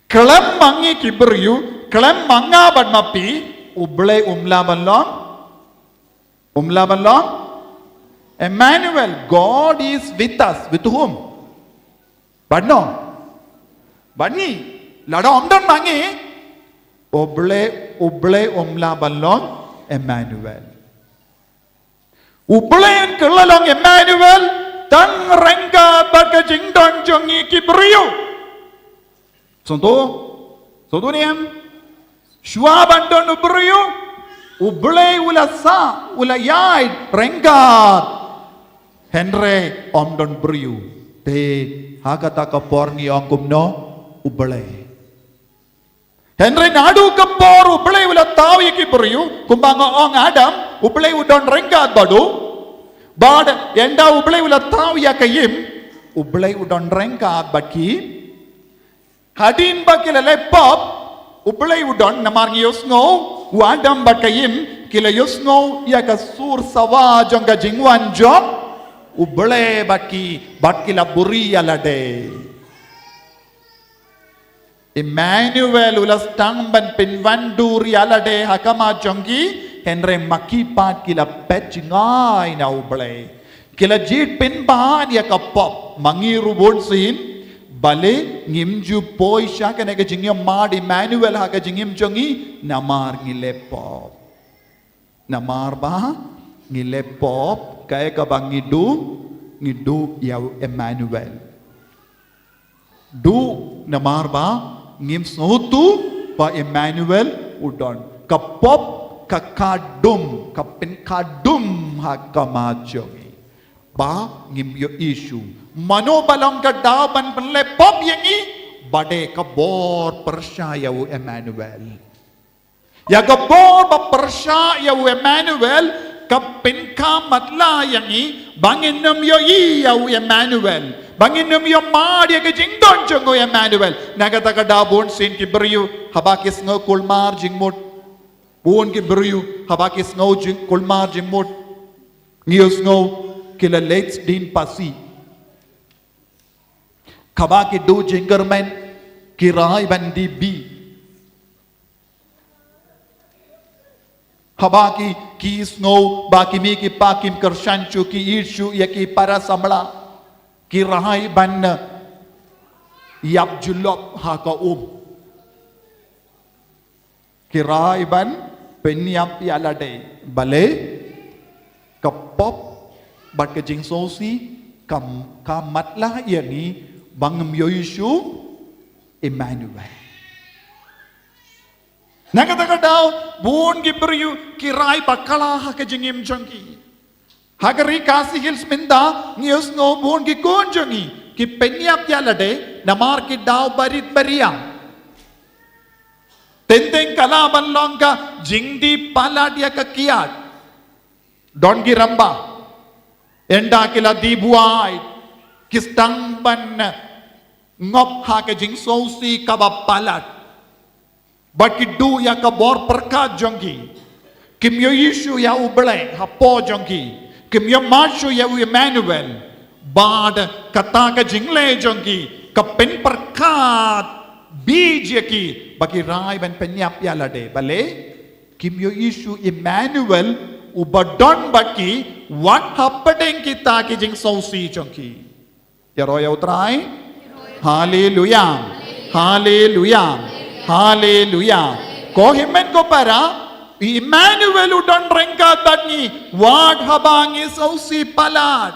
Khlem ma ngi ki briew, khlem ma nga bad ma phi, U Blei um lah ban long, um lah ban long Emmanuel, God is with us. With whom? Bad no? Bad ngi. Lada ym don ma ngi, U Blei, U Blei um lah ban long Emmanuel. U Blei un kylla long Emmanuel tang ryngkat bad ka jingdon jong ngi ki briew. Sngewthuh? Sngewthuh ne em? Shuwa ban don u briew, U Blei u la sah, u la ïaid ryngkat. Hynrei ym don briew. Te ha kata ka por ngi ong kumno? U Blei. Hynrei naduh ka por U Blei u la thaw ïa ki briew, kumba nga ong Adam, U Blei u don ryngkat bad u. Bad ynda U Blei u la thaw ïa ka ïing, U Blei u don ryngkat bad ki. Hadien ba ki la leh pop, U Blei u don, namar ngi ïohsngew, u Adam bad ka ïing ki la ïohsngew ïa ka sur sawa jong ka jingwan jong U Blei bad ki, bad ki la buhrieh ïa lade. Emmanuel u la sdang ban pynwandur ïa lade ha khmat jong ki, hynrei ma ki pat ki la peit jngai na U Blei. Ki la jied pynban ïa ka pop, ma ngi ruh bunsien, balei ngim ju poi sha kane ka jingïamad Emmanuel ha ka jingim jong ngi, namar ngi leh pop. Namar ba ngi leh pop, kaei kaba ngi duh, ngi duh ïa u Emmanuel. Duh namar ba ngim sngewthuh ba Emmanuel u don. Ka pop ka khadum, ka pynkhadum ha khmat jong ngi. Ba ngim ïohi shuh. Mano ba long ka daw ban pynleh pop ïa ngi, ba dei ka bor pyrshah ïa u Emmanuel. Ïa ka bor ba pyrshah ïa u Emmanuel, ka pynkham matlah ïa ngi, ba ngin ym ïohi ïa u Emmanuel. Ba ngin ym ïohmad ïa ka jingdon jong u Emmanuel. Na kata ka daw bunsien ki briew, haba ki sngew kulmar jingmut. Bun ki briew, haba ki sngew jing kulmar jingmut. Ngi ïohsngew, ki la leit sdien phasi. Haba ki duh jingkyrmen, ki rai ban die bih. Haba ki, ki sngew ba ki mei ki pa kim kyrshan shuh, ki ïeit shuh ïa ki para samla, ki rai ban, eh, ïap julop ha ka um. Ki rai ban pynïap ïa lade, balei ka pop bad ka jingsngewsih ka, ka matlah ïa ngi ba ngim ïohi shuh Emmanuel. Na kata ka daw, bun ki briew ki rai bakla ha ka jingim jong ki. Ha ka ri Khasi Hills mynta, ngi ïohsngew bun ki khun jong ngi ki pynïap ïa lade, namar ki daw barit bariang. Teng teng ka lah ban long ka jingdie palat ïa ka kiad. Don ki ramba, ynda ki la die buaid, ki sdang ban ngop ha ka jingsngewsih kaba palat. Bad ki duh ïa ka bor pyrkhat jong ki. Kim ïohi shuh ïa U Blei hapoh jong ki. Kim ïohi shuh ïa u Emmanuel. Bad kata ka jingleh jong ki ka pynpyrkhat bit ïa ki ba ki rai ban pynïap ïa lade. Balei? Kim ïohi shuh Emmanuel uba don bad ki, wat hapdeng kita ki jingsngewsih jong ki. Ïaroh ïa U Trai. Haleluya. Haleluya. Haleluya. Ko hynmen ko para, Emmanuel u don ryngkat bad ngi, wat haba ngi sngewsih palat.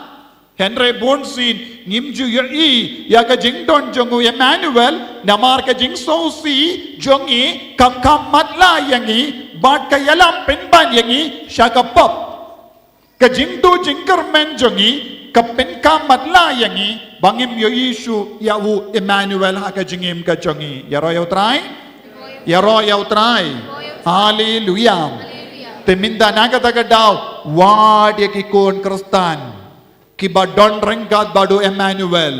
Hynrei bunsien ngim ju ïohi ïa ka jingdon jong u Emmanuel, namar ka jingsngewsih jong ngi ka kham matlah ïa ngi, bad ka ïalam pynban ïa ngi sha ka pop. Ka jingduh jingkyrmen jong ngi ka pynkham matlah ïa ngi, ba ngim ïohi shuh ïa u Emmanuel ha ka jingim ka jong ngi. Ïaroh ïa U Trai. Ïaroh ïa U Trai. Haleluya. Te mynta na kata ka daw, wat ïa ki khun Khristan kiba don ryngkat bad u Emmanuel,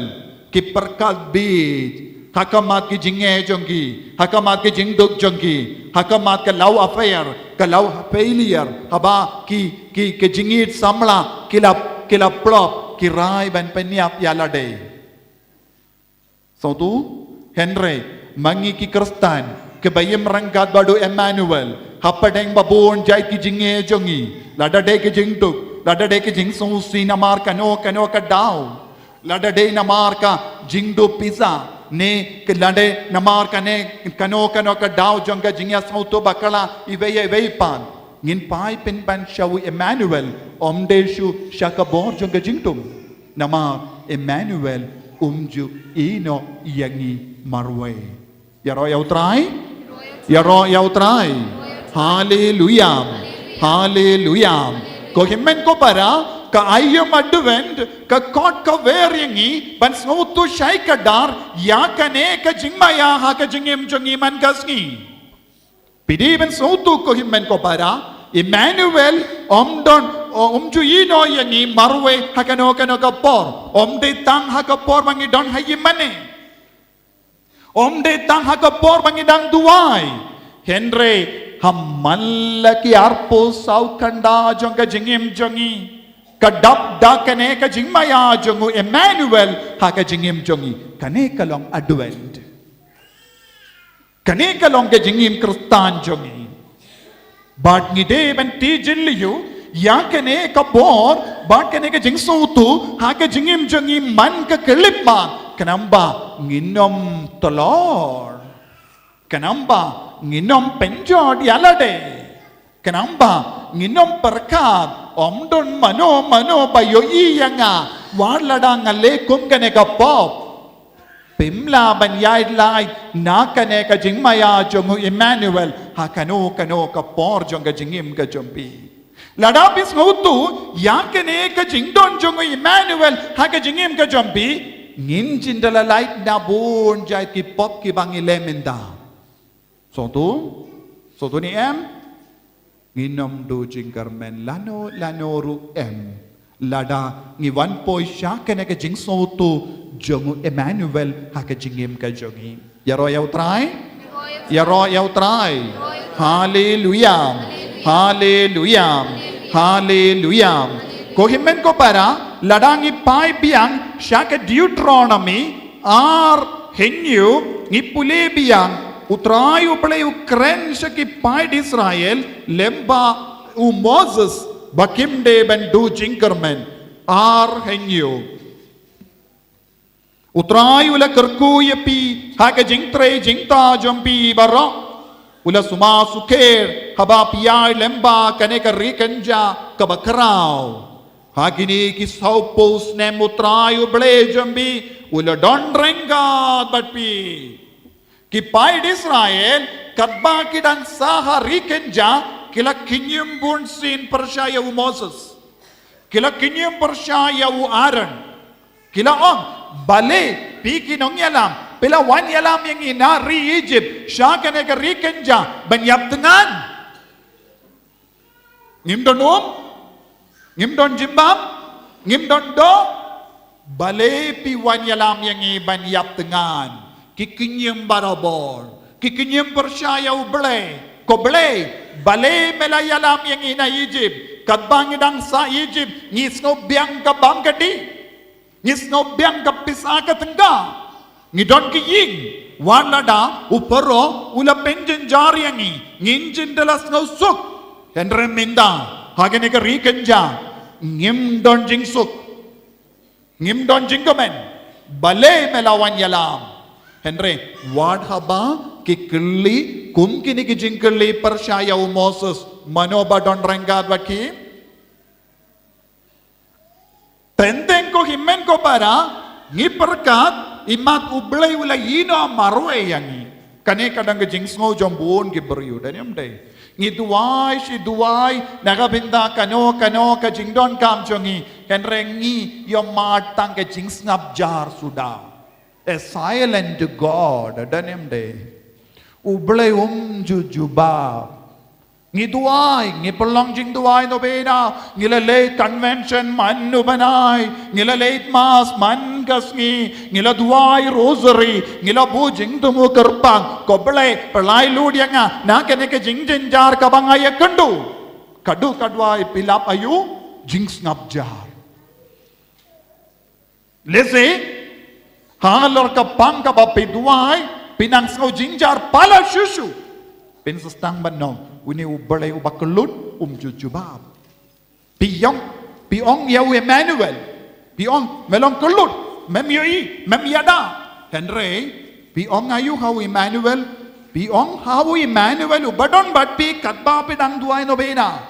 ki pyrkhat bit ha khmat ki jingeh jong ki, ha khmat ki jingduk jong ki, ha khmat ka love affair, ka love failure, haba ki, ki, ki jingïeit samla ki la, ki la plop, ki rai ban pynïap ïa lade. Sngewthuh? Hynrei ma ngi ki Khristan kiba im ryngkat bad u Emmanuel, hapdeng ba bun jait ki jingeh jong ngi, lada dei ki jingduk, lada dei ki jingsngewsih namar kano kano ka daw, lada dei namar ka jingduh pisa, ne ka lada dei namar kane kano kano ka daw jong ka jingïasngewthuh bakla iwei ïa iwei pat, ngin phai pynban sha u Emmanuel, ym dei shuh sha ka bor jong ka jingtum. Namar Emmanuel um ju ïehnoh ïa ngi marwei. Ïaroh ïa U Trai. Ïaroh ïa U Trai. Haleluya. Haleluya. Ko hynmen ko para, ka aïom Advent ka khot ka wer ïa ngi ban sngewthuh shai kdar ïa kane ka jingmaïa ha ka jingim jong ngi man ka sngi. Phi dei ban sngewthuh ko hynmen ko para, Emmanuel um don, um ju ïehnoh ïa ngi marwei ha kano kano ka por. Um dei tang ha ka por ba ngi don ha ïingmane. Um dei tang ha ka por ba ngi dang duwai. Hynrei ha man la ki arphew saw kynda jong ka jingim jong ngi, ka dap da kane ka jingmaïa jong u Emmanuel ha ka jingim jong ngi. Kane ka long Advent. Kane ka long ka jingim Khristan jong ngi. Bad ngi dei ban tip jylliew ïa kane ka bor bad kane ka jingsngewthuh ha ka jingim jong ngi man ka khyllipmat, khnang ba ngin ym tlor, khnang ba ngin ym pynjot ïa lade, khnang ba ngin ym pyrkhat, ym don mano mano ba ïohi ïa nga wat lada nga leh kum kane ka pop. Phim lah ban ïaid lait na kane ka jingmaïa jong u Emmanuel ha kano kano ka por jong ka jingim ka jong phi. Lada phi sngewthuh ïa kane ka jingdon jong u Emmanuel ha ka jingim ka jong phi, ngin jin da la lait na bun jait ki pop kiba ngi leh mynta. Sngewthuh? Sngewthuh ne em? Ngin ym duh jingkyrmen lano lano ruh em, lada ngi wan poi sha kane ka jingsngewthuh jong u Emmanuel ha ka jingim ka jong ngi. Ïaroh ïa U Trai. Ïaroh ïa U Trai. Haleluya. Haleluya. Haleluya. Ko hynmen ko para, lada ngi phai biang sha ka Deuteronomi ar hynñiew, ngi pule biang, U Trai U Blei u kren sha ki paid Israel lem bad u Moses ba kim dei ban duh jingkyrmen. Ar hynñiew. U Trai u la kyrkhu ïa phi ha ka jingtrei jingktah jong phi baroh. U la sumar sukher haba phi ïaid lem bad kane ka ri kynja kaba khraw. Ha kine ki sawphew snem U Trai U Blei jong phi u la don ryngkat bad phi. Ki paid Israel katba ki dang sah ha ri kynja ki la khñium bunsien pyrshah ïa u Moses. Ki la khñium pyrshah ïa u Aaron. Ki la ong, balei phi ki nongïalam phi la wan ïalam ïa ngi na ri Egypt sha kane ka ri kynja ban ïap thngan? Ngim don um? Ngim don jingbam, ngim don doh, balei phi wan ïalam ïa ngi ban ïap thngan? Ki kñim barabor, ki kñim pyrshah ïa U Blei. Ko Blei, balei me la ïalam ïa ngi na Egypt? Katba ngi dang sah Egypt, ngi sngew biang ka bam ka dih. Ngi sngew biang ka pisa ka tyngka. Ngi don ki ïing. Wat lada u Pharaoh u la pynjynjar ïa ngi, ngin jin da la sngew suk. Hynrei mynta, ha kane ka ri kynja, ngim don jingsuk. Ngim don jingkmen. Balei me la wan ïalam? Hynrei wat haba ki kylli kum kine ki jingkylli pyrshah ïa u Moses, mano ba don ryngkat bad ki? Teng teng ko hynmen ko para, ngi pyrkhat, imat U Blei u la ïehnoh marwei ïa ngi. Kane ka dang ka jingsngew jong bun ki briew, dei ne em dei? Ngi duwai shi duwai, na ka bynta kano kano ka jingdonkam jong ngi, hynrei ngi ïohmad tang ka jingsngap jar suda. A silent God, dei ne em dei? U Blei um ju jubab. Ngi duwai, ngi pynlong jingduwai novena, ngi la leit convention man u bnai, ngi la leit mass man ka sngi, ngi la duwai rosary, ngi la buh jingthmu kyrpang, ko Blei, pynlait lut ïa nga na kane ka jingjynjar kaba nga ïakynduh. Ka dei ka duwai phi lap aïu? Jingsngap jar. Lehse halor ka pang kaba phi duwai, phi nang sngew jynjar palat shuh shuh. Phin sa sdang ban ong, une U Blei uba kyllut um ju jubab. Phi ong, phi ong ïa u Emmanuel. Phi ong, me long kyllut, mem ïohi, mem ïada. Hynrei phi ong aïu ha u Emmanuel? Phi ong ha u Emmanuel uba don bad phi katba phi dang duwai novena.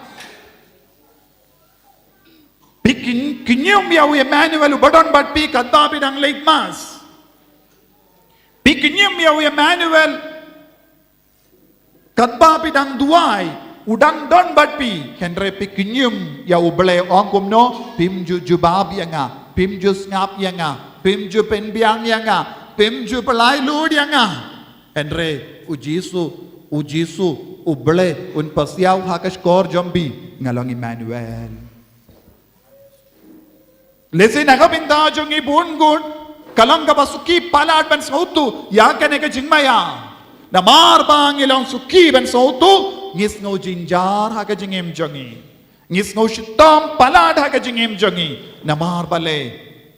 Phi kyn-, kñim ïa u Emmanuel uba don bad phi katba phi dang leit mass. Phi kñim ïa u Emmanuel katba phi dang duwai, u dang don bad phi. Hynrei phi kñim ïa U Blei, ong kumno? Phim ju jubab ïa nga, phim ju sngap ïa nga, phim ju pynbiang ïa nga, phim ju pynlait lut ïa nga. Hynrei U Jisu, U Jisu, U Blei un pasiaw ha ka shkor jong phi, nga long Emmanuel. Lehse na ka bynta jong ngi bun ngut ka long kaba suki palat ban sngewthuh ïa kane ka jingmaïa. Namar ba ngi long suki ban sngewthuh, ngi sngew jynjar ha ka jingim jong ngi. Ngi sngew shitom palat ha ka jingim jong ngi. Namar balei?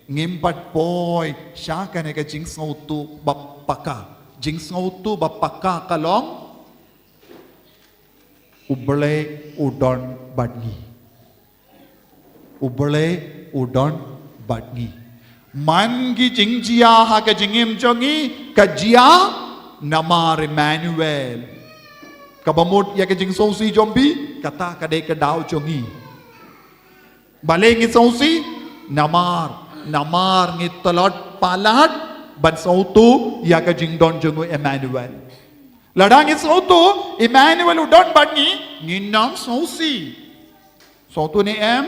Ngim pat poi sha kane ka jingsngewthuh ba paka. Jingsngewthuh ba paka ka long U Blei u don bad ngi. U Blei u don bad ngi. Man ki jingjia ha ka jingim jong ngi, ka jia namar Emmanuel. Kaba mut ïa ka jingsngewsih jong phi, kata ka dei ka daw jong ngi. Balei ngi sngewsih? Namar, namar ngi tlot palat ban sngewthuh ïa ka jingdon jong u Emmanuel. Lada ngi sngewthuh Emmanuel u don bad ngi, ngin ym sngewsih. Sngewthuh ne em?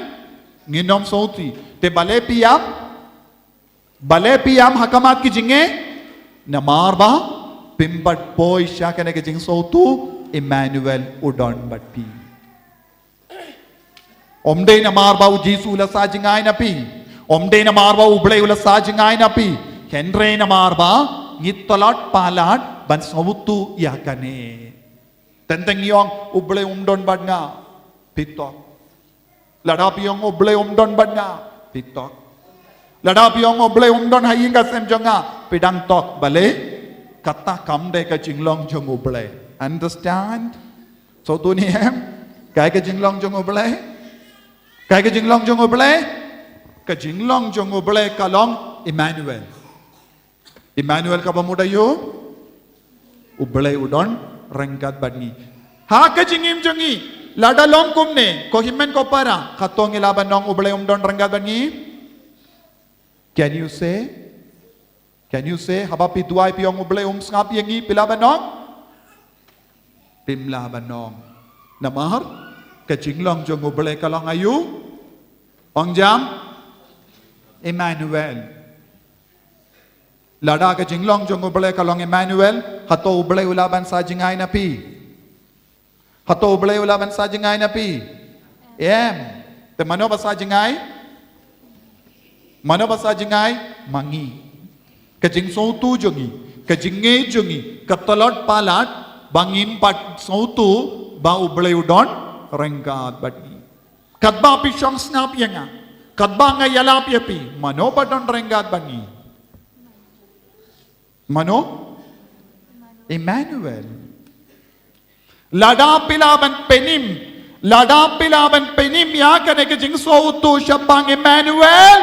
Ngin ym sngewsih. Te balei phi ïam? Balei phi ïam ha khmat ki jingeh? Namar ba phim pat poi sha kane ka jingsngewthuh Emmanuel u don bad phi. Ym dei namar ba u Jisu u la sah jngai na phi. Ym dei namar ba u Blei u la sah jngai na phi. Hynrei namar ba ngi tlot palat ban sngewthuh ïa kane. Teng teng ngi ong u Blei um don bad nga, phi tok. Lada phi ong u Blei um don bad nga, phi tok. Lada phi ong u Blei um don ha ïing ha sem jong nga, phi dang tok. Balei? Kata kam dei ka jinglong jong u Blei. Understand? Sngewthuh ne em? Kaei ka jinglong jong u Blei? Kaei ka jinglong jong u Blei? Ka jinglong jong u Blei ka long Emmanuel. Emmanuel kaba mut aïu? U Blei u don ryngkat bad ngi. Ha ka jingim jong ngi, lada long kumne, ko hynmen ko para, kato ngi lah ban ong u Blei um don ryngkat bad ngi? Can you say? Can you say, haba phi duwai phi ong u Blei um sngap ïa ngi, phi lah ban ong? Phim lah ban ong. Namar ka jinglong jong u Blei ka long aïu? Ong jam? Emmanuel. Lada ka jinglong jong u Blei ka long Emmanuel, hato u Blei u lah ban sah jngai na phi? Hato u Blei u lah ban sah jngai na phi? Em. Te mano ba sa jngai? Mano ba sa jngai? Ma ngi. Ka jingsngewthuh jong ngi, ka jingngeit jong ngi, ka tlot palat ba ngim pat sngewthuh ba U Blei u don ryngkat bad ngi. Katba phi shong sngap ïa nga, katba nga ïalap ïa phi, mano ba don ryngkat bad ngi? Mano? Emmanuel. Lada phi lah ban pynim, lada phi lah ban pynim ïa kane ka jingsngewthuh shaphang Emmanuel,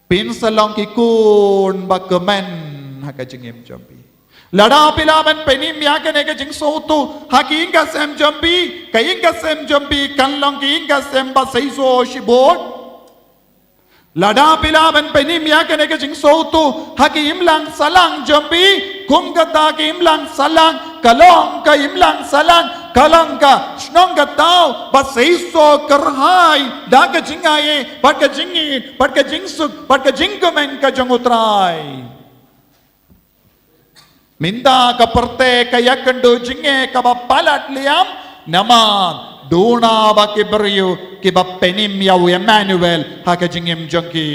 phin sa long ki khun ba kmen ha ka jingim jong phi. Lada phi lah ban pynim ïa kane ka jingsngewthuh ha ki ïing ka sem jong phi, ka ïing ka sem jong phi kan long ki ïing ka sem ba seisoh shibun. Lada phi lah ban pynim ïa kane ka jingsngewthuh ha ki imlang sahlang jong phi, kum kata ki imlang sahlang ka long ka imlang sahlang, ka long ka shnong ka thaw ba seisoh kyrhai da ka jingai, bad ka jingïeit, bad ka jingsuk, bad ka jingkmen ka jong U Trai. Mynta ka pyrthei ka ïakynduh jingeh kaba palat liam, namar duna ba ki briew kiba pynim ïa u Emmanuel ha ka jingim jong ki.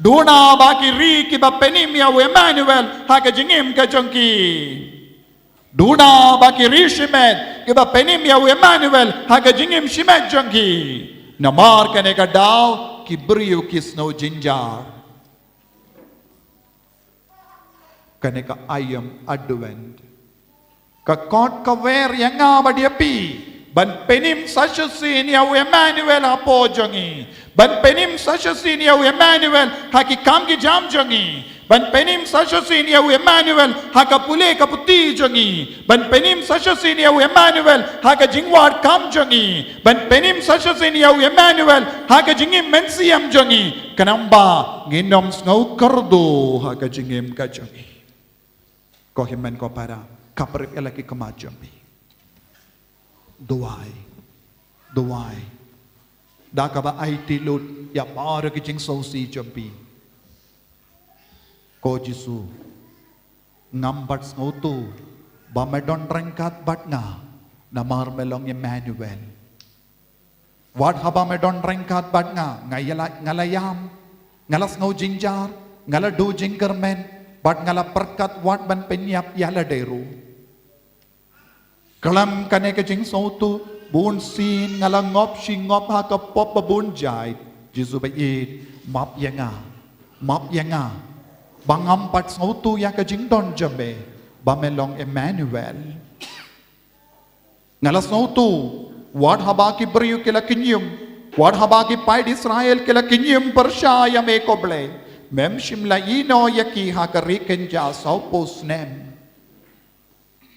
Duna ba ki ri kiba pynim ïa u Emmanuel ha ka jingim ka jong ki. Duna ba ki ri shimet kiba pynim ïa u Emmanuel ha ka jingim shimet jong ki. Namar kane ka daw ki briew ki sngew jynjar. Kane ka aïom Advent ka khot ka wer ïa nga bad ïa phi ban pynim sa shisien ïa u Emmanuel hapoh jong ngi, ban pynim sa shisien ïa u Emmanuel ha ki kam ki jam jong ngi, ban pynim sa shisien ïa u Emmanuel ha ka pule ka puthi jong ngi, ban pynim sa shisien ïa u Emmanuel ha ka jingwad kam jong ngi, ban pynim sa shisien ïa u Emmanuel ha ka jingim mynsiem jong ngi. Khnang ba ngin ym sngew kyrduh ha ka jingim ka jong ngi. Ko hynmen ko para, ka pyrshah ïa la ki khmat jong phi. Duwai, duwai da kaba aiti lut ïa baroh ki jingsngewsih jong phi. Ko Jisu, ngam pat sngewthuh ba me don ryngkat bad nga, namar me long Emmanuel. Wat haba me don ryngkat bad nga, nga ïa la, nga la ïam, nga la sngew jynjar, nga la duh jingkyrmen, bad nga la pyrkhat wat ban pynïap ïa lade ruh. Khlem kane ka jingsngewthuh, bun sien nga la ngop shi ngop ha ka pop ba bun jait. Jisu ba ïeit, map ïa nga, map ïa nga ba ngam pat sngewthuh ïa ka jingdon jong me, ba me long Emmanuel. Nga la sngewthuh wat haba ki briew ki la kñium, wat haba ki paid Israel ki la kñium pyrshah ïa me ko Blei, mem shym la ïehnoh ïa ki ha ka ri kynja sawphew snem.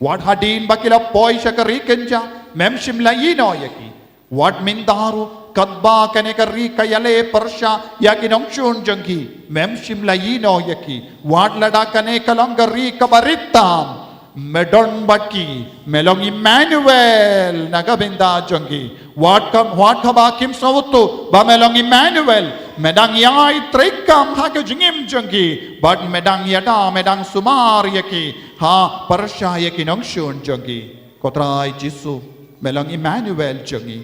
Wat hadien ba ki la poi sha ka ri kynja, mem shym la ïehnoh ïa ki. Wat mynta ruh, katba kane ka ri ka ïaleh pyrshah ïa ki nongshun jong ki, mem shym la ïehnoh ïa ki. Wat lada kane ka long ka ri kaba rit tam, me don bad ki, me long Emmanuel na ka bynta jong ki. Wat ka, wat kaba kim sngewthuh ba me long Emmanuel, me dang ïai treikam ha ka jingim jong ki, bad me dang ïada, me dang sumar ïa ki, ha pyrshah ïa ki nongshun jong ki. Ko Trai Jisu, me long Emmanuel jong ngi.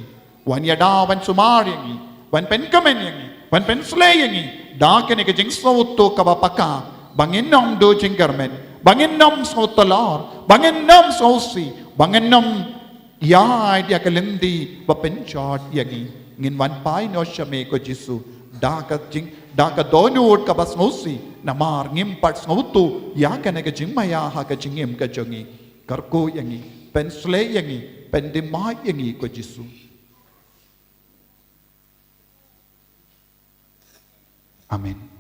Wan ïada, wan sumar ïa ngi, wan pynkmen ïa ngi, wan pynsleh ïa ngi da kane ka jingsngewthuh kaba paka, ba ngin ym duh jingkyrmen, ba ngin ym sngew tlor, ba ngin ym sngewsih, ba ngin ym ïaid ïa ka lynti ba pynjot ïa ngi. Ngin wan phai noh sha me ko Jisu da ka jing, da ka dohnud kaba sngewsih, namar ngim pat sngewthuh ïa kane ka jingmaïa ha ka jingim ka jong ngi. Kyrkhu ïa ngi, pynsleh ïa ngi, pyndih ïa ngi ko Jisu. Amen.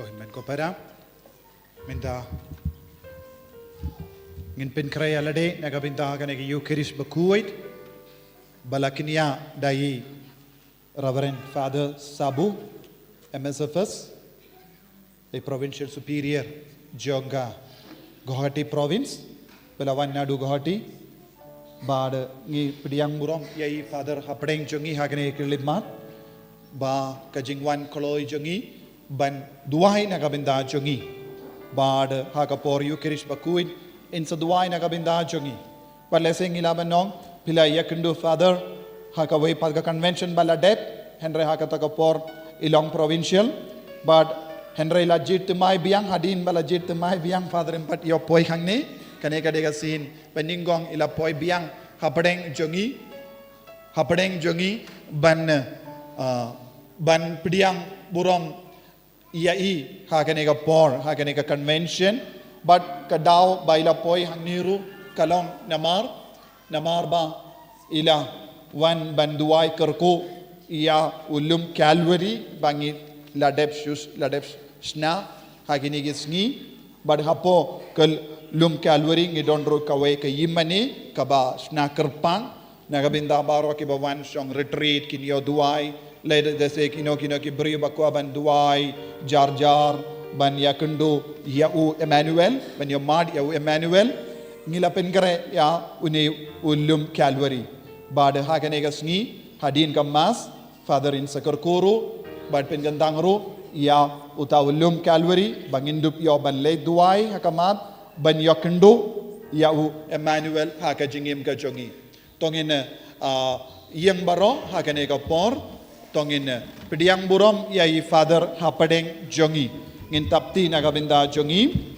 Hynmen ko para, mynta ngin pynkhreh ïa lade na ka bynta kane ka Eucharist bakhuid ba la kñia da i Reverend Father Sabu, M S F S, i Provincial Superior jong ka Guwahati Province, ba la wan naduh Guwahati. Bad ngi pdiang burom ïa i Father hapdeng jong ngi ha kane ka khyllipmat, ba ka jingwan kloi jong ngi ban duwai na ka bynta jong ngi. Bad ha ka por Eucharist bakhuid, yn sa duwai na ka bynta jong ngi. Bad lehse ngi lah ban ong, phi la ïakynduh Father ha kawei pat ka convention ba la dep, hynrei ha kata ka por i long provincial. Bad hynrei la jied thymmai biang, hadien ba la jied thymmai biang Father ym pat ïoh poi hangne. Kane ka dei ka sien ba nyngkong i la poi biang hapdeng jong ngi, hapdeng jong ngi ban, ah, ban pdiang burom ïa i ha kane ka por, ha kane ka convention. Bad ka daw ba i la poi hangne ruh ka long namar, namar ba i la wan ban duwai kyrkhu ïa u lum Calvary ba ngi la dep shu, la dep shna ha kine ki sngi. Bad hapoh ka lum Calvary ngi don ruh kawei ka ïingmane kaba shna kyrpang. Na ka bynta baroh kiba wan shong retreat, kin ïoh duwai, lehse kino kino ki briew ba kwah ban duwai jar jar, ban ïakynduh ïa u Emmanuel, ban ïoh mad ïa u Emmanuel, ngi la pynkhreh ïa une u lum Calvary. Bad ha kane ka sngi, hadien ka Mass, Father yn sa kyrkhu ruh bad pynkyntang ruh ïa uta u lum Calvary ba ngin dup ïoh ban leit duwai ha khmat ban ïakynduh ïa u Emmanuel ha ka jingim ka jong ngi. To ngin, ah, ïeng baroh ha kane ka por, to ngin, ah, pdiang burom ïa i Father hapdeng jong ngi. Ngin tap kti na ka bynta jong ngi.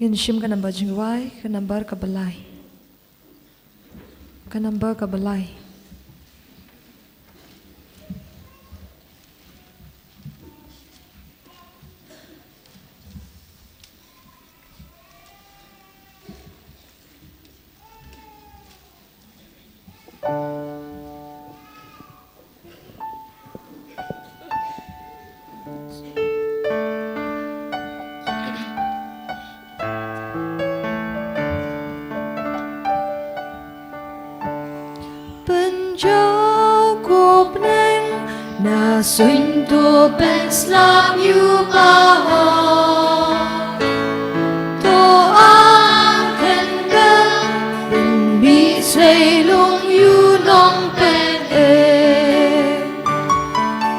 Ngin shim ka nambar jingduwai, ka nambar kaba lai. Ka nambar kaba lai. Pynjaw ko bneng, na suiñ to pynslap ïa u Baha. To ang khyndew, pynmih sei lung ïa u nongpynim.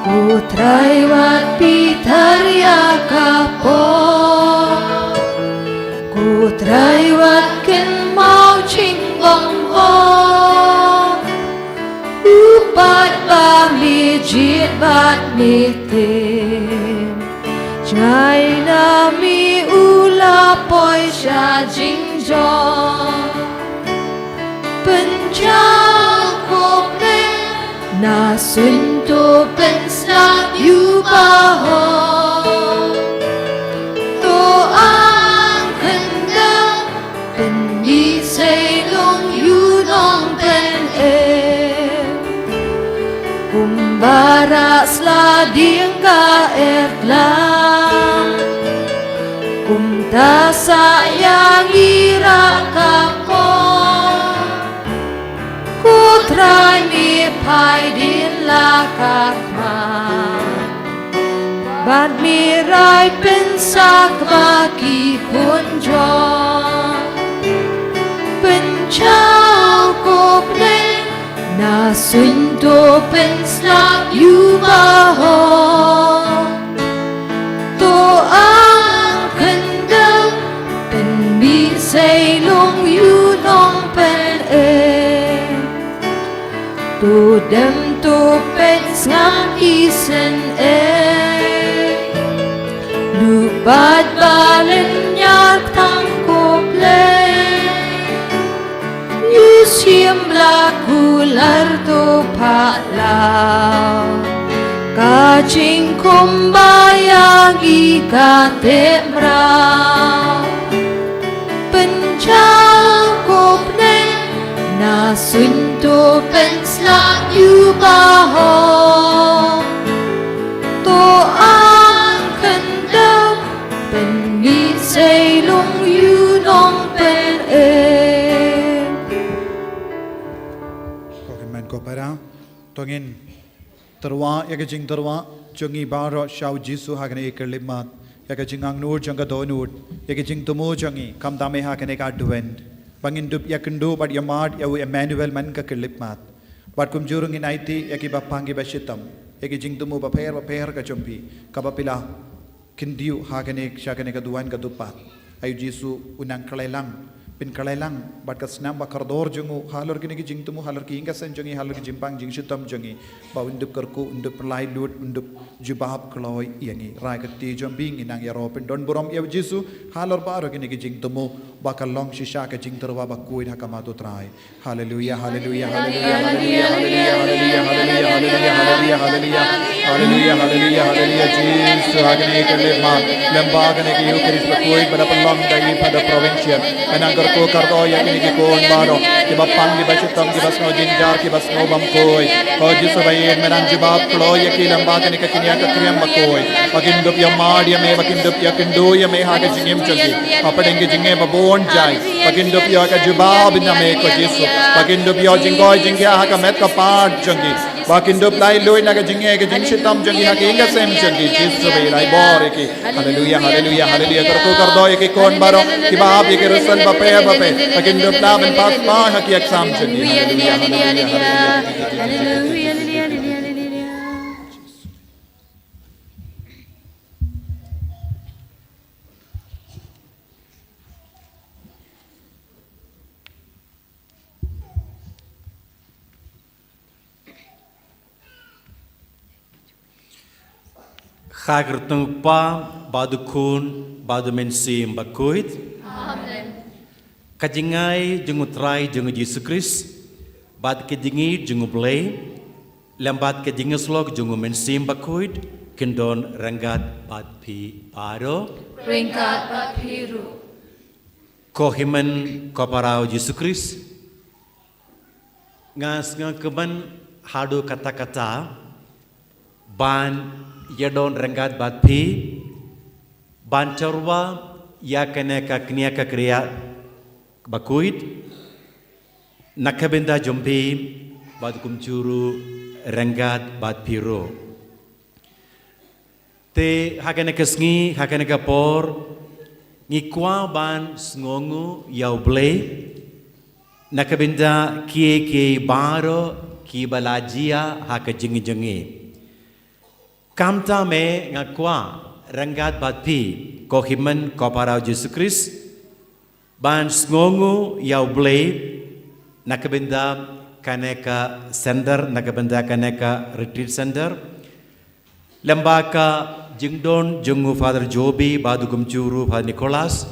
Ko Trai wat pynthikna ïa ka por. Ko Trai wat kynmaw jingbym bor. U paid ba me jied bad me tim. Jngai na me u la poi sha jingjop. Pynjaw ko bneng, na suiñ to pynslap ïa u Baha. To ang khyndew, pynmih sei lung ïa u nongpynim. Kumba rah sla dieng ka ertlang, kumta sa ïa ngi rah ka por. Ko Trai me phai dien la ka khmat. Bad mi rai pynsak ba ki khun jong. Pynchaw ko Blei na suiñ to pynslap ïa u baho. To ang khyndew pynmih sei long ïa u nongpynim. To dem to peit sngap isynei. Lup bad ba lynñiar tang ko Blei. Ïa u shim la kular to pha law. Ka jingkhum ba ïa ngi ka teh mraw. Pynchaw ko Blei na suiñ to pynslap ïa u baho. To ang khyndew pynmih sei long ïa u nongpynim. Ko hynmen ko para, to ngin tyrwa ïa ka jingtyrwa jong ngi baroh sha u Jisu ha kane ka khyllipmat, ïa ka jingangnud jong ka dohnud, ïa ka jingthmu jong ngi khamtam eh ha kane ka Advent, ba ngin dup ïakynduh bad ïamad ïa u Emmanuel man ka khyllipmat. Bad kumjuh ruh ngin aiti ïa kiba pang kiba shitom ïa ki jingthmu bapher bapher ka jong phi, kaba phi la kyntiew ha kane sha kane ka duwan ka dupat. Ai u Jisu u nang khlailang, pynkhlailang bad ka snam ba kordor jong u halor kine ki jingthmu, halor ki ïing ki sem jong ngi, halor ki jingpang jingshitom jong ngi, ba un dup kyrkhu, un dup laitluid, un dup jubab kloi ïa ngi. Rai ka kti jong phi, ngi nang ïaroh pyndonburom ïa u Jisu halor baroh kine ki jingthmu, ba kan long shisha ka jingtyrwa bakhuid ha khmat u Trai. Haleluia, haleluia, haleluia, haleluia, haleluia, haleluia, haleluia, haleluia, haleluia, haleluia, haleluia, haleluia, Jisu, ha kane ka khyllipmat, lem bad kane ka Eucharist bakhuid ba la pynlong da i Father Provincial. Ngan kyrkhu kyrdoh ïa kine ki khun baroh, kiba pang, kiba shitom, kiba sngew jynjar, kiba sngew bym khuid. Ko Jisu ba ïeit, ngan jubab kloi ïa ki lem bad kane ka kñia ka kriam bakhuid. Ba kin dup ïamad ïa me, ba kin dup ïakynduh ïa me ha ka jingim jong ki. Hapdeng ka jingim ba bun jait, ba kin dup ïoh ka jubab na me ko Jisu. Ba kin dup ïoh jingkoit jingkhiah ha ka met ka phad jong ki. Ba kin dup laitluid na ka jingeh ka jingshitom jong ki ha ki ïing ki sem jong ki. Jisu ba ïeit, ai bor ïa ki. Haleluia, haleluia, haleluia. Kyrkhu kyrdoh ïa ki khun baroh kiba ap ïa ki result bapher bapher. Ba kin dup lah ban pass mark ha ki exam jong ki. Haleluia, haleluia, haleluia. Ha ka kyrteng u Kpa, bad u Khun, bad u Mynsiem Bakhuid. Amen. Ka jingai jong u Trai jong u Jisu Khrist, bad ka jingïeit jong u Blei, lem bad ka jingïasyllok jong u Mynsiem Bakhuid, kin don ryngkat bad phi baroh. Ryngkat bad phi ruh. Ko hynmen ko para u Jisu Khrist, nga sngewkmen haduh katta katta ban ïadon ryngkat bad phi, ban tyrwa ïa kane ka kñia ka kriah bakhuid, na ka bynta jong phi, bad kumjuh ruh ryngkat bad phi ruh. Te ha kane ka sngi, ha kane ka por, ngi kwah ban sngewnguh ïa u Blei na ka bynta kiei kiei baroh kiba la jia ha ka jingim jong ngi. Khamtam eh nga kwah ryngkat bad phi, ko hynmen ko para u Jisu Khrist, ban sngewnguh ïa u Blei na ka bynta kane ka center, na ka bynta kane ka retreat center. Lem bad ka jingdon jong u Father Joby, bad u kumjuh ruh Father Nicholas,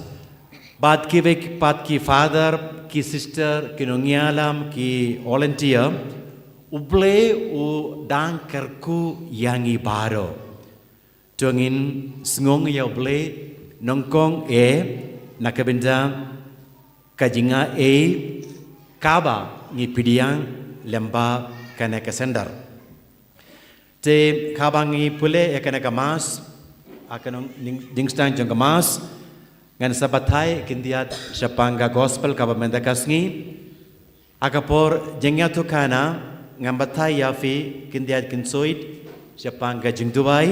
bad kiwei pat ki father, ki sister, ki nongïalam, ki volunteer, u Blei u dang kyrkhu ïa ngi baroh. To ngin sngewnguh ïa u Blei nyngkong eh na ka bynta ka jingaiei kaba ngi pdiang lem bad kane ka center. Te haba ngi pule ïa kane ka Mass, ha ka nong, ning-, jingstad jong ka Mass, ngan sa batai khyndiat shaphang ka Gospel kaba mynta ka sngi. Ha ka por jingïathuhkhana, Ngam batai ïa phi khyndiat khynsoit shaphang ka jingduwai.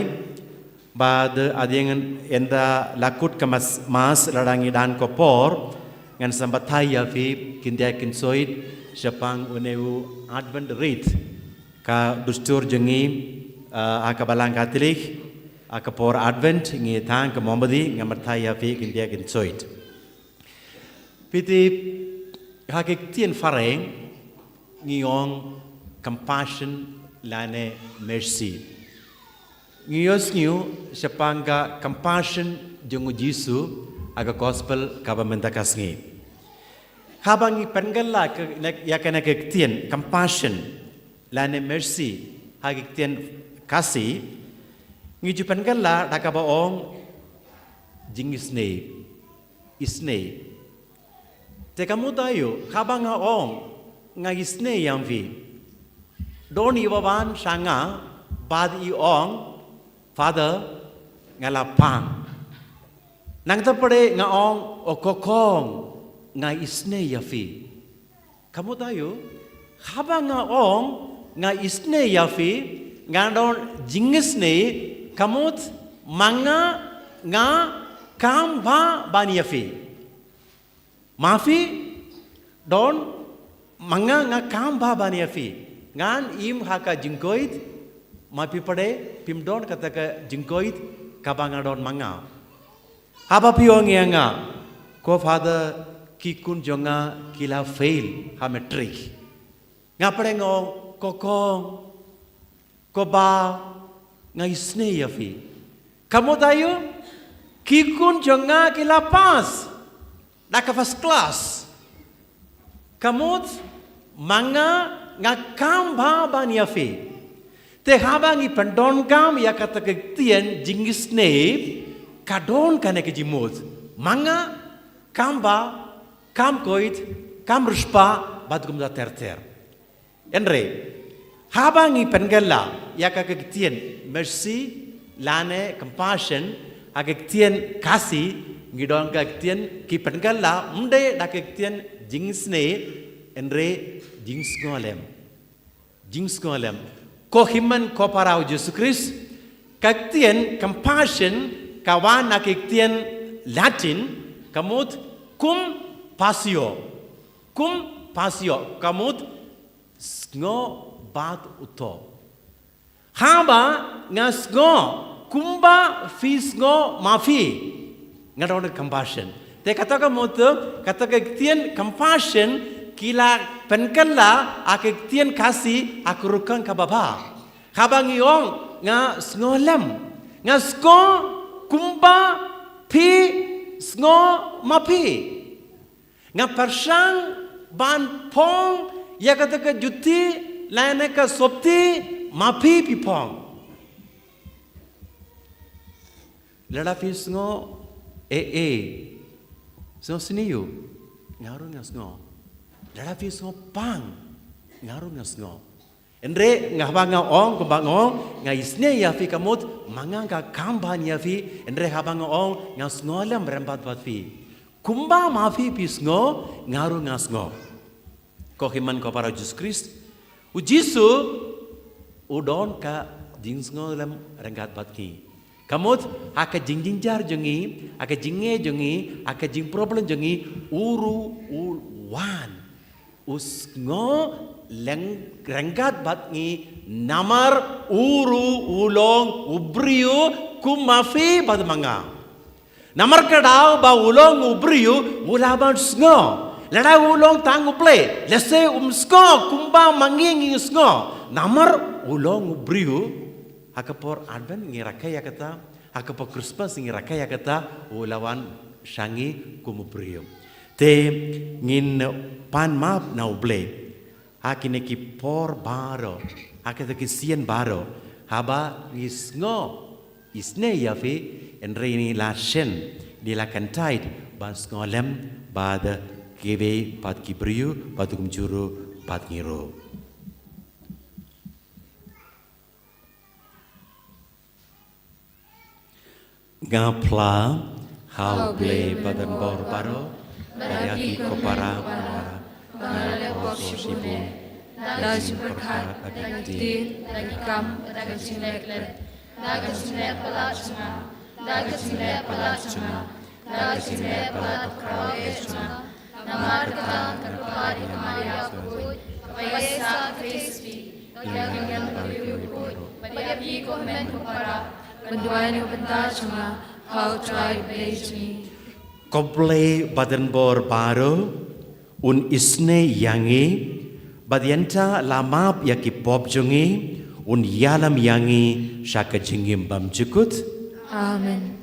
Bad hadien ynda la kut ka mass, mass lada ngi don ka por, ngan sa batai ïa phi khyndiat khynsoit shaphang une u Advent wreath, ka dustur jong ngi, ah, ha ka Balang Katholik, ha ka por Advent ngi thang ka mombati, ngam batai ïa phi khyndiat khynsoit. Phi tip, ha ka ktien phareng ngi ong compassion lane mercy. Ngi ïohsngew shaphang ka compassion jong u Jisu ha ka gospel kaba mynta ka sngi. Haba ngi pynkylla ka, ïa kane ka ktien compassion lane mercy ha ka ktien Khasi, ngi ju pynkylla da kaba ong jingisynei, isynei. Te ka mut aïu, haba nga ong nga isynei ïa phi, don i ba wan sha nga bad i ong, Father, nga la pang. Nangta pat nga ong, o kokong, nga isynei ïa phi. Ka mut aïu, haba nga ong nga isynei ïa phi, nga don jingisynei, ka mut ma nga nga kam bha ban ïa phi. Ma phi don, ma nga nga kam bha ban ïa phi. Ngan im ha ka jingkoit, ma phi pat phim don kata ka jingkoit kaba nga don ma nga. Haba phi ong ïa nga, ko Father, ki khun jong nga ki la fail ha matric. Nga pat nga ong, kokong, ko bah, nga isynei ïa phi. Ka mut aïu, ki khun jong nga ki la pass da ka first class. Ka mut ma nga nga kam bha ban ïa phi. Te haba ngi pyndonkam ïa kata ka ktien jingisynei, ka don kane ka jingmut. Ma nga kam bha, kam koit, kam riewspah bad kumta ter ter. Hynrei haba ngi pynkylla ïa ka ktien mercy lane compassion ha ka ktien Khasi, ngi don ka ktien, ki pynkylla ym dei da ka ktien jingisynei, hynrei jingsngewlem. Jingsngewlem. Ko hynmen ko para u Jisu Khrist, ka ktien compassion ka wan na ka ktien Latin, ka mut compassio. Compassio, ka mut sngew bad uto. Haba nga sngew kumba phi sngew ma phi, nga don compassion. Te kata ka mut, kata ka ktien compassion ki la pynkylla ha ka ktien Khasi ha ka rukom kaba bha. Haba ngi ong nga sngewlem, nga sngew kumba phi sngew ma phi. Nga pyrshang ban phong ïa kata ka juti lane ka sopti ma phi phi phong. Lada phi sngew eh eh, sngew sniew, nga ruh nga sngew. Lada phi sngew pang, nga ruh nga sngew. Hynrei nga, haba nga ong, kumba nga ong nga isynei ïa phi, ka mut ma nga nga kam bha ïa phi. Hynrei haba nga ong nga sngewlem ryngkat bad phi, kumba ma phi phi sngew, nga ruh nga sngew. Ko hynmen ko para u Jisu Khrist, u Jisu u don ka jingsngewlem ryngkat bad ngi. Ka mut ha ka jingjynjar jong ngi, ha ka jingeh jong ngi, ha ka jingproblem jong ngi, u ruh u wan, u sngewlem ryngkat bad ngi, namar u ruh u long u briew kum ma phi bad ma nga. Namar ka daw ba u long u briew u lah ban sngew. Lada u long tang u Blei, lehse um sngew kumba ma ngi ngi sngew. Namar u long u briew, ha ka por Advent ngi rakhe ïa kata, ha ka por Christmas ngi rakhe ïa kata, u la wan sha ngi kum u briew. Te ngin pan map na u Blei ha kine ki por baroh, ha kita ki sien baroh, haba ngi sngew isynei ïa phi, hynrei ngi la shen, ngi la kyntait ban sngewlem bad kiwei pat ki briew, bad kumjuh ruh bad ngi ruh. Nga phla ha u Blei Badonbor baroh, bad ïa ki ko para, nga la pop shibun. da ka jingpyrkhat, da ki ktien, da ki kam, da ka jingleh klet, da ka jingleh palat jong nga, da ka jingleh palat jong nga, da ka jingleh palat bakhraw jong nga. Namar kata nga kyrpad ïa ka Maria bakhuid, ba ïa sa ka Khristan, ïa ka nongïarap bakhuid, bad ïa phi ko hynmen ko para, ban duwai na ka bynta jong nga ha U Trai Blei jong ngi. Ko Blei badonbor baroh, un isynei ïa ngi, bad ïa kata la map ïa ki pop jong ngi, un ïalam ïa ngi sha ka jingim bymjukut. Amen.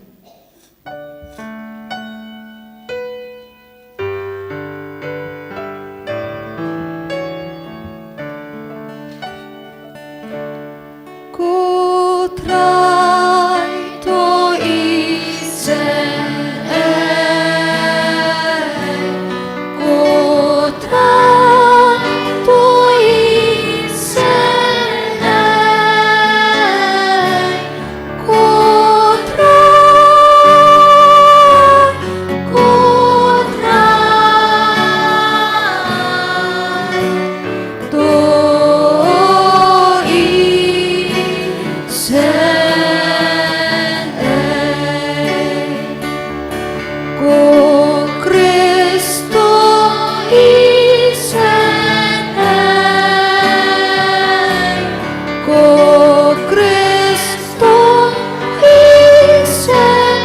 Ko Trai to isynei, ko Trai to isynei, ko Trai, ko Trai. To isynei, ko Khrist to isynei, ko Khrist to isynei,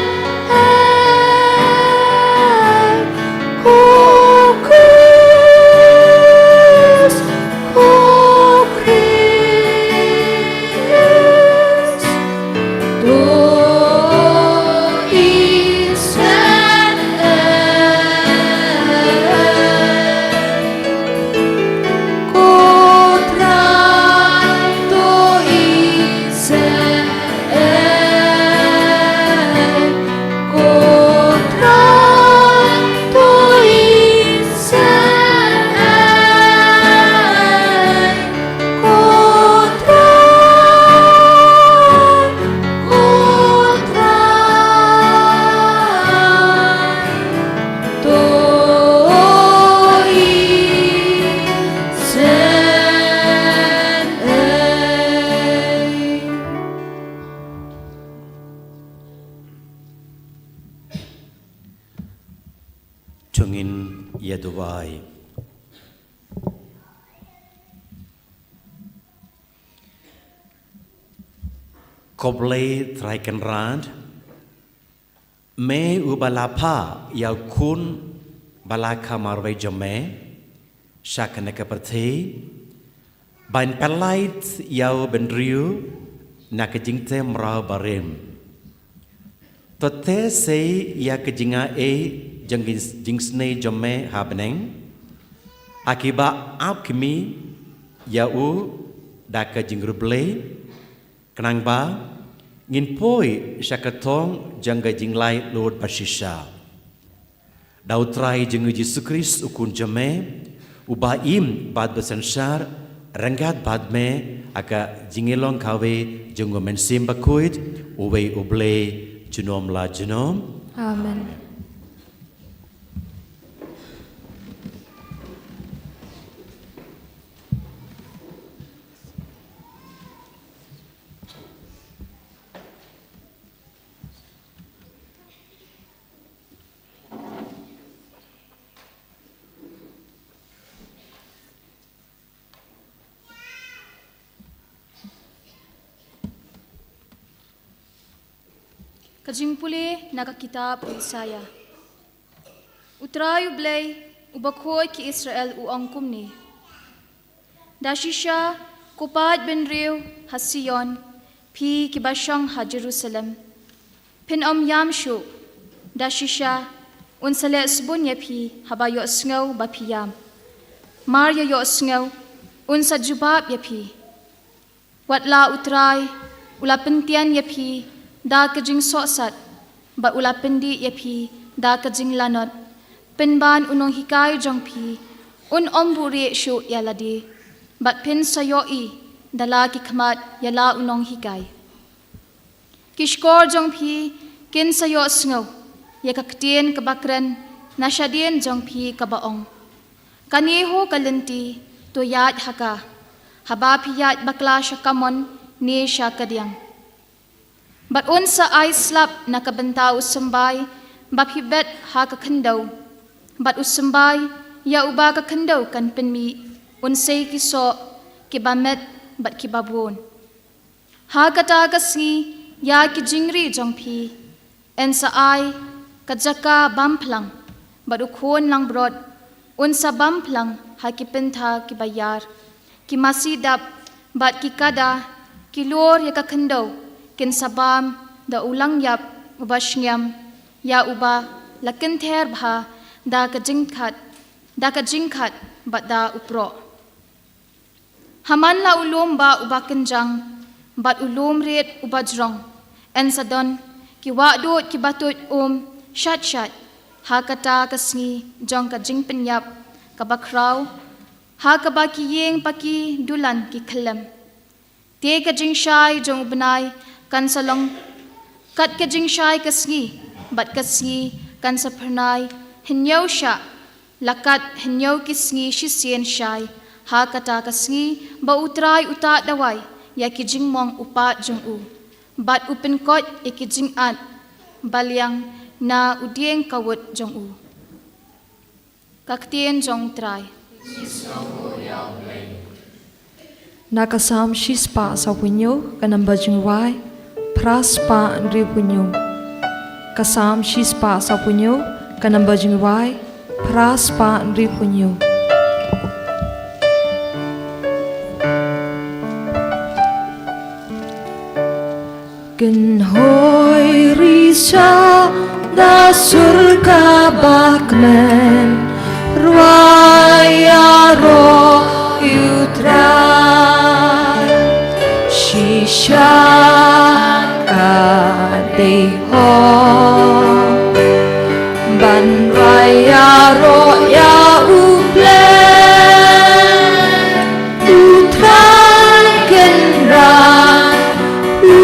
ko Khrist, ko Khrist to isynei. Ko Trai to isynei, ko Trai to isynei, ko Trai, ko Trai. To isynei. To ngin ïa duwai. Ko Blei Trai Kynrad, Me uba la phah ïa u Khun ba la kha marwei jong me sha kane ka pyrthei, ban pynlait ïa u bynriew na ka jingtem mraw barim. To teh sei ïa ka jingaiei jong ki jingsnei jong me ha bneng, ha kiba ap khmih ïa u da ka jingriewblei, khnang ba ngin poi sha ka thong jong ka jinglaitluid bashisha. Da U Trai jong ngi Jisu Khrist U Khun jong me, uba im bad ba synshar ryngkat bad me ha ka jingïalong kawei jong U Mynsiem Bakhuid, uwei U Blei junom la junom. Amen. Ka jingpule na ka kitab u Isaïah. U Trai U Blei, U Bakhuid ki Israel u ong kumne: Da shisha, ko paid bynriew ha Sion, phi kiba shong ha Jerusalem, phin ym ïam shuh. Da shisha, un sa leh sbun ïa phi haba ïohsngew ba phi ïam. Mar ïa ïohsngew, un sa jubab ïa phi. Wat la U Trai u la pyntian ïa phi da ka jingsohsat, bad u la pyndih ïa phi da ka jinglanot, pynban u nonghikai jong phi un ym buhrieh shuh ïa lade, bad phin sa ïohi da la ki khmat ïa la u nonghikai. Ki shkor jong phi kin sa ïohsngew ïa ka ktien kaba kren na shadien jong phi kaba ong: Kane ho ka lynti, To ïaid ha ka, haba phi ïaid bakla sha kamon ne sha kadiang. Bad un sa ai slap na ka bynta u symbai ba phi bet ha ka khyndew. Bad u symbai ïa uba ka khyndew kan pynmih, un sei ki soh kiba met bad kiba bun. Ha kata ka sngi, ïa ki jingri jong phi yn sa ai ka jaka bam phlang, bad u khun langbrot un sa bam phlang ha ki pynthar kiba ïar. Ki masi dap bad ki kada, ki lur ïa ka khyndew, kin sa bam da u langïap uba shngiam, ïa uba la kynther bha da ka jingkhat, da ka jingkhat bad da u proh. Ha man la u lum bah uba kynjang bad u lum rit uba jrong, yn sa don ki wah dud kiba tuid um shait shait ha kata ka sngi jong ka jingpynïap kaba khraw, ha kaba ki ïing pa ki dulan ki khyllem. Te ka jingshai jong u bnai kan sa long kat ka jingshai ka sngi, bad ka sngi kan sa phyrnai hynñiew shah, la kat hynñiew ki sngi shisien shai. Ha kata ka sngi ba U Trai u tad dawai ïa ki jingmong u pat jong u, bad u pynkoit ïa ki jingat ba liang na u dieng kawut jong u. Ka ktien jong U Trai. Na ka Salm shispah sawphew hynñiew, ka number jingrwai phra spah hynriewphew hynñiew. Ka Salm shispah sawphew hynñiew, ka number jingrwai phra spah hynriewphew hynñiew. Kynhoi risa da sur kaba kmen, rwai ïaroh ïa U Trai. Shisha ka dei hok ban rwai ïaroh ïa U Blei. U Trai Kynrad u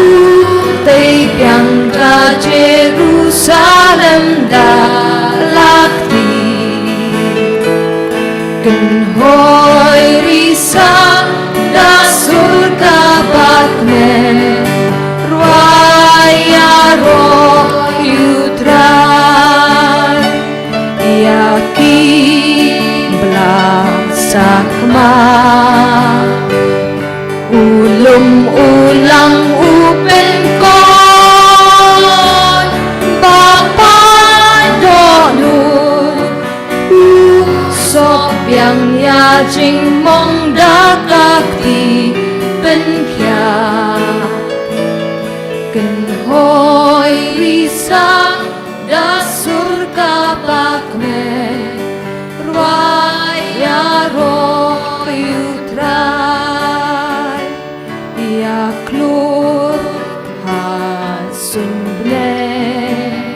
tei biang da Jerusalem da la kti. Kynhoi risa da sur kaba kmen, rwai ïaroh ïa U Trai. Ïa ki bla sakma, u lum u lang u pynkoit, ba pyndohnud u soh biang ïa jingmong da ka kti pynkhiah. Kynhoi risa da sur kaba kmen, rwai ïaroh ïa U Trai. Ïa khlur ha suiñ bneng,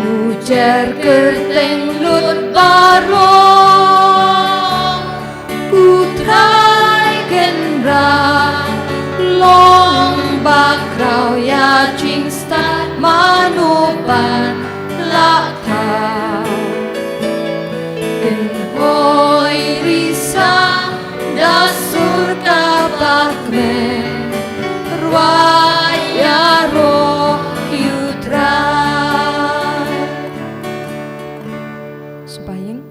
u jer kyrteng lut baroh. U Trai Kynrad long ba khraw ïa jingstad, mano ban lah thaw. Kynhoi risa da sur kaba kmen, rwai ïaroh ïa U Trai. Sngewbha ïing.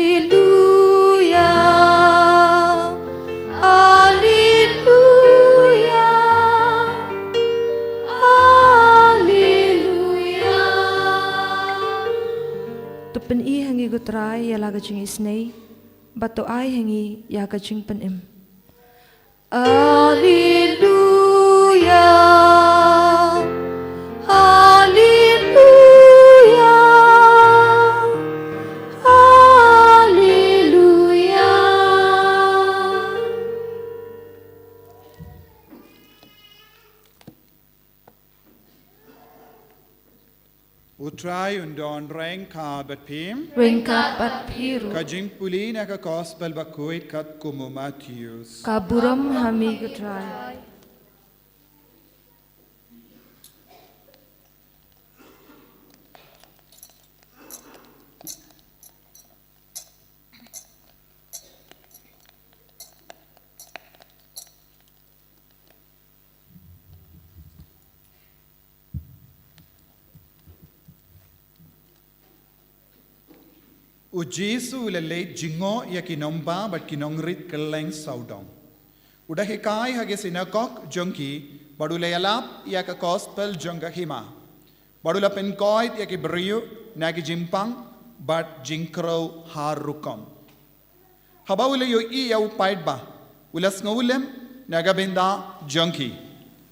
Alleluia, alleluia, alleluia. To pyni ha ngi ko Trai ïa la ka jingisynei, bad to ai ha ngi ïa ka jingpynim. Alleluia, alleluia, alleluia. U Trai un don ryngkat bad phi. Ryngkat bad phi ruh. Ka jingpule na ka Gospel bakhuid katkum u Mathaios. Ka burom ha me ko Trai. U Jisu u la leit jngoh ïa ki nongbah bad ki nongrit kylleng sawdong. U da hikai ha ki synagog jong ki, bad u la ïalap ïa ka Gospel jong ka hima. Bad u la pynkoit ïa ki briew na ki jingpang bad jingkhrew har rukom. Haba u la ïohi ïa u paidbah, u la sngewlem na ka bynta jong ki.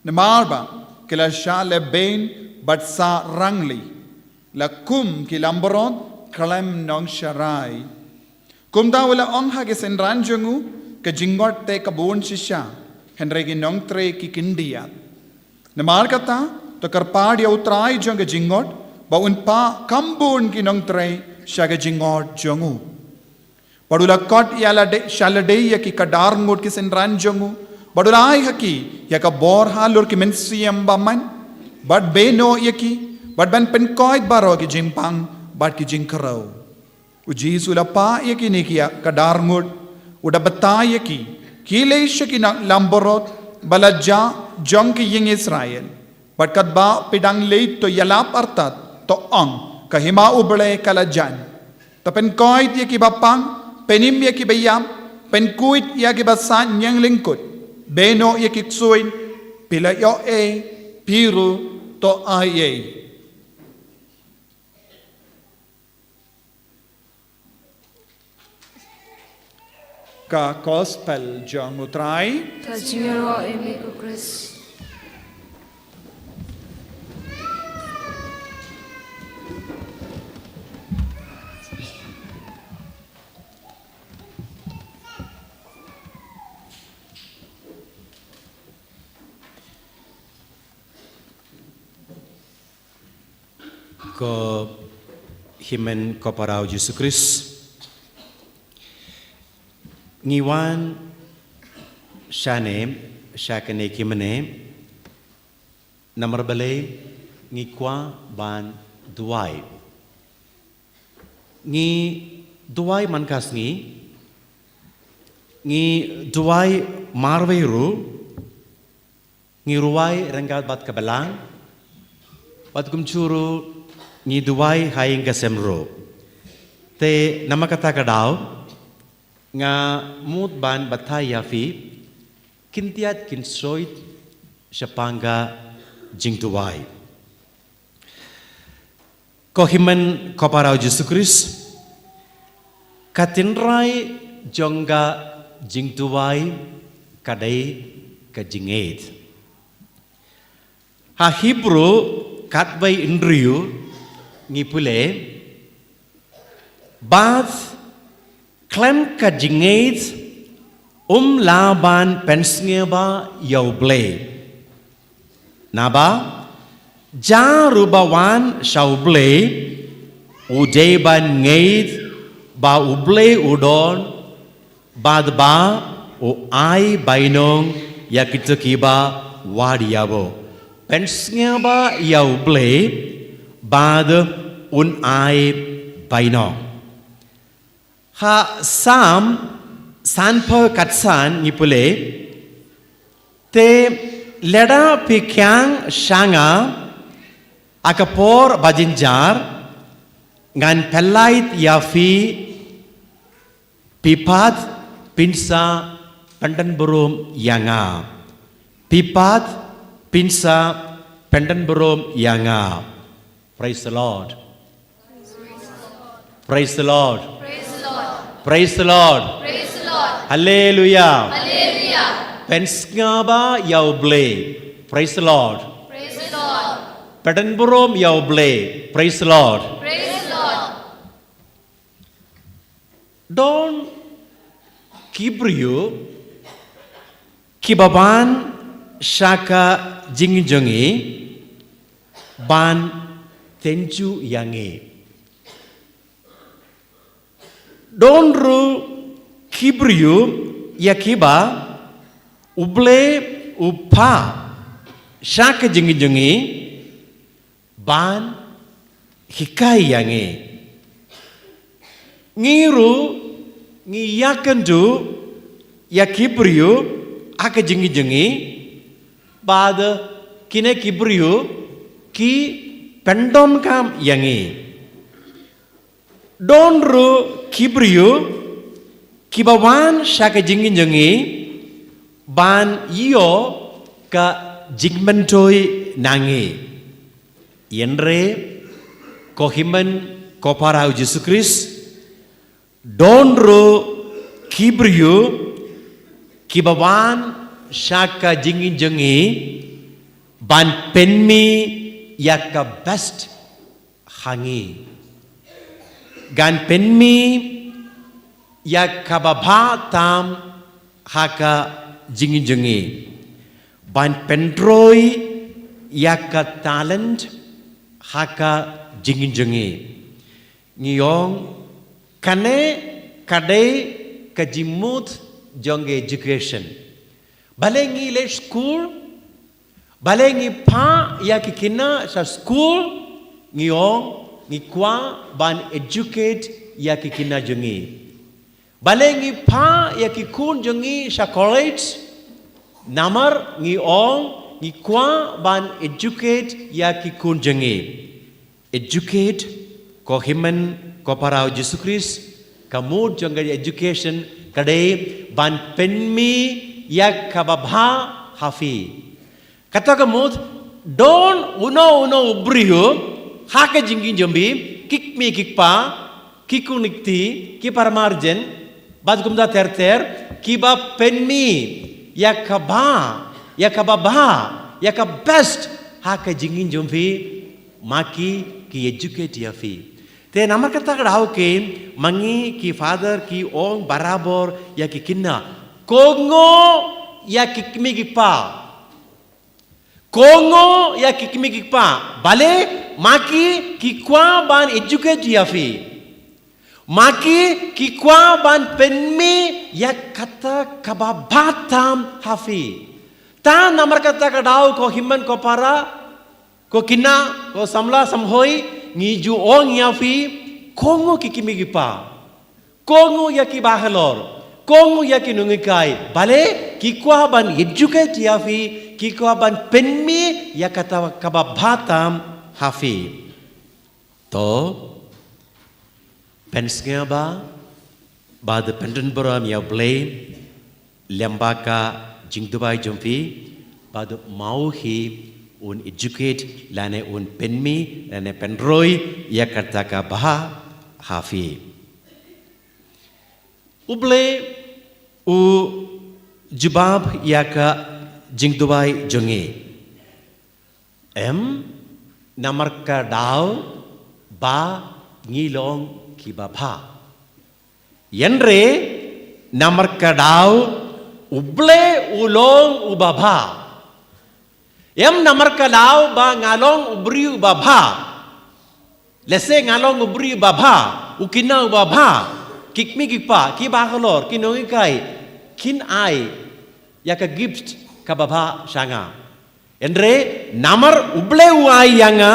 Namar ba ki la shah lehbeiñ bad sah rangli, la kum ki langbrot khlem nongsharai. Kumta u la ong ha ki synran jong u, ka jingngeit te ka bun shisha, hynrei ki nongtrei ki khyndiat. Namar kata, to kyrpad ïa u Trai jong ka jingngeit, ba un phah kham bun ki nongtrei sha ka jingngeit jong u. Bad u la khot ïa lade, sha lade ïa ki khadar ngut ki synran jong u. Bad u la ai ha ki ïa ka bor halor ki mynsiem bymman. Bad beh noh ïa ki, bad ban pynkoit baroh ki jingpang bad ki jingkhrew. U Jisu u la phah ïa kine ki khadar ngut, u da batai ïa ki, ki leit sha ki langbrot ba la jah jong ki ïing Israel. Bad katba phi dang leit to ïalap artat, to ong, ka hima U Blei ka la jan. To pynkoit ïa ki bapang, pynim ïa ki baïap, pynkhuid ïa ki basaiñ ïeng lyngkut, beh noh ïa ki ksuid, phi la ïoh ei, phi ruh to ai ei. Ka Gospel jong u Trai. Ka jingïaroh ïa me ko Khrist. Ko hynmen ko para u Jisu Khrist. Ngi wan shane, sha kane ki mynne, namar balei ngi kwah ban duwai. Ngi duwai man ka sngi, ngi duwai marwei ruh, ngi rwai ryngkat bad ka balang, bad kumjuh ruh ngi duwai ha ïing ka sem ruh. Te namar kata ka daw, nga mut ban batai ïa phi, khyndiat khynsoit shaphang ka jingduwai. Ko hynmen ko para u Jisu Khrist, ka tynrai jong ka jingduwai ka dei ka jingngeit. Ha Hebru khatwei hynriew ngi pule, bad khlem ka jingngeit, um lah ban pynsngewbha ïa U Blei. Naba, ja ruh ba wan sha U Blei, u dei ban ngeit ba U Blei u don, bad ba u ai bainong ïa kito kiba wad ïa u. Pynsngewbha ïa U Blei, bad un ai bainong. Ha Salm sanphew khatsan ngi pule, te lada phi khang sha nga ha ka por ba jynjar, ngan pynlait ïa phi, phi pat phin sa pyndonburom ïa nga. Phi pat phin sa pyndonburom ïa nga. Praise the Lord. Praise the Lord. Praise the Lord. Praise the Lord. Praise the Lord. Hallelujah. Hallelujah. Pynsngewbha ïa U Blei. Praise the Lord. Praise the Lord. Pyndonburom ïa U Blei. Praise the Lord. Praise the Lord. Don ki briew kiba wan sha ka jingïohi ban tynjuh ïa ngi. Don ruh ki briew ïa kiba U Blei u phah sha ka jingim jong ngi ban hikai ïa ngi. Ngi ruh ngi ïakynduh ïa ki briew ha ka jingim jong ngi, bad kine ki briew ki pyndonkam ïa ngi. Don ruh ki briew kiba wan sha ka jingim jong ngi ban ïoh ka jingmyntoi na ngi. Hynrei ko hynmen ko para u Jisu Khrist, don ruh ki briew kiba wan sha ka jingim jong ngi ban pynmih ïa ka best ha ngi. Ban pynmih ïa kaba bha tam ha ka jingim jong ngi. Ban pynroi ïa ka talent ha ka jingim jong ngi. Ngi ong kane ka dei ka jingmut jong ka education. Balei ngi leit skul, balei ngi phah ïa ki khynnah sha skul, ngi ong ngi kwah ban educate ïa ki khynnah jong ngi. Balei ngi phah ïa ki khun jong ngi sha college, namar ngi ong ngi kwah ban educate ïa ki khun jong ngi. Educate, ko hynmen ko para u Jisu Khrist, ka mut jong ka education ka dei ban pynmih ïa kaba bha ha phi. Kata ka mut, don uno uno u briew ha ka jingim jong phi, ki kmie ki kpa, ki khun ki kti, ki para marjan, bad kumta ter ter, kiba pynmih ïa kaba, ïa kaba bha, ïa ka best ha ka jingim jong phi, ma ki ki educate ïa phi. Te namar kata ka daw kein ma ngi ki father ki ong barabor ïa ki khynnah, kohnguh ïa ki kmie ki kpa. Kohnguh ïa ki kmie ki kpa. Balei? Ma ki ki kwah ban educate ïa phi. Ma ki ki kwah ban pynmih ïa kata kaba bha tam ha phi. Te namar kata ka daw ko hynmen ko para, ko khynnah, ko samla samhoi, ngi ju ong ïa phi, kohnguh ki kmie ki kpa. Kohnguh ïa ki bahalor, kohnguh ïa ki nonghikai. Balei? Ki kwah ban educate ïa phi, ki kwah ban pynmih ïa kata kaba bha tam ha phi. To, pynsngewbha bad pyndonkam ïa U Blei lyngba ka jingduwai jong phi, bad ma u hi un educate lane un pynmih lane pynroi ïa kata kaba bha ha phi. U Blei u jubab ïa ka jingduwai jong ngi. Em, namar ka daw ba ngi long kiba bha. Hynrei namar ka daw U Blei u long uba bha. Em namar ka daw ba nga long u briew uba bha. Lehse nga long u briew uba bha, u khynnah uba bha, ki kmie ki kpa, ki bahalor, ki nonghikai, kin ai ïa ka gift kaba bha sha nga. Hynrei namar U Blei u ai ïa nga,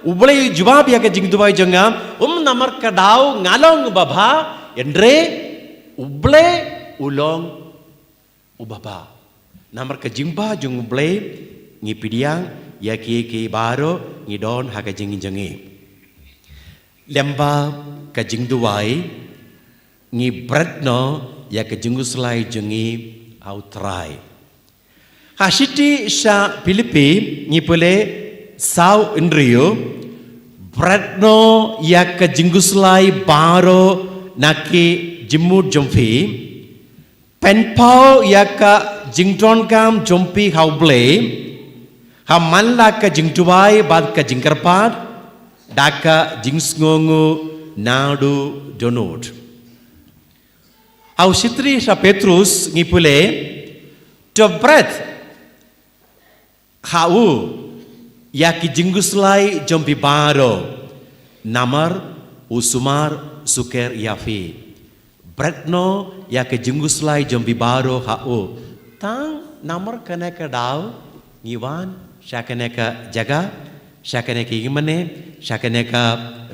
U Blei u jubab ïa ka jingduwai jong nga, um namar ka daw nga long uba bha, hynrei U Blei u long uba bha. Namar ka jingbha jong U Blei ngi pdiang ïa kiei kiei baroh ngi don ha ka jingim jong ngi. Lyngba ka jingduwai ngi bret noh ïa ka jingkhuslai jong ngi ha U Trai. Ha shithi sha Philippi ngi pule saw hynriew, bret noh ïa ka jingkhuslai baroh na ki jingmut jong phi. Pynpaw ïa ka jingdonkam jong phi ha U Blei, ha man la ka jingduwai bad ka jingkyrpad, da ka jingsngewnguh naduh dohnud. Ha u shithi sha Petrus ngi pule, to bret ha u Ïa ki jingkhuslai jong phi baroh, namar u sumar suker ïa phi. Bret noh ïa ki jingkhuslai jong phi baroh ha u. Tang namar kane ka daw ngi wan sha kane ka jaka, sha kane ka ïingmane, sha kane ka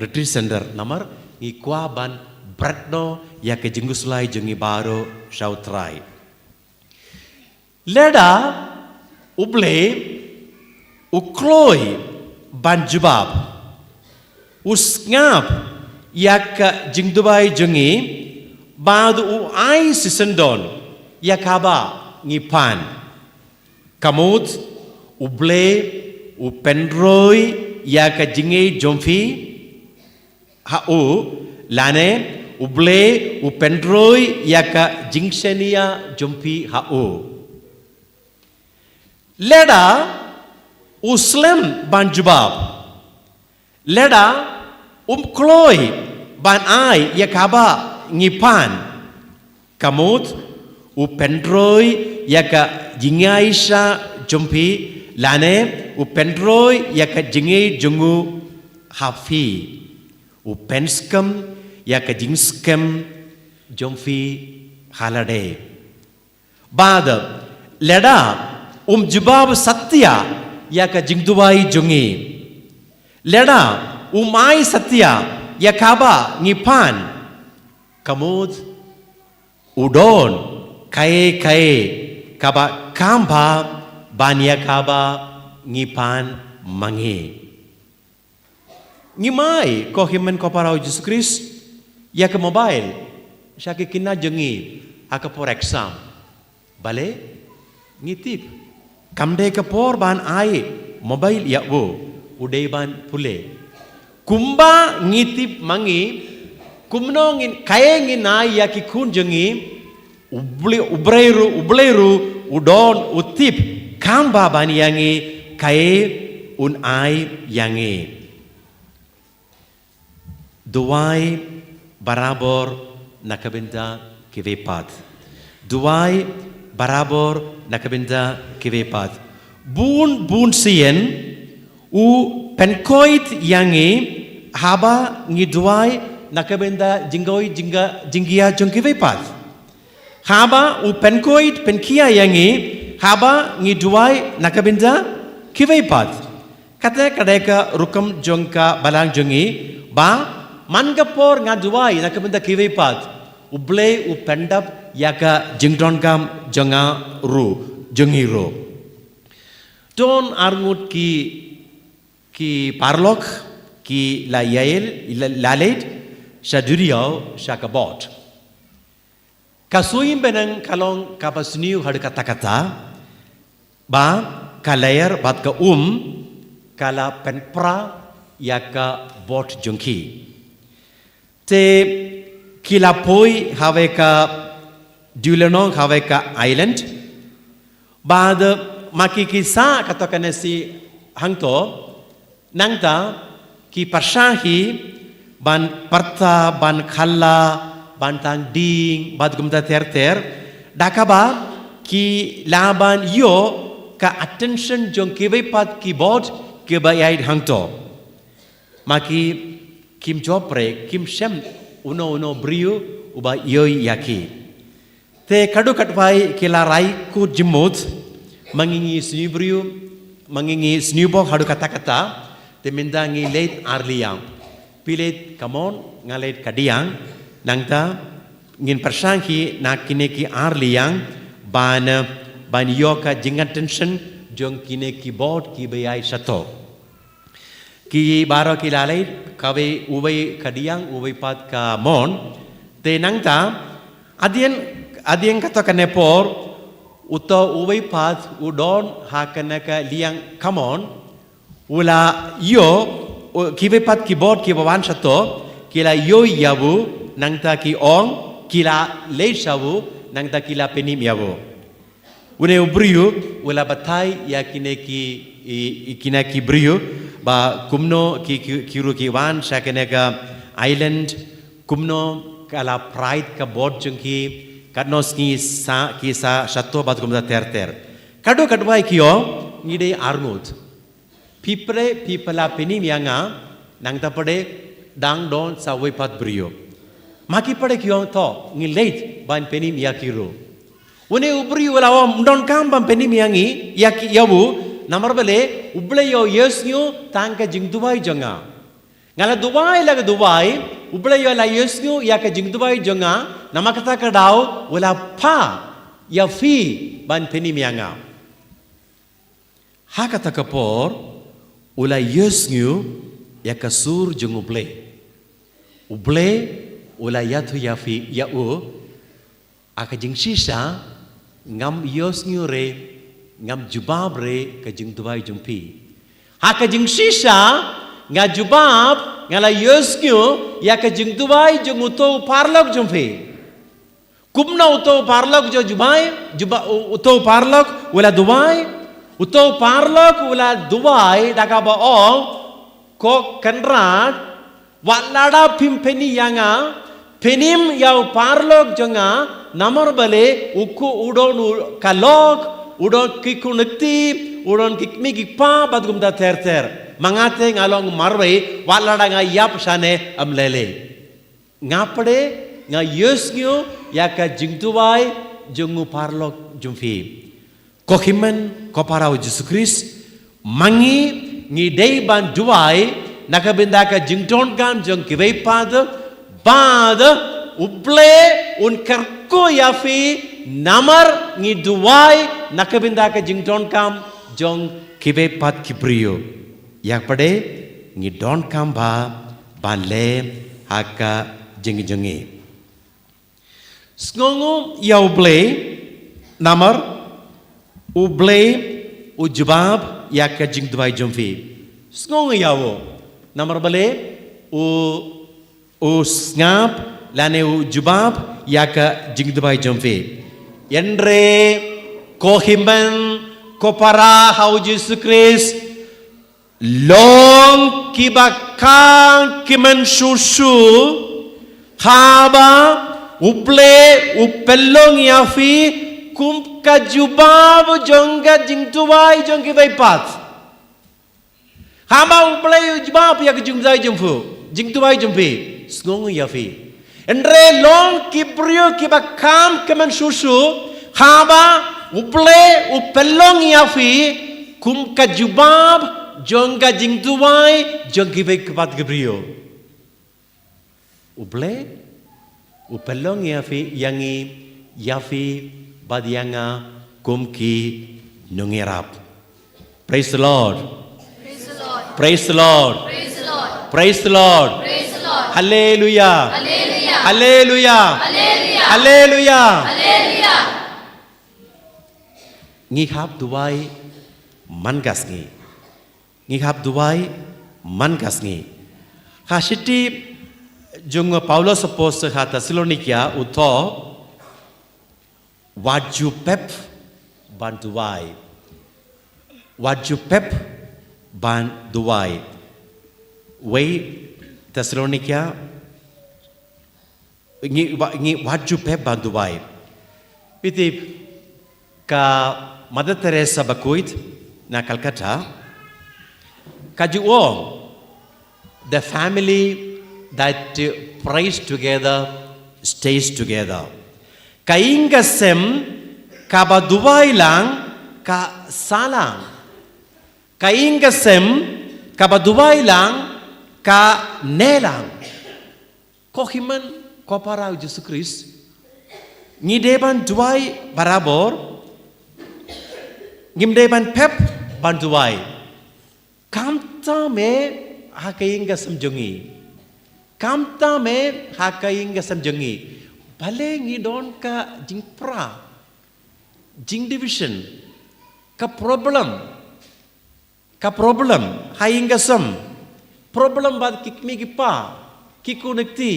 retreat center, namar ngi kwah ban bret noh ïa ki jingkhuslai jong ngi baroh sha u Trai. Lada U Blei u kloi ban jubab, u sngap ïa ka jingduwai jong ngi, bad u ai shisyndon ïa kaba ngi pan. Kamut U Blei u pynroi ïa ka jingngeit jong phi ha u, lane U Blei u pynroi ïa ka jingshaniah jong phi ha u. Lada u slem ban jubab, lada um kloi ban ai ïa kaba ngi pan, kamut u pynroi ïa ka jingaish jong phi, lane u pynroi ïa ka jingngeit jong u ha phi. U pynskhem ïa ka jingskhem jong phi ha lade. Bad lada um jubab satia ïa ka jingduwai jong ngi, lada um ai satia ïa kaba ngi pan, kamut u don kaei kaei kaba kham bha ban ïa kaba ngi pan ma ngi. Ngim ai, ko hynmen ko para u Jisu Khrist, ïa ka mobile sha ki khynnah jong ngi ha ka por exam. Balei? Ngi tip kam dei ka por ban ai mobile ïa u, u dei ban pule. Kumba ngi tip ma ngi, kumno ngin, kaei ngin ai ïa ki khun jong ngi, U Blei, U Blei ruh, U Blei ruh u don, u tip kham bha ban ïa ngi, kaei un ai ïa ngi. Duwai barabor na ka bynta kiwei pat. Duwai barabor na ka bynta kiwei pat. Bun bun sien u pynkoit ïa ngi haba ngi duwai na ka bynta jingkoit jingkhiah jong kiwei pat. Haba u pynkoit pynkhiah ïa ngi haba ngi duwai na ka bynta kiwei pat. Kata ka dei ka rukom jong ka balang jong ngi, ba man ka por nga duwai na ka bynta kiwei pat, U Blei u pyndap ïa ka jingdonkam jong nga ruh, jong ngi ruh. Don arngut ki, ki paralok ki la ïaid, la, la leit sha duriaw sha ka boat. Ka suiñ bneng ka long kaba sniew haduh katta katta, ba ka lyer bad ka um ka la pynpra ïa ka boat jong ki. Te ki la poi ha kawei ka dewlynnong, ha kawei ka island. Bad ma ki ki sah kato kane shi hangto, nangta ki pyrshang hi ban pyrta, ban khyllah, ban tang dieng bad kumta ter ter. Da kaba ki lah ban ïoh ka attention jong kiwei pat ki boat kiba ïaid hangto. Ma ki kim jop re, kim shem uno uno briew uba ïoh ïa ki. Te kaduh katwai ki la rai kut jingmut, ma ngi ngi sniew briew, ma ngi ngi sniew bok haduh katta katta, te mynta ngi leit ar liang. Phi leit kamon, nga leit kadiang, nangta ngin pyrshang hi na kine ki ar liang ban, ban ïoh ka jingattention jong kine ki boat kiba ïaid shato. Ki baroh ki la leit, kawei, uwei kadiang, uwei pat kamon. Te nangta, hadien, hadien kato kane por, uto uwei pat u don ha kane ka liang kamon, u la ïoh, u, kiwei pat ki boat kiba wan shato, ki la ïoh ïa u, nangta ki ong, ki la leit sha u, nangta ki la pynim ïa u. Une u briew u la batai ïa kine ki, i, i kine ki briew ba kumno ki, ki, ki ruh ki wan sha kane ka island, kumno ka la prait ka boat jong ki, katno sngi sa, ki sa shato bad kumta ter ter. Kaduh katwai ki ong, ngi dei arngut. Phi pyrshah, phi pyrshah pynim ïa nga, nangta pat dang don sa uwei pat briew. Ma ki pat ki ong to, ngi leit ban pynim ïa ki ruh. Une u briew u la ong ym donkam ban pynim ïa ngi, ïa ki ïa u, namar balei, U Blei u ïohsngew tang ka jingduwai jong nga. Nga la duwai la ka duwai, U Blei u la ïohsngew ïa ka jingduwai jong nga, namar kata ka daw, u la phah ïa phi ban pynim ïa nga. Ha kata ka por, u la ïohsngew ïa ka sur jong U Blei. U Blei, u la ïathuh ïa phi, ïa u, ha ka jingshisha, ngam ïohsngew re, ngam jubab re, ka jingduwai jong phi. Ha ka jingshisha, nga jubab, nga la ïohsngew, ïa ka jingduwai jong uto u paralok jong phi. Kumno uto u paralok u duwai, juba, u, uto u paralok u la duwai, uto u paralok u la duwai da kaba ong, ko Kynrad, wat lada phim pyni ïa nga, pynim ïa u paralok jong nga, namar balei u khuh u don u ka lok, u don ki khun kti, u don ki kmie ki kpa bad kumta ter ter. Ma nga te nga long marwei, wat lada nga ïap shane ym lei lei. Nga pat nga ïohsngew ïa ka jingduwai jong u paralok jong phi. Ko hynmen ko para ha u Jisu Khrist, ma ngi ngi dei ban duwai na ka bynta ka jingdonkam jong kiwei pat, bad U Blei un kyrkhu ïa phi namar ngi duwai na ka bynta ka jingdonkam jong kiwei pat ki briew. Ïa pat ngi donkam ba ban leh ha ka jingïohi. Sngewnguh ïa U Blei, namar U Blei u jubab ïa ka jingduwai jong phi. Sngewnguh ïa u, namar balei u, u sngap lane u jubab ïa ka jingduwai jong phi. Hynrei ko hynmen ko para ha u Jisu Khrist, long kiba kham kmen shuh shuh, haba U Blei u pynlong ïa phi kum ka jubab jong ka jingduwai jong kiwei pat. Haba U Blei u jubab ïa ka jingduwai jong phi, jingduwai jong phi, sngewnguh ïa phi. Hynrei long ki briew kiba kham kmen shuh shuh, haba U Blei u pynlong ïa phi kum ka jubab jong ka jingduwai jong kiwei pat ki briew. U Blei u pynlong ïa phi, ïa ngi, ïa phi bad ïa nga kum ki nongïarap. Praise the Lord. Praise the Lord. Praise the Lord. Praise the Lord. Praise the Lord. Praise the Lord. Hallelujah. Hallelujah. Hallelujah. Hallelujah. Hallelujah. Hallelujah. Ngi hap duwai man ka sngi. Ngi hap duwai man ka sngi. Ha shithi jong u Paulus Apostol ha Thessalonika u thoh, wat ju pep ban duwai. Wat ju pep ban duwai. Wei Thessalonika, ngi wa-, ngi wat ju pep ban duwai. Phi tip, ka Mother Teresa bakhuid na Calcutta ka ju ong, "The family that prays together stays together." Ka ïing ka sem kaba duwai lang ka sah lang. Ka ïing ka sem kaba duwai lang ka neh lang. Ko hynmen ko para ha u Jisu Khrist, ngi dei ban duwai barabor, ngim dei ban pep ban duwai. Khamtam eh ha ka ïing ka sem jong ngi. Khamtam eh ha ka ïing ka sem jong ngi. Balei ngi don ka jingpra, jingdivision, ka problem. Ka problem ha ïing ka sem. Problem bad ki kmie ki kpa, ki khun ki kti,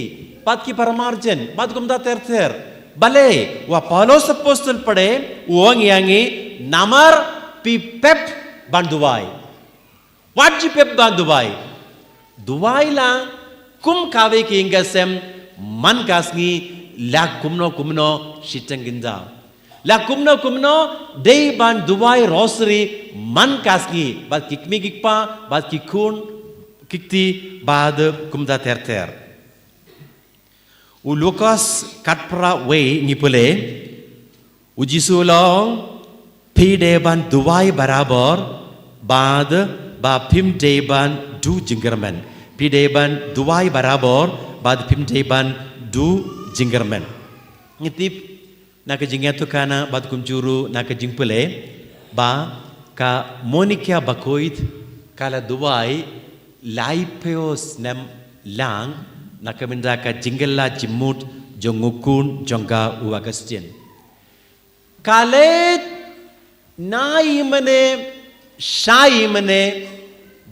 bad ki para marjan, bad kumta ter ter. Balei, u Paulus Apostol pat u ong ïa ngi, namar phi pep ban duwai. Wat ju pep ban duwai. Duwai lang kum kawei ka ïing ka sem man ka sngi, la kumno kumno shiteng kynja. La kumno kumno, dei ban duwai rosary man ka sngi, bad ki kmie ki kpa, bad ki khun ki kti, bad kumta ter ter. U Lukas khatphra wei ngi pule, u Jisu u ong, phi dei ban duwai barabor, bad ba phim dei ban duh jingkyrmen. Phi dei ban duwai barabor, bad phim dei ban duh jingkyrmen. Ngi tip, na ka jingïathuhkhana bad kumjuh ruh na ka jingpule, ba ka Monica bakhuid ka la duwai laiphew snem lang, na ka bynta ka jingkylla jingmut jong u khun jong ka u Augustine. Ka leit nai mane, shai mane,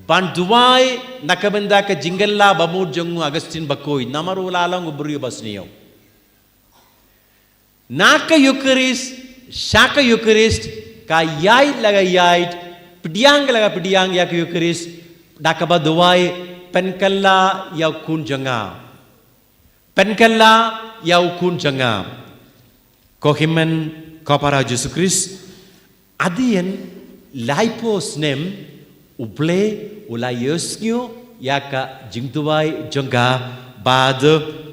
ban duwai na ka bynta ka jingkylla bamut jong u Augustine bakhuid, namar u la long u briew basniew. Na ka Eucharist, sha ka Eucharist, ka ïaid la ka ïaid, pdiang la ka pdiang ïa ka Eucharist, da kaba duwai, pynkylla ïa u khun jong nga. Pynkylla ïa u khun jong nga. Ko hynmen ko para Jisu Khrist, hadien laiphew snem, U Blei u la ïohsngew ïa ka jingduwai jong ka, bad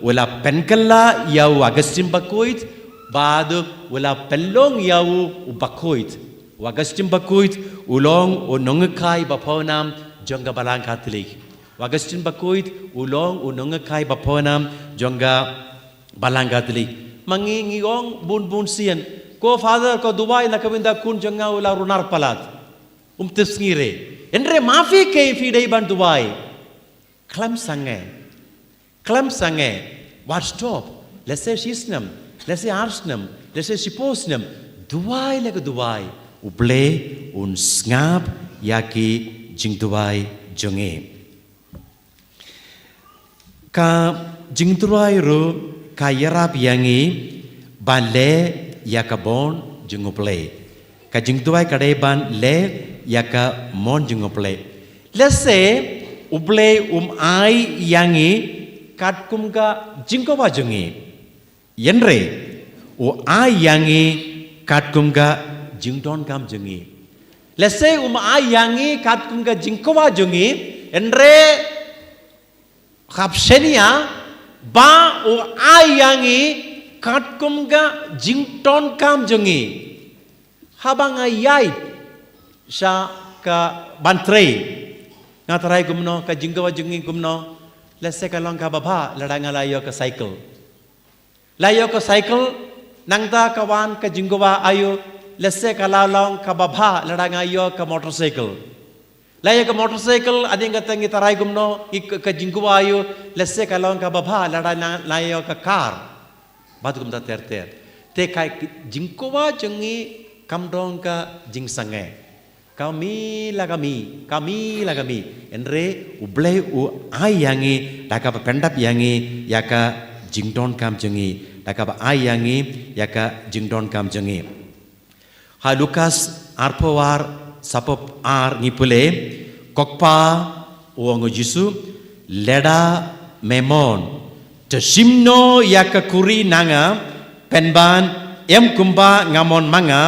u la pynkylla ïa u Augustine bakhuid, bad u la pynlong ïa u u bakhuid. U Augustine bakhuid u long u nonghikai ba pawnam jong ka Balang Katholik. U Augustine bakhuid u long u nonghikai ba pawnam jong ka Balang Katholik. Ma ngi ngi ong bun bun sien, ko Father, ko duwai na ka bynta u khun jong nga u la runar palat. Um tip sngi re. Hynrei ma phi keiñ phi dei ban duwai. Khlem sangeh. Khlem sangeh. Wat stop. Lehse shi snem. Lehse ar snem. Lehse shiphew snem. Duwai la ka duwai, U Blei un sngap ïa ki jingduwai jong ngi. Ka jingduwai ruh ka ïarap ïa ngi ban leh ïa ka mon jong U Blei. Ka jingduwai ka dei ban leh ïa ka mon jong U Blei. Lehse U Blei um ai ïa ngi katkum ka jingkwah jong ngi. Hynrei u ai ïa ngi katkum ka jingdonkam jong ngi. Lehse um ai ïa ngi katkum ka jingkwah jong ngi, hynrei khap shaniah ba u ai ïa ngi katkum ka jingdonkam jong ngi. Haba nga ïaid sha ka ban trei, nga tharai kumno, ka jingkwah jong ngi kumno? Lehse ka long kaba bha lada nga la ïoh ka cycle. La ïoh ka cycle, nangta ka wan ka jingkwah aïu? Lehse ka la long kaba bha lada nga ïoh ka motorcycle. La ïoh ka motorcycle, hadien kata ngi tharai kumno, ngi ka, ka jingkwah aïu? Lehse ka long kaba bha lada nga la ïoh ka car. Bad kumta ter ter. Te ka jingkwah jong ngi kam don ka jingsangeh. Ka mih la ka mih, ka mih la ka mih. Hynrei U Blei u ai ïa ngi da kaba pyndap ïa ngi ïa ka jingdonkam jong ngi, da kaba ai ïa ngi ïa ka jingdonkam jong ngi. Ha Lukas arphew ar, saphew ar ngi pule, ko Kpa, u ong u Jisu, lada me mon, to shim noh ïa ka khuri na nga, pynban ym kumba nga mon ma nga,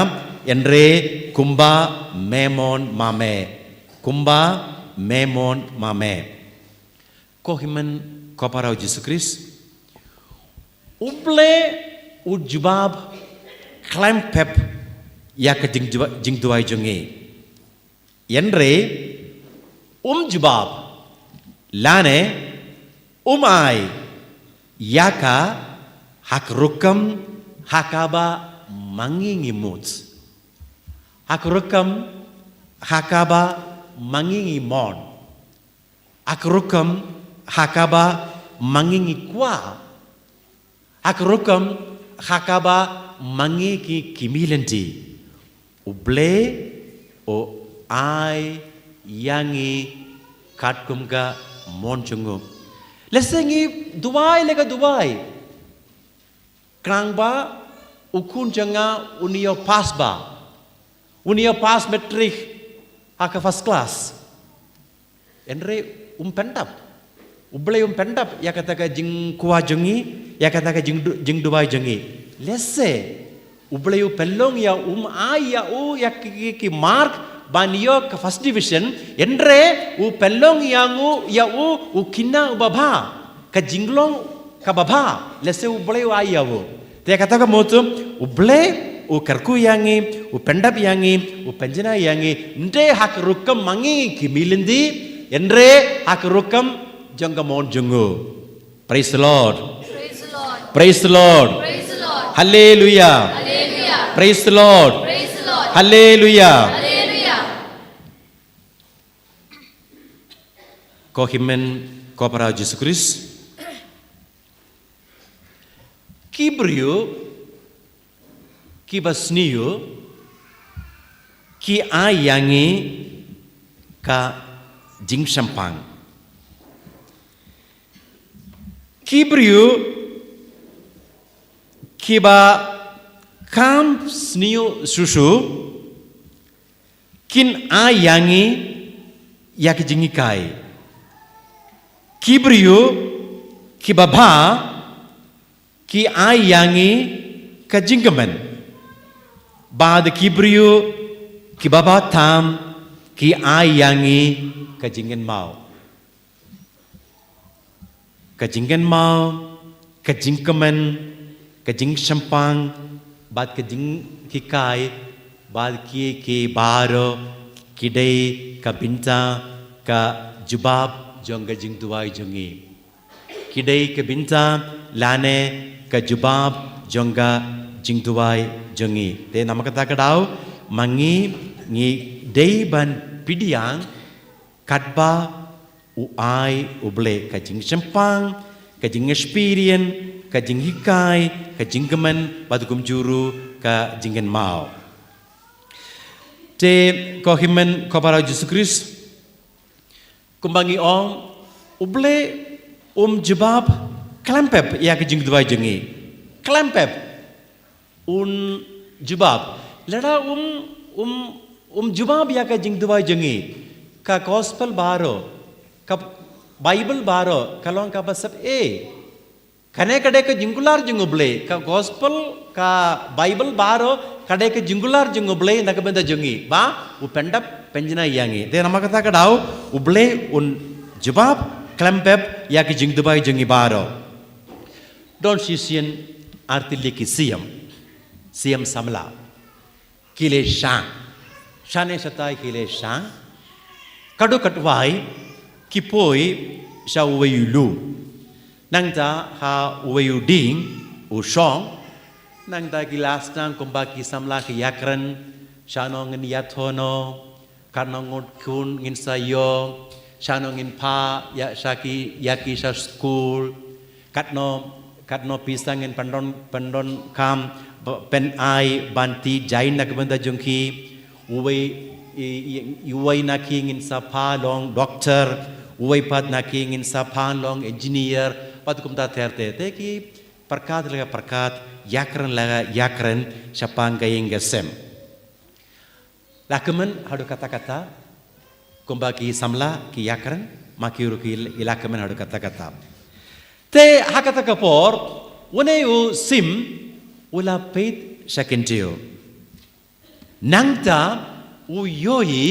hynrei kumba me mon ma me. Kumba me mon ma me. Ko hynmen ko para u Jisu Khrist, U Blei u jubab khlem pep ïa ka jingjuba-, jingduwai jong ngi. Hynrei um jubab lane um ai ïa ka ha ka rukom ha kaba ma ngi ngi mut. Ha ka rukom ha kaba ma ngi ngi mon. Ha ka rukom ha kaba ma ngi ngi kwah. Ha ka rukom ha kaba ma ngi ki, ki mih lynti. U Blei u ai ïa ngi katkum ka mon jong u. Lehse ngi duwai la ka duwai, khnang ba u khun jong nga un ïoh pass ba, un ïoh pass matric ha ka first class. Hynrei um pyndap. U Blei um pyndap ïa kata ka jingkwah jong ngi, ïa kata ka jingdu-, jingduwai jong ngi. Lehse U Blei u pynlong ïa u, um ai ïa u ïa ki, ki, ki mark ban ïoh ka first division, hynrei u pynlong ïa u, ïa u, u kynnoh u babha, ka jinglong ka babha, lehse U Blei u ai ïa u. Te kata ka mut, U Blei u kyrkhu ïa ngi, u pyndap ïa ngi, u pynjanai ïa ngi, ym dei ha ka rukom ma ngi ki milindi, hynrei ha ka rukom jong ka mon jong u. Praise the Lord. Praise the Lord. Praise the Lord. Praise the Lord. Hallelujah. Hallelujah. Praise the Lord. Praise the Lord. Hallelujah. Hallelujah. Ko hynmen ko para Jisu Khrist. Ki briew kiba sniew ki ai ïa ngi ka jingshemphang. Ki briew kiba kam sniew shuh shuh kin ai ïa ngi ïa ka jinghikai. Ki briew kiba bha ki ai ïa ngi ka jingkmen. Bad ki briew kiba bha tam ki ai ïa ngi ka jingkynmaw. Ka jingkynmaw, ka jingkmen, ka jingshemphang, bad ka jinghikai, bad ki, ki baroh ki dei ka bynta ka jubab jong ka jingduwai jong ngi. Ki dei ka bynta lane ka jubab jong ka jingduwai jong ngi. Te namar kata ka daw ma ngi ngi dei ban pdiang katba u ai U Blei ka jingshemphang, ka jingexperience, ka jinghikai, ka jingkmen, bad kumjuh ruh ka jingkynmaw. Te ko hynmen ko para Jisu Khrist, kumba ngi ong, U Blei um jubab khlem pep ïa ka jingduwai jong ngi. Khlem pep. Un jubab. Lada um, um, um jubab ïa ka jingduwai jong ngi. Ka gospel baroh, ka Bible baroh ka long kaba sep ei. Kane ka dei ka jingkular jong U Blei, ka gospel, ka Bible baroh ka dei ka jingkular jong U Blei na ka bynta jong ngi. Ba u pyndap pynjanai ïa ngi. Te namar kata ka daw U Blei un jubab khlem pep ïa ka jingduwai jong ngi baroh. Don shisien artylli ki siem, siem samla. Ki leit shang. Shane shatai ki leit shang. Katto katwai ki poi sha uwei u lum. Nangta ha uwei u dieng u shong. Nangta ki la sdang kumba ki samla ki ïakren. Shano ngin ïathoh noh. Katno ngut khun ngin sa ïoh, shano ngin phah ïa sha ki, ïa ki sha skul, katno, katno pisa ngin pyndon, pyndonkam, ba, pyn-ai ban tih jaiñ na ka bynta jong ki, uwei, i, i, uwei na ki ngin sa phah long doktor, uwei pat na ki ngin sa phah long engineer, bad kumta ter ter. Te ki pyrkhat la ka pyrkhat, ïakren la ka ïakren, shaphang ka ïing ka sem. La kmen haduh katta katta, kumba ki samla ki ïakren, ma ki ruh ki la kmen haduh katta katta. Te ha kata ka por, une u sim, u la peit sha kyntiew. Nangta, u ïohi,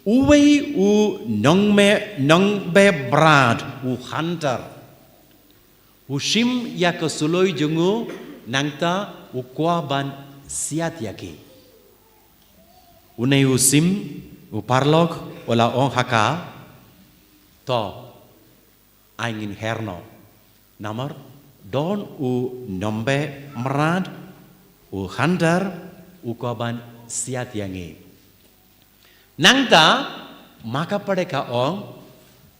uwei u nongme, nongbe mrad, u hunter. U shim ïa ka suloi jong u, nangta u kwah ban siat ïa ki. Une u sim, u paralok, u la ong ha ka, to, ai ngin her noh. Namar, don u nongbe mrad, u hunter, u kwah ban siat ïa ngi. Nangta, ma ka pyrthei ka ong,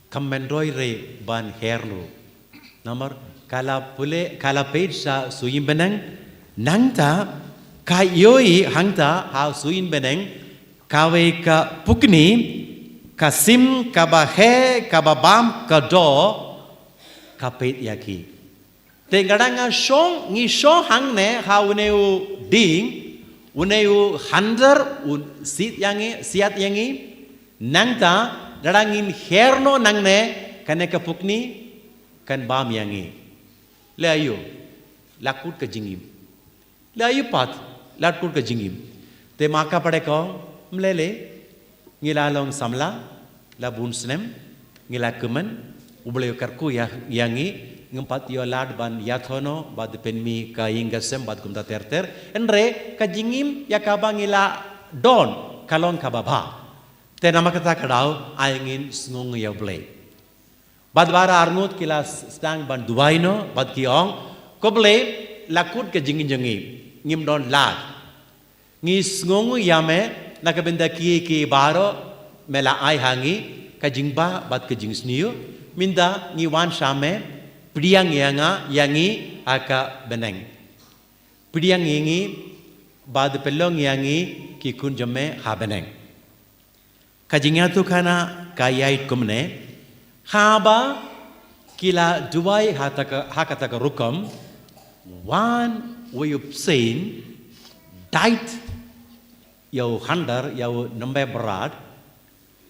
kam myntoi re ban her noh. Namar, ka la pule, ka la peit sha suiñ bneng, nangta, ka ïohi hangta ha suiñ bneng, kawei ka pukni, ka sim, kaba heh, kaba bam, ka doh, ka peit ïa ki. Te nga dang nga shong, ngi shong hangne ha une u dieng, une u hunter, u siat ïa ngi, siat ïa ngi, nangta, lada ngin her noh nangne, kane ka pukni, kan bam ïa ngi. Leh aïu, la kut ka jingim. La ïa pat, la kut ka jingim. Te ma ka pare ko, mlele, ngi la long samla, la bun snem, ngi la kmen, U Blei u kyrkhu ïa, ïa ngi, ngim pat ïoh lad ban ïathoh noh, bad pynmih ka ïing ka sem, bad kumta ter ter. Hynrei, ka jingim, ïa kaba ngi la don, ka long kaba bha. Te namar kata ka daw, ai ngin sngewnguh ïa U Blei. Bad baroh arngut ki la s-, sdang ban duwai noh, bad ki ong, ko Blei, la kut ka jingim jong ngi, ngim don lad. Ngi sngewnguh ïa me, na ka bynta ki, ki baroh, me la ai ha ngi, ka jingbah, bad ka jingsniew, mynta ngi wan sha me, pdiang ïa nga, ïa ngi, ha ka bneng. Pdiang ïa ngi, bad pynlong ïa ngi, ki khun jong me, ha bneng. Ka jingïathuhkhana ka ïaid kumne, haba ki la duwai ha kata ka, ha kata ka rukom, wan wei u bseiñ, dait ïa u khyndar, ïa u nongbylla brat,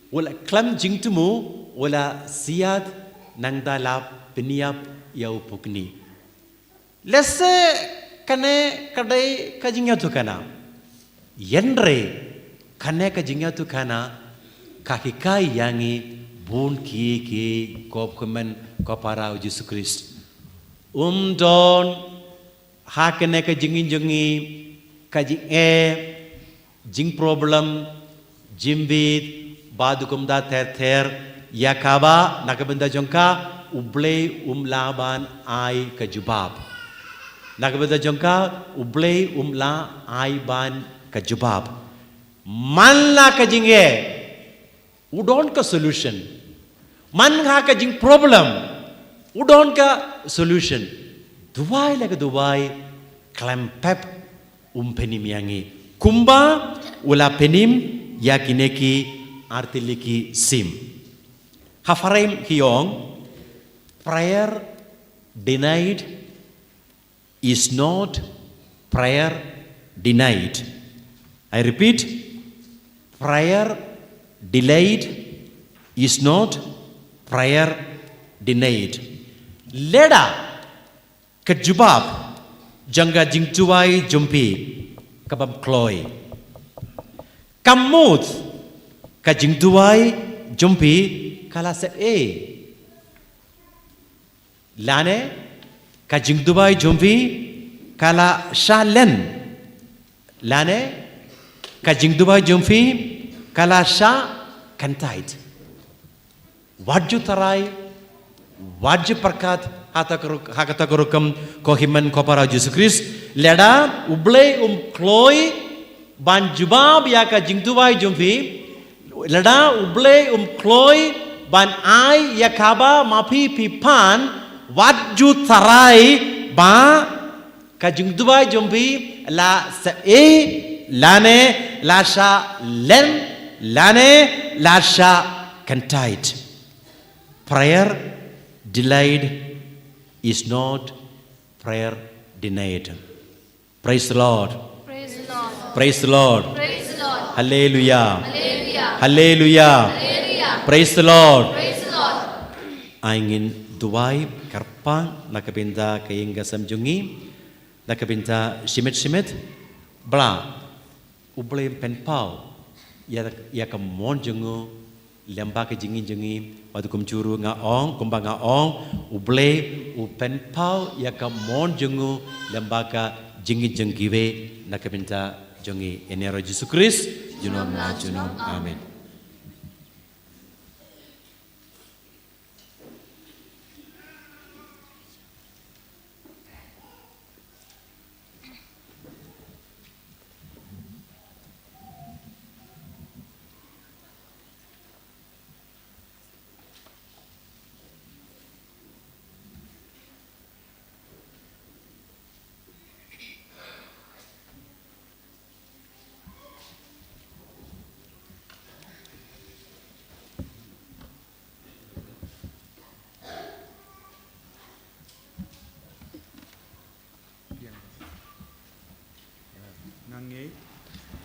u la khlem jingthmu, u la siat nangta la pynïap ïa u pukni. Lehse kane ka dei ka jingïathuhkhana. Hynrei kane ka jingïathuhkhana ka hikai ïa ngi bun ki ki ko kmen ko para u Jisu Khrist. Um don ha kane ka jingim jong ngi ka jingeh, jingproblem, jingbit, bad kumta ter ter, ïa kaba, na ka bynta jong ka, U Blei um lah ban ai ka jubab. Na ka bynta jong ka, U Blei um lah ai ban ka jubab. Man la ka jingeh, u don ka solution. Man ha ka jingproblem, u don ka solution. Duwai la ka duwai, khlem pep, um pynim ïa ngi. Kumba, u la pynim, ïa kine ki artylli ki sim. Ha phareng ki ong, prayer denied is not prayer denied. I repeat, prayer delayed is not prayer denied. Lada ka jubab jong ka jingduwai jong phi ka bym kloi, ka mut ka jingduwai jong phi ka la sep ei. Lane, ka jingduwai jong phi, ka la shah len. Lane, ka jingduwai jong phi, ka la shah kyntait. Wat ju tharai, wat ju pyrkhat, ha kata ka ruk-, ha kata ka rukom, ko hynmen ko para Jisu Khrist. Lada, U Blei um kloi, ban jubab ïa ka jingduwai jong phi, lada U Blei um kloi ban ai ïa kaba ma phi phi pan, wat ju tharai ba ka jingduwai jong phi la sep ei, lane la shah len, lane la shah kyntait. Prayer delayed is not prayer denied. Praise the Lord. Praise the Lord. Praise the Lord. Praise the Lord. Hallelujah. Hallelujah. Hallelujah. Hallelujah. Praise the Lord. Praise the Lord. Ai ngin duwai kyrpang na ka bynta ka ïing ka sem jong ngi, na ka bynta shimet shimet. Ba la U Blei un pynpaw ïa, ïa ka mon jong u lem bad ka jingim jong ngi, wat kum jong u nga ong, kumba nga ong, U Blei u pynpaw ïa ka mon jong u lem bad ka jingim jong kiwei na ka bynta jong ngi. Ïa une u Jisu Khrist, junom la junom. Amen.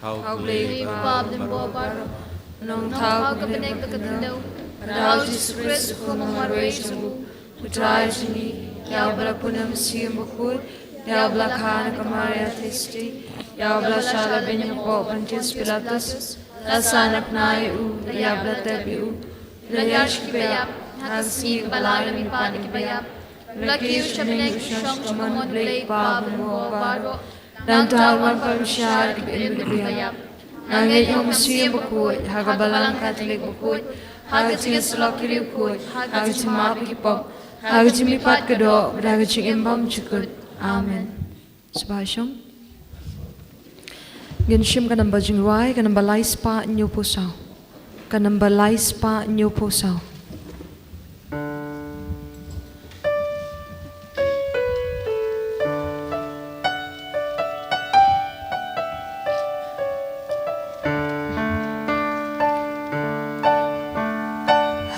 Hau Blei ba bym bor baroh, Nongthaw ka bneng bad ka khyndew, Hau Jisu Khrist u khun marwei jong u, U Trai jong ngi, ïa uba la pun ha ka Mynsiem Bakhuid, ïa uba la kha na ka Maria Theisotti, ïa uba la shah la beiñ hapoh Pontius Pilatus, la sahnarphna ïa u, la ïap la tep ïa u, la ïaid sha kiba ïap, ha ka sngi kaba lai la mihpat na kiba ïap, la kiew sha bneng, u shong sha ka mon U Blei Kpa Babun baroh. Nangta u wan pat ban shah ïa kiba im bad kiba ïap. Nga ngeit ha u Mynsiem Bakhuid, ha ka Balang Katholik bakhuid, ha ka jingïasyllok ki riewkhuid, ha ka jingmap ïa ki pop, ha ka jingmihpat ka doh, bad ha ka jingim bymjukut. Amen. Sngewbha shong. Ngin shim ka namba jingrwai, ka namba lai spah hynñiewphew saw. Ka namba lai spah hynñiewphew saw.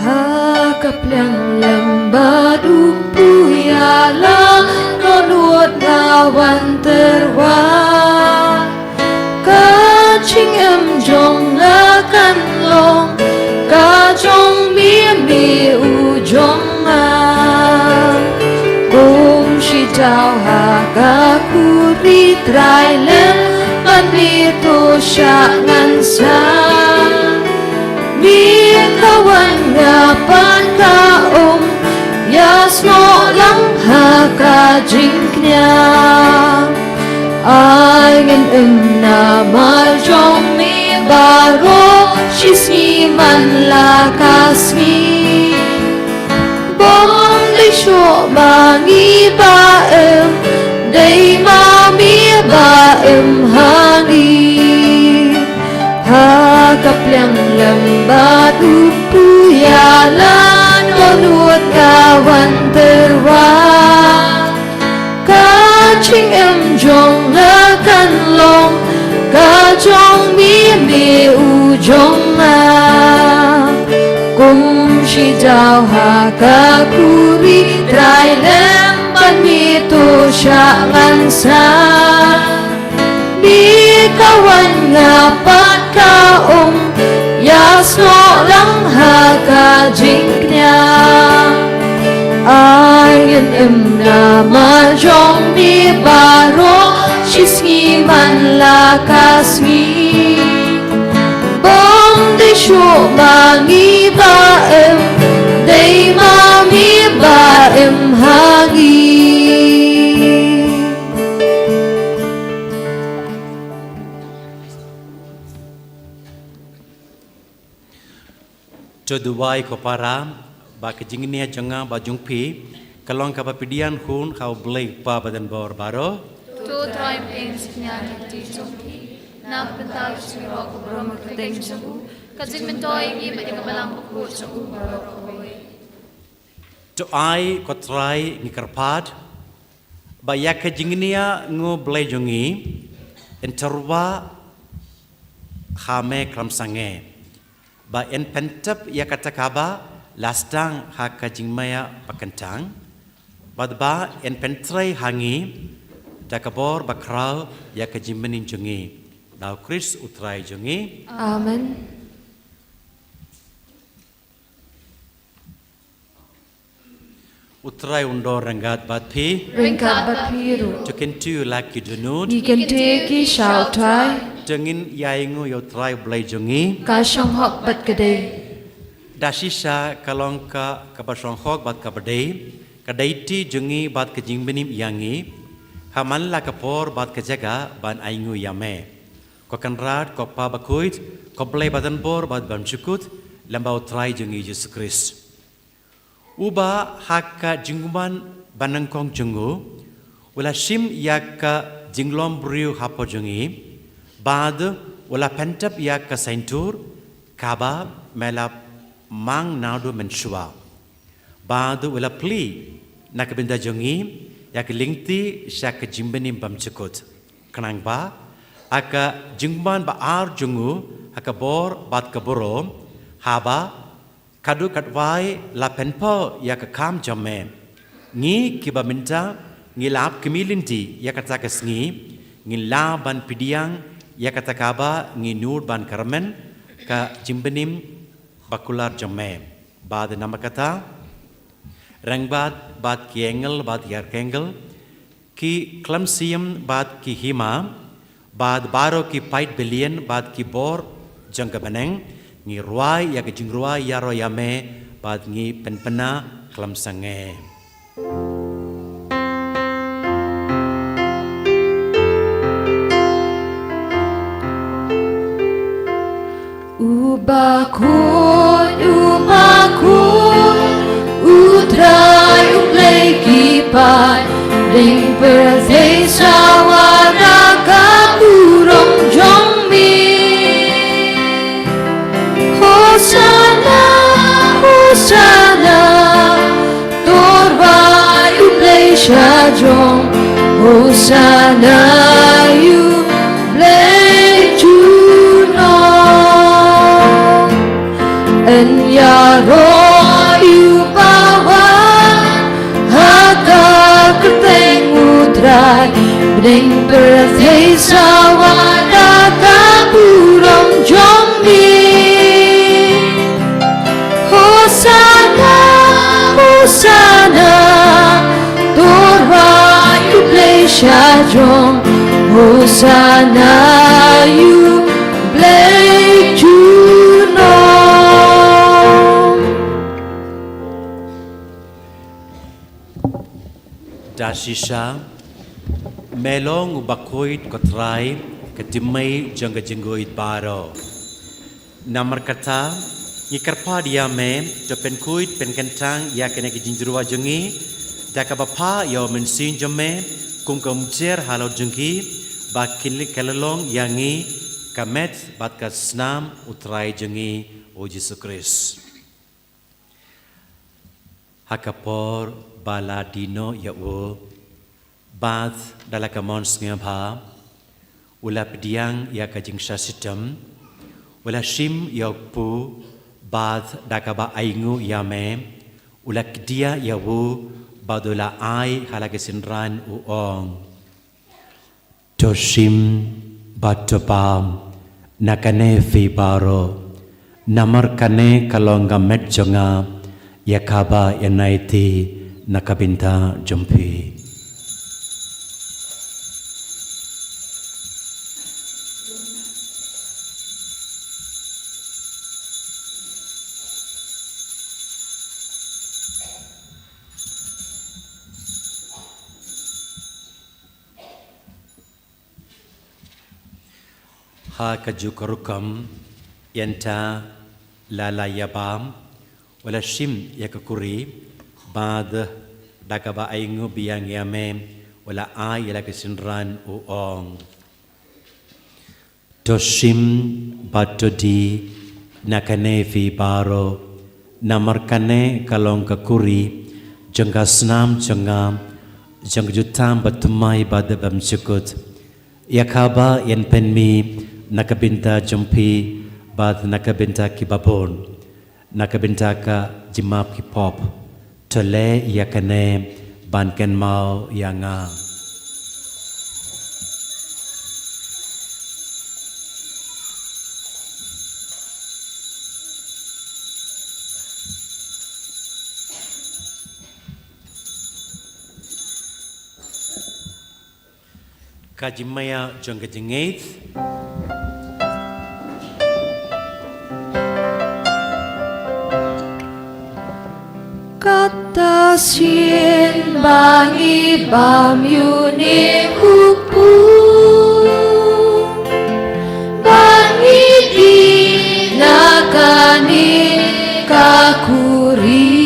Ha ka pliang lem bad u Pu Ïalan, Dohnud nga wan tyrwa. Ka jingim jong nga kan long ka jong me, me u jong nga. Kum shi daw ha ka khuri Trai lem bad me to shah ngan sah. Me ka wan nga pat ka um, ïasnoh lang ha ka jingkñia. Ai ngin im namar jong me baroh shi sngi man la ka sngi. Bym dei shuh ma ngi ba im, dei ma me ba im ha ngi. Ha ka pliang lem bad u Pu Ïalan, Dohnud nga wan tyrwa. Ka jingim jong nga kan long ka jong me, me u jong nga. Kum shi daw ha ka khuri Trai lem bad me to shah ngan sah. Me ka wan nga pat ka um, ïasnoh lang ha ka jingkñia. Ai ngin im namar jong me baroh shi sngi man la ka sngi. Bym dei shuh ma ngi ba im, dei ma me ba im ha ngi. To duwai ko para, ba ka jingngeit jong nga bad jong phi ka long kaba pdiang hun ha U Blei Kpa Bahdonbor baroh. To Trai, pdiang ïa ka jingngeit jong phi na ka bynta ka jingïaroh ka burom ka kyrteng jong u, ka jingmyntoi ïa ngi bad ïa ka Balang Bakhuid jong u baroh kawei. To ai ko Trai ngi kyrpad ba ïa ka jingngeit jong U Blei jong ngi yn tyrwa ha me khlem sangeh, ba yn pyntip ïa kata kaba la sdang ha ka jingmih ba kyntang, bad ba yn pyntrei ha ngi da ka bor bakhraw ïa ka jingmyntoi jong ngi. Da U Khrist U Trai jong ngi. Amen. U Trai un don ryngkat bad phi. Ryngkat bad phi ruh. To kyntu la ki dohnud. Ngi kyntiew ki sha U Trai. To ngin ïa ainguh ïa U Trai U Blei jong ngi. Ka shong hok bad ka dei. Da shisha ka long ka, kaba shong hok bad kaba dei, ka dei ti jong ngi bad ka jingmyntoi ïa ngi, ha man la ka por bad ka jaka ban ainguh ïa me. Ko Kynrad, ko Kpa Bakhuid, ko Blei Bahdonbor bad bymjukut, lem bad U Trai jong ngi Jisu Khrist. Uba ha ka jingwan banyngkong jong u, u la shim ïa ka jinglong briew hapoh jong ngi, bad u la pyntip ïa ka saiñdur, kaba me la mang naduh mynshuwa. Bad u la plie na ka bynta jong ngi ïa ka lynti sha ka jingmyntoi bymjukut. Khnang ba ha ka jingwan ba ar jong u, ha ka bor bad ka burom, haba kaduh katwai la pynpaw ïa ka kam jong me, ngi kiba mynta ngi la ap kmie lynti ïa kata ka sngi, ngin lah ban pdiang ïa kata kaba ngi nud ban kyrmen, ka jingmyntoi bakular jong me. Bad namar kata, ryngkat bad ki angel bad ki archangel, Ki khlem siem bad ki hima, bad baroh ki paid billion bad ki bor jong ka bneng, ngi rwai ïa ka jingrwai ïaroh ïa me, bad ngi pynpna khlem sangeh. U bakhuid, u bakhuid, u Trai u Blei ki paid, deng pyrthei sawa da ka burom jong me. Hosana, Hosana, to rwai ïa u Blei shajrong. Hosana ïa u Blei junom. Yn ïaroh ïa u bawan ha ka kyrteng u Trai, bneng pyrthei sawa da ka burom jong me. Hosana, Hosana, to rwai ïa u Blei shajrong. Hosana ïa u Blei junom. Da shisha, me long u bakhuid ko Trai, ka tymmen jong ka jingkhuid baroh. Namar kata, ngi kyrpad ïa me, to pynkhuid pynkyntang ïa kane ka jingjrong jong ngi, da kaba phah ïa u Mynsiem jong me, kum ka umjer halor jong ki, ba kin leit ka la long ïa ngi, ka met bad ka snam u Trai jong ngi, u Jisu Khrist. Ha ka por ba la die noh ïa u, bad da la ka mon sngewbha, u la pdiang ïa ka jingshah shitom, u la shim ïa u kpu, bad da kaba ainguh ïa me, u la kdiah ïa u, bad u la ai ha la ki synran u ong. To shim bad to bam na kane phi baroh, namar kane ka long ka met jong nga, ïa kaba ïa nai ti na ka bynta jong phi. Ha kajuh ka rukom, ïa kata la la ïa bam, u la shim ïa ka kuri, bad da kaba ainguh biang ïa me, u la ai ïa la ki synran u ong. To shim bad to die na kane phi baroh, namar kane ka long ka kuri jong ka snam jong nga, jong ka jutang bathymmai bad bymjukut. Ïa kaba yn pynmih na ka bynta jong phi bad na ka bynta kiba bun, na ka bynta ka jingmap ki pop. To leh ïa kane ban kynmaw ïa nga. Ka jingmaïa jong ka jingngeit. Kata sien ba ngi bam ïa une u kpu, ba ngi die na kane ka kuri.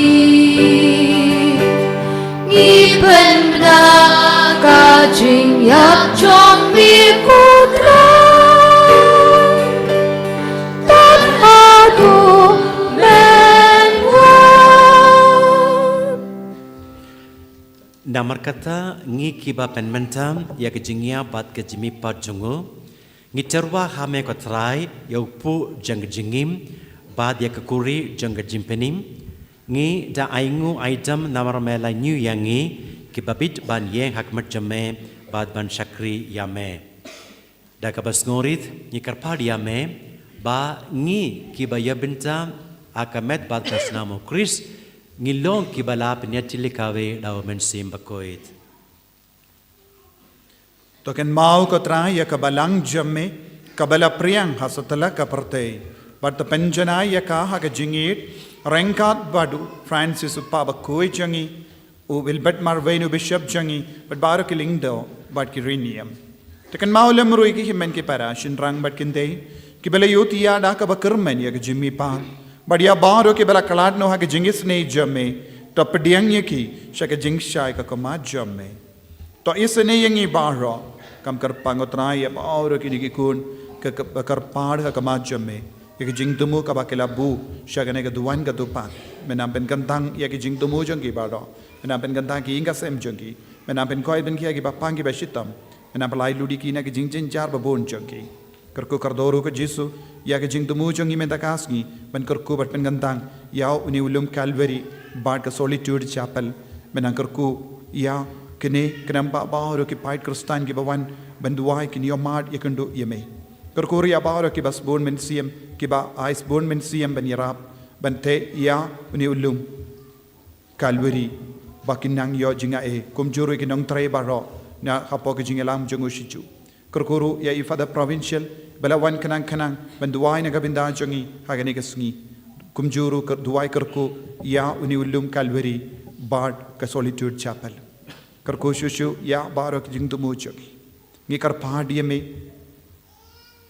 Ngi pynbna ka jingïap jong me ko Trai, tad haduh men wan. Namar kata ngi kiba pynmynta ïa ka jingïap bad ka jingmihpat jong u, ngi tyrwa ha me ko Trai, ïa u kpu jong ka jingim, bad ïa ka kuri jong ka jingpynim. Ngi da ainguh aidem namar me la ñiew ïa ngi, kiba bit ban ïeng ha khmat jong me, bad ban shakri ïa me. Da kaba sngewrit, ngi kyrpad ïa me, ba ngi kiba ïa bynta ha ka met bad ka snam u Khrist, ngi long kiba la pynïatylli kawei da u Mynsiem Bakhuid. To kynmaw ko Trai ïa ka balang jong me, kaba la pdiang ha satlak ka pyrthei. Bad to pynjanai ïa ka ha ka jingïeit ryngkat bad u Francis u Papa bakhuid jong ngi, u Wilbert Marwein u Bishop jong ngi, bad baroh ki lyngdoh bad ki riewniam. To kynmaw lem ruh ïa ki hynmen ki para, shynrang bad kynthei, kiba la ïohthiah da kaba kyrmen ïa ka jingmihpat, bad ïa baroh kiba la khlad noh ha ka jingisynei jong me, to pdiang ïa ki sha ka jingshai ka khmat jong me. To isynei ïa ngi baroh, kum kyrpang ko Trai ïa baroh kine ki khun, ka, ka, kaba kyrpad ha khmat jong me, ïa ka jingthmu kaba ki la buh sha kane ka duwan ka dupat. Me nang pynkyntang ïa ka jingthmu jong ki baroh, me nang pynkyntang ki ïing ka sem jong ki, me nang pynkhuid pynkhia ki bapang ki bashitom, me nang pyllait lut ïa ki na ka jingjynjar babun jong ki. Kyrkhu kyrdoh ruh ko Jisu ïa ka jingthmu jong ngi mynta ka sngi, ban kyrkhu bad pynkyntang ïa une u lum Calvary bad ka Solitude Chapel. Me nang kyrkhu ïa kine ki nongbah baroh ki paid Khristan kiba wan ban duwai, kin ïohmad ïakynduh ïa me. Kyrkhu ruh ïa baroh kiba sbun mynsiem, kiba ai sbun mynsiem ban ïarap ban teh ïa une u lum Calvary, ba kin nang ïoh jingaiei, kumjuh ruh ïa ki nongtrei baroh na hapoh ka jingïalam jong u shijur. Kyrkhu ruh ïa i Father Provincial ba la wan khnang khnang ban duwai na ka bynta jong ngi ha kane ka sngi. Kumjuh ruh kyr-, duwai kyrkhu ïa une u lum Calvary bad ka Solitude Chapel. Kyrkhu shuh shuh ïa baroh ki jingthmu jong ngi. Ngi kyrpad ïa me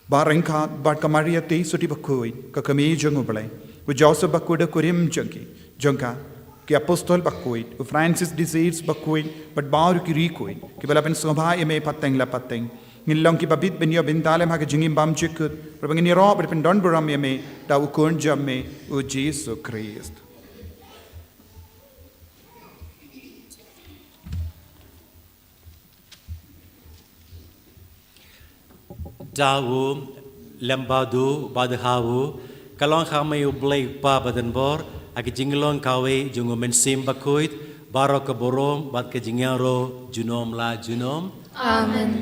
ba ryngkat bad ka Maria Theisotti bakhuid, ka kmie jong u Blei, u Joseph bakhuid, u kurim jong ki, jong ka, ki apostol bakhuid, u Francis de Sales bakhuid, bad baroh ki riewkhuid kiba la pynsngewbha ïa me pateng la pateng, ngin long kiba bit ban ïoh bynta lem ha ka jingim bymjukut, ruh ba ngin ïaroh bad pyndon burom ïa me da u Khun jong me, u Jisu Khrist. Da u lem bad u, bad ha u, ka long ha me u Blei u Kpa badonbor, ha ka jinglong kawei jong u Mynsiem Bakhuid, baroh ka burom bad ka jingïaroh junom la junom. Amen.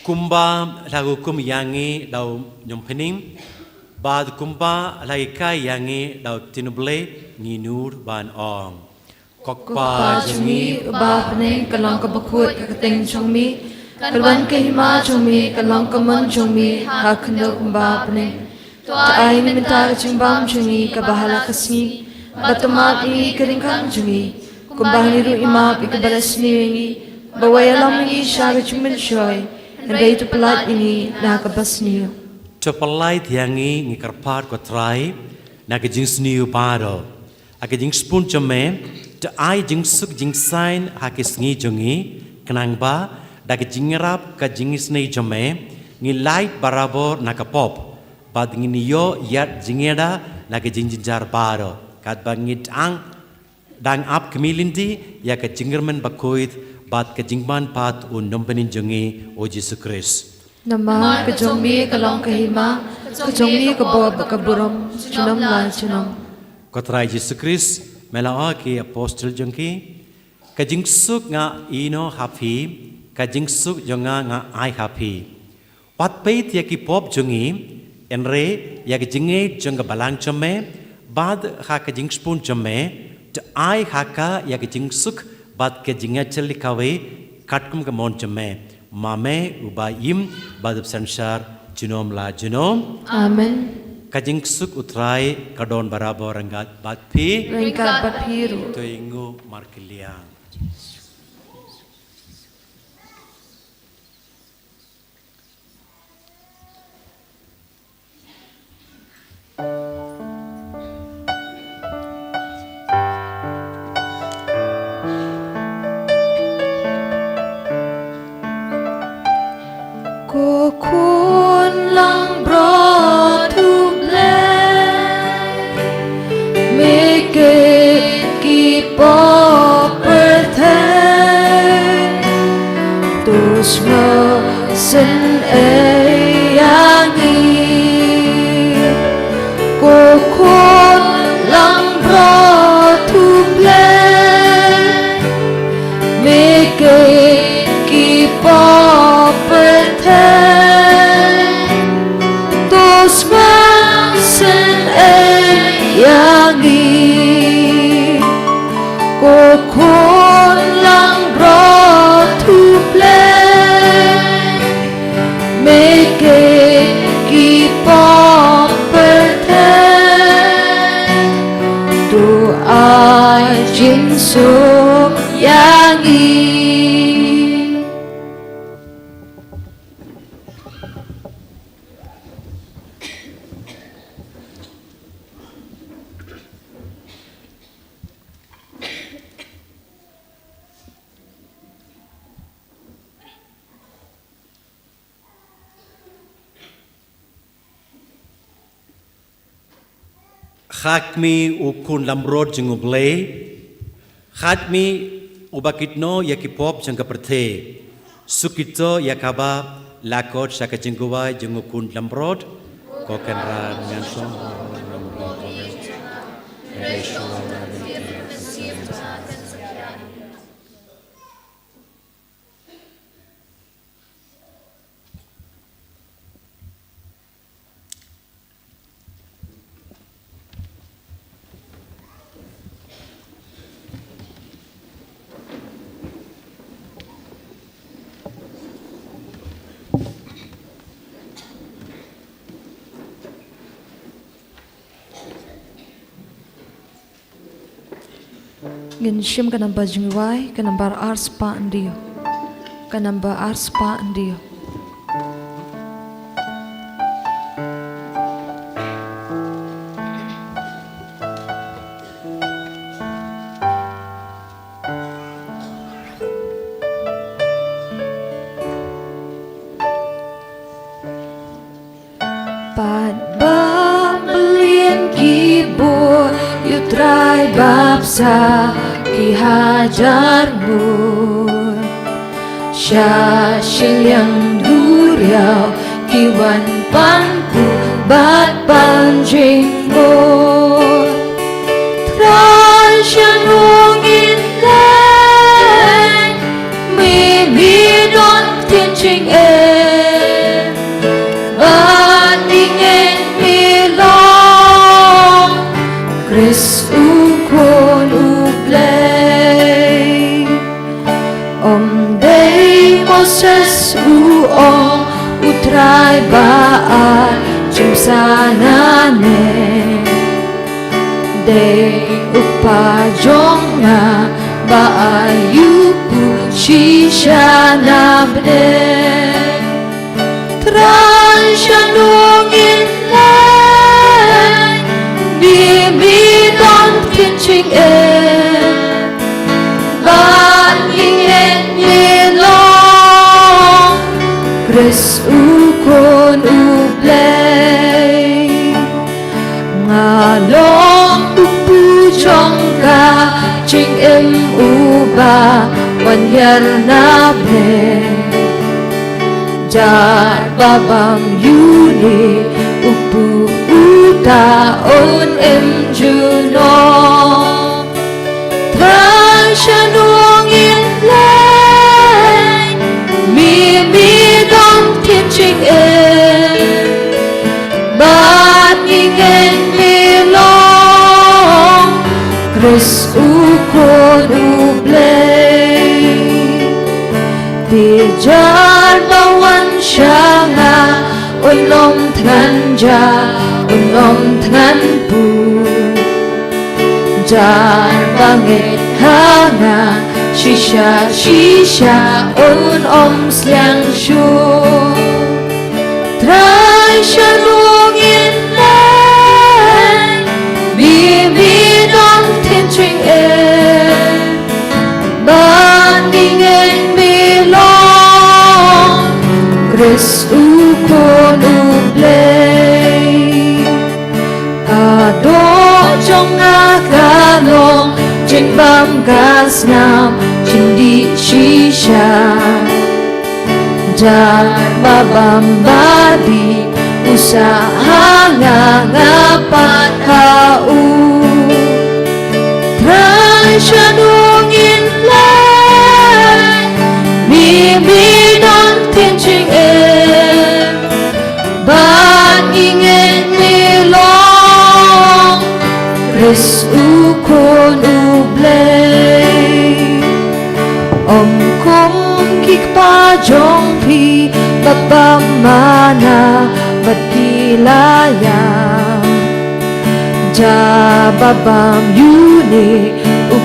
Kumba la hukum ïa ngi da u Nongpynim, bad kumba la hikai ïa ngi da u Ktien Blei, ngin nud ban ong. Ko Kpa jong ngi uba ha bneng, ka long kaba khuid ka kyrteng jong me, kan wan ka hima jong me, kan long ka mon jong me ha khyndew kumba ha bneng. To ai mynta ka jingbam jong ngi kaba ha la ka sngi, bad to map ïa ngi ka jingkhang jong ngi, kumba ngi ruh ngi map ïa kiba la sniew ïa ngi, bad wat ïalam ïa ngi sha ka jingmynshoi, hynrei to pyllait ïa ngi na kaba sniew. To pyllait ïa ngi, ngi kyrpad ko Trai, na ka jingsniew baroh. Ha ka jingsbun jong me, to ai jingsuk jingsaiñ ha ki sngi jong ngi, khnang ba da ka jingïarap ka jingisynei jong me, ngin lait barabor na ka pop, bad ngin ïoh ïaid jingïada na ka jingjynjar baroh, katba ngi dang, dang ap khmih lynti ïa ka jingkyrmen bakhuid bad ka jingmanpat u Nongpynim jong ngi, u Jisu Khrist. Namar ka jong me ka long ka hima, ka jong me ka bor bad ka burom, junom la junom. Ko Trai Jisu Khrist, me la ong ha ki apostol jong me, ka jingsuk nga ïehnoh ha phi, ka jingsuk jong nga nga ai ha phi. Wat peit ïa ki pop jong ngi, hynrei ïa ka jingngeit jong ka balang jong me, bad ha ka jingsbun jong me, to ai ha ka ïa ka jingsuk bad ka jingïachill kawei, katkum ka mon jong me. Ma me uba im bad uba synshar junom la junom. Amen. Ka jingsuk u Trai ka don barabor ryngkat bad phi. Ryngkat bad phi ruh. To ïanguh markylliang. Ko khun langbrot u Blei, me kit ki pop pyrthei, to sngewsynei ïa ngi. Ko khun langbrot u Blei, me kit ki pop pyrthei, to sngewsynei Jingsuk ïa ngi. Khadmi u khun lamrot jong U Blei, khadmi uba kit noh ïa ki pop jong ka pyrthei. Suk kito ïa kaba la khot sha ka jingkhawai jong u khun lamrot, ko Kynrad ngan shong. Ngin shim ka namba jingduwai, ka namba ar spah hynriew. Ka namba ar spah hynriew. Pat ba mlien ki bor ïa U Trai bapsa ki hajar ngut. Sha shiliang duriaw ki wan pan kup bad pan jingmut. Trai sha nongin leng, me me don ktien jingeh. Bad ngi ngeit me long Khrist u Khun U Blei. Ym dei Moses u ong, U Trai ba ai jingpynsah nangne. Dei u Kpa jong nga ba ai ïa u shisha na bneng. Trai sha nongin leng, me me don ktien jingeh. Bad ngi ngeit me long Khrist u Khun U Blei. Nga long u kpu jong ka jingim uba wan hiar na bneng. Jar ba bam ïa une u kpu, uta un im junom. Trai sha nongin leng, me me don ktien jingeh. Bad ngi ngeit me long Khrist u Khun U Blei. Te jar ba wan sha nga un ym thngan ja, un ym thngan pur. Jar ba ngeit ha nga shisha shisha un ym sliang shuh. Trai sha nongin leng, me me don ktien jingeh. Bad ngi ngeit me long Khrist u Khun U Blei. Ka doh jong nga ka long jingbam ka snam jingdih shisha. Jar ba bam ba dih u sah ha nga, nga pat ha u. Trai sha nongin leng, me me don ktien jingeh. Bad ngi ngeit me long Khrist u Khun U Blei. Ym kum ki kpa jong phi ba bam manna bad ki la ïam. Jar ba bam ïa une u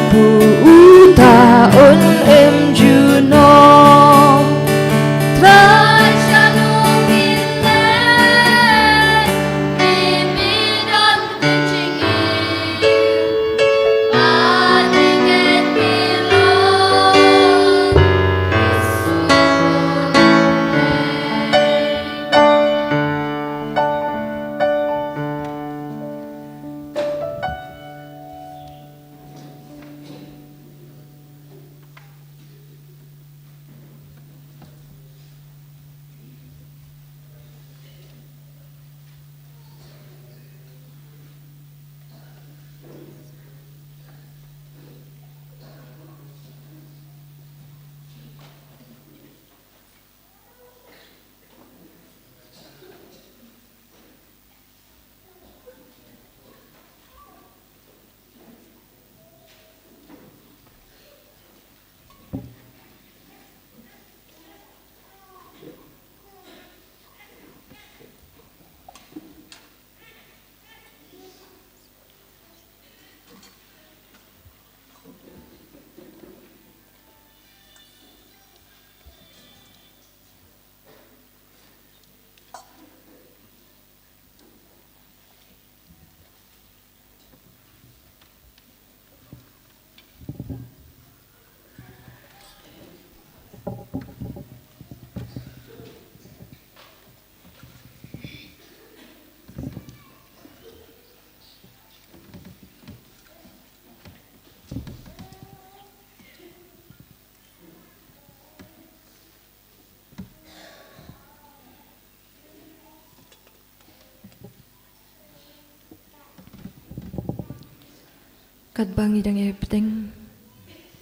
Katba ngi dang ïa bteng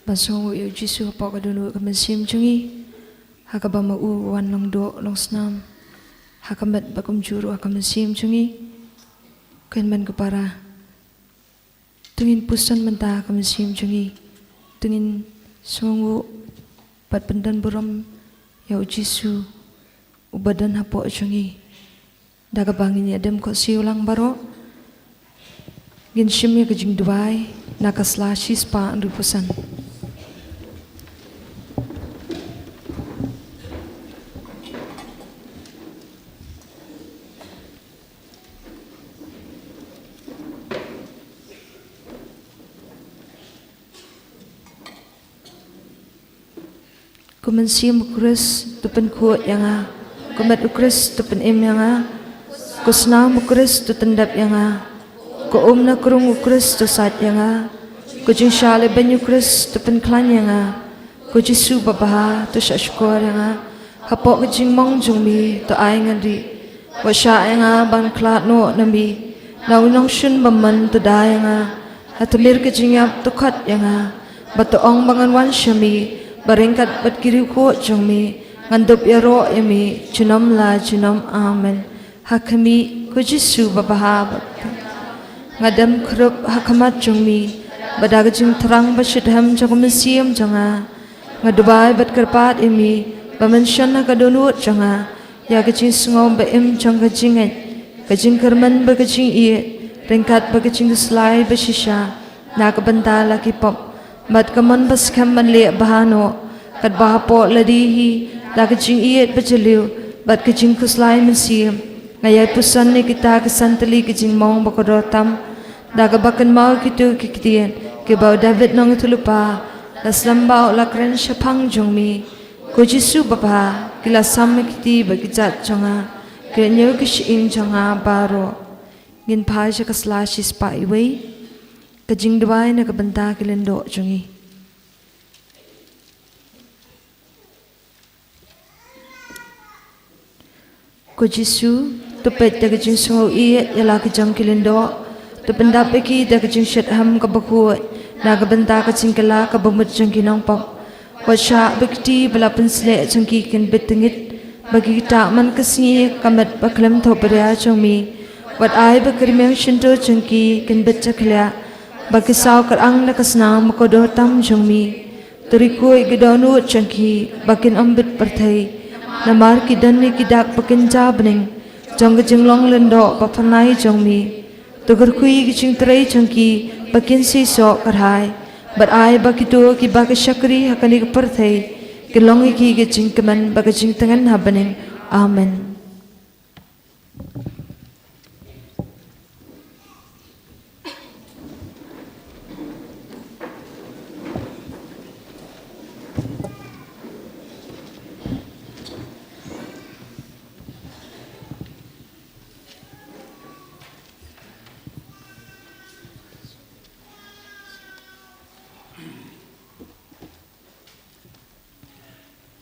ban sngewnguh ïa u Jisu hapoh ka dohnud ka mynsiem jong ngi, ha kaba ma u u wan long doh long snam ha ka met bad kumjuh ruh ha ka mynsiem jong ngi. Ko hynmen ko para, to ngin puson mynta ha ka mynsiem jong ngi, to ngin sngewnguh bad pyndonburom ïa u Jisu uba don hapoh jong ngi. Da kaba ngin ïa dem khohsiew lang baroh, ngin shim ïa ka jingduwai na ka sla shispah hynriewphew san. Ko mynsiem u Khrist, to pynkhuid ïa nga. Ko met u Khrist, to pynim ïa nga. Ko snam u Khrist, to tyndep ïa nga. Ko um na krung u Khrist, to sait ïa nga. Ko jingshah lehbeiñ u Khrist, to pynkhlaiñ ïa nga. Ko Jisu babha, to shah shkor ïa nga. Hapoh ka jingmong jong me, to ai ngan rieh. Wat shah ïa nga ban khlad noh na me. Na u nongshun bymman, to da ïa nga. Ha tmier ka jingïap, to khot ïa nga. Bad to ong ba ngan wan sha me, ba ryngkat bad ki riewkhuid jong me ngan dup ïaroh ïa me junom la junom. Amen. Ha khmih, ko Jisu babha bad nga dem khrup ha khmat jong me, bad da ka jingthrang ba shitrhem jong ka mynsiem jong nga, nga duwai bad kyrpad ïa me ba men shon ha ka dohnud jong nga ïa ka jingsngew ba im jong ka jingngeit, ka jingkyrmen bad ka jingïeit, ryngkat bad ka jingkhuslai ba shisha na ka bynta la ki pop, bad ka mon ba skhem ban leh bha noh, katba hapoh lade hi da ka jingïeit ba jylliew bad ka jingkhuslai mynsiem, nga ïai puson ïa kita ki san tylli ki jingmong ba kordor tam, da kaba kynmaw kito ki ktien kiba u David nongïathuhlypa la slem bha u la kren shaphang jong me. Ko Jisu babha, ki la sam ïa ki kti bad ki kjat jong nga, ki la ñiew ki shyieng jong nga baroh. Ngin phai sha ka sla shispah iwei, ka jingduwai na ka bynta ki lyngdoh jong ngi. Ko Jisu, to peit da ka jingsngew ïeit ïa la ki jong ki lyngdoh, to pyndap ïa ki da ka jingshitrhem kaba khuid na ka bynta ka jingkylla kaba mut jong ki nongpop. Wat shah ba ki kti ba la pynsleh jong ki kin bit tyngit, ba ki ktah man ka sngi ha ka met ba khlem thohbria jong me. Wat ai ba ka rmiang shyntur jong ki kin bit jakhlia, ba ki saw kyrang da ka snam ba kordor tam jong me. To riewkhuid ïa ka dohnud jong ki ba kin ym bit pyrthei, namar ki don ïa ki dak ba kynja bneng jong ka jinglong lyngdoh ba phyrnai jong me. To kyrkhu ïa ki jingtrei jong ki ba kin seisoh kyrhai, bad ai ba kito kiba ki shakri ha kane ka pyrthei kin long ïa ki ka jingkmen bad ka jingtngen ha bneng. Amen.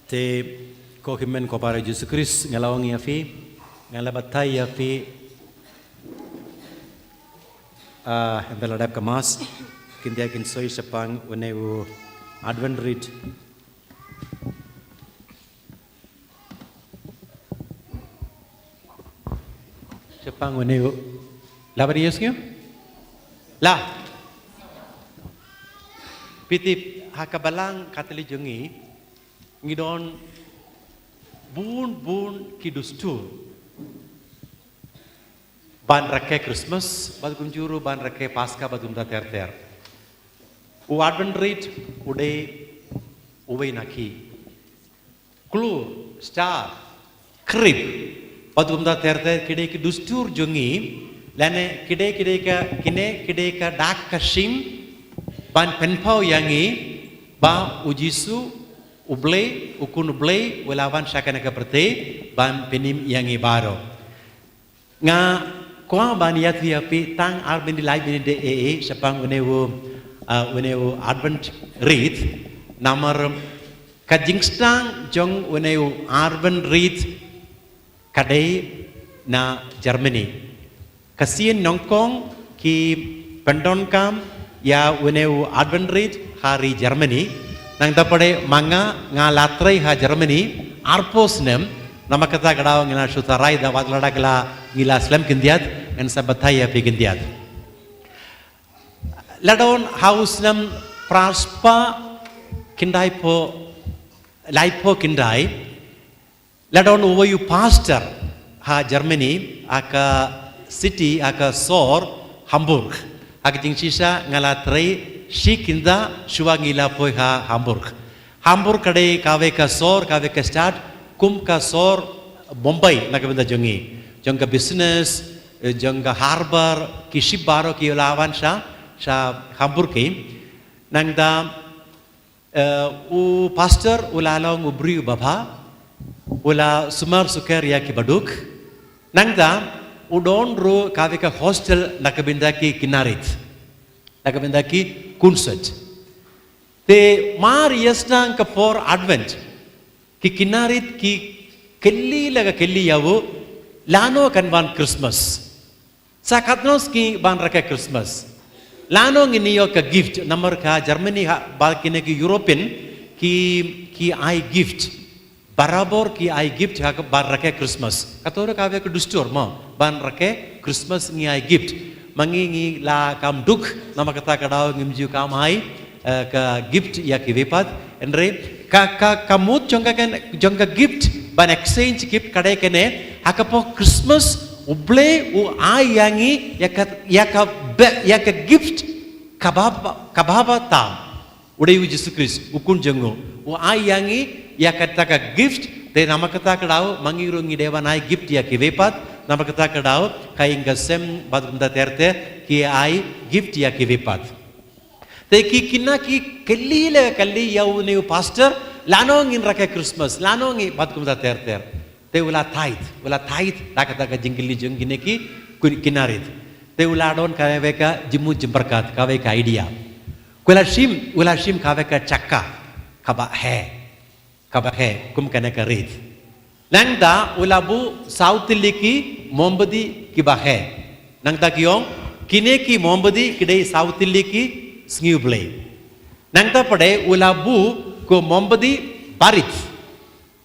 Te ko hynmen ko para Jisu Khrist, nga la ong ïa phi, nga la batai ïa phi, ah, hynda la dep ka Mass, khyndiat ngin soi shaphang une u Advent Wreath. Shaphang une u. La ba ïohsngew? La. Phi tip, ha ka balang Katholik jong ngi, ngi don bun bun ki dustur ban rakhe Christmas, bad kumjuh ruh ban rakhe Paska bad kumta ter ter. U Advent Wreath u dei uwei na ki. Klur, star, khrip, bad kumta ter ter, ki dei ki dustur jong ngi, lane ki dei, ki dei ka, kine ki dei ka dak ka shim ban pynpaw ïa ngi ba u Jisu, u Blei, u Khun u Blei, u la wan sha kane ka pyrthei ban pynim ïa ngi baroh. Nga kwah ban ïathuh ïa phi tang ar minit lai minit de eh eh shaphang une u, ah, une u Advent Wreath, namar ka jingsdang jong une u Advent Wreath ka dei na Germany. Ka sien nyngkong ki pyndonkam ïa une u Advent Rit ha ri Germany. Nangta pat de ma nga nga la trei ha Germany arphew snem. Namar kata ka daw ngi la shu tharai da wat lada ka la ngi la slem khyndiat, ngan sa batai ïa phi khyndiat. La don ha u snem phra spah khyndaiphew, laiphew khyndai, la don uwei u pastor ha Germany, ha ka city, ha ka sor Hamburg. Ha ka jingshisha nga la trei shi kynta shuwa ngi la poi ha Hamburg. Hamburg ka dei kawei ka sor, kawei ka stat kum ka sor Mumbai na ka bynta jong ngi. Jong ka business, eh, jong ka harbour, ki ship baroh ki la wan sha, sha Hamburg ki. Nangta, eh, u pastor u la long u briew babha, u la sumar sukher ïa ki baduk. Nangta u don ruh kawei ka hostel na ka bynta ki khynnah rit, na ka bynta ki khunswet. Te mar ïa sdang ka por Advent, ki khynnah rit ki kylli la ka kylli ïa u, lano kan wan Christmas. Sa katno sngi ban rakhe Christmas. Lano ngin ïoh ka gift, namar ka Germany ha, ba kine ki European ki, ki ai gift. Barabor ki ai gift ha ka, ban rakhe Christmas. Kato ruh kawei ka dustur mo, ban rakhe Christmas ngi ai gift. Ma ngi ngi la kam duk, namar kata ka daw ngim ju kam ai, eh, ka gift ïa kiwei pat. Hynrei ka, ka, ka mut jong ka, jong ka gift, ban exchange gift ka dei kane, ha ka por Christmas, U Blei u ai ïa ngi, ïa ka, ïa ka be-, ïa ka gift, kaba, kaba tam. U dei u Jisu Khrist, u khun jong u. U ai ïa ngi, ïa kata ka gift, te namar kata ka daw, ma ngi ruh ngi dei ban ai gift ïa kiwei pat, namar kata ka daw, ka ïing ka sem, bad kumta ter ter, ki ai gift ïa kiwei pat. Te ki khynnah ki kylli la kylli ïa une u pastor, lano ngin rakhe Christmas, lano ngi bad kumta ter ter. Te u la thaid, u la thaid, da kata ka jingkylli jong kine ki, khynnah rit. Te u la don kawei ka jingmut jingpyrkhat, kawei ka idea. U la shim, u la shim kawei ka jaka, kaba heh. Kaba heh, kum kane ka rit. Nangta u la buh saw tylli ki mombati kiba heh. Nangta ki ong, kine ki mombati ki dei saw tylli ki sngi U Blei. Nangta pat de u la buh ko mombati barit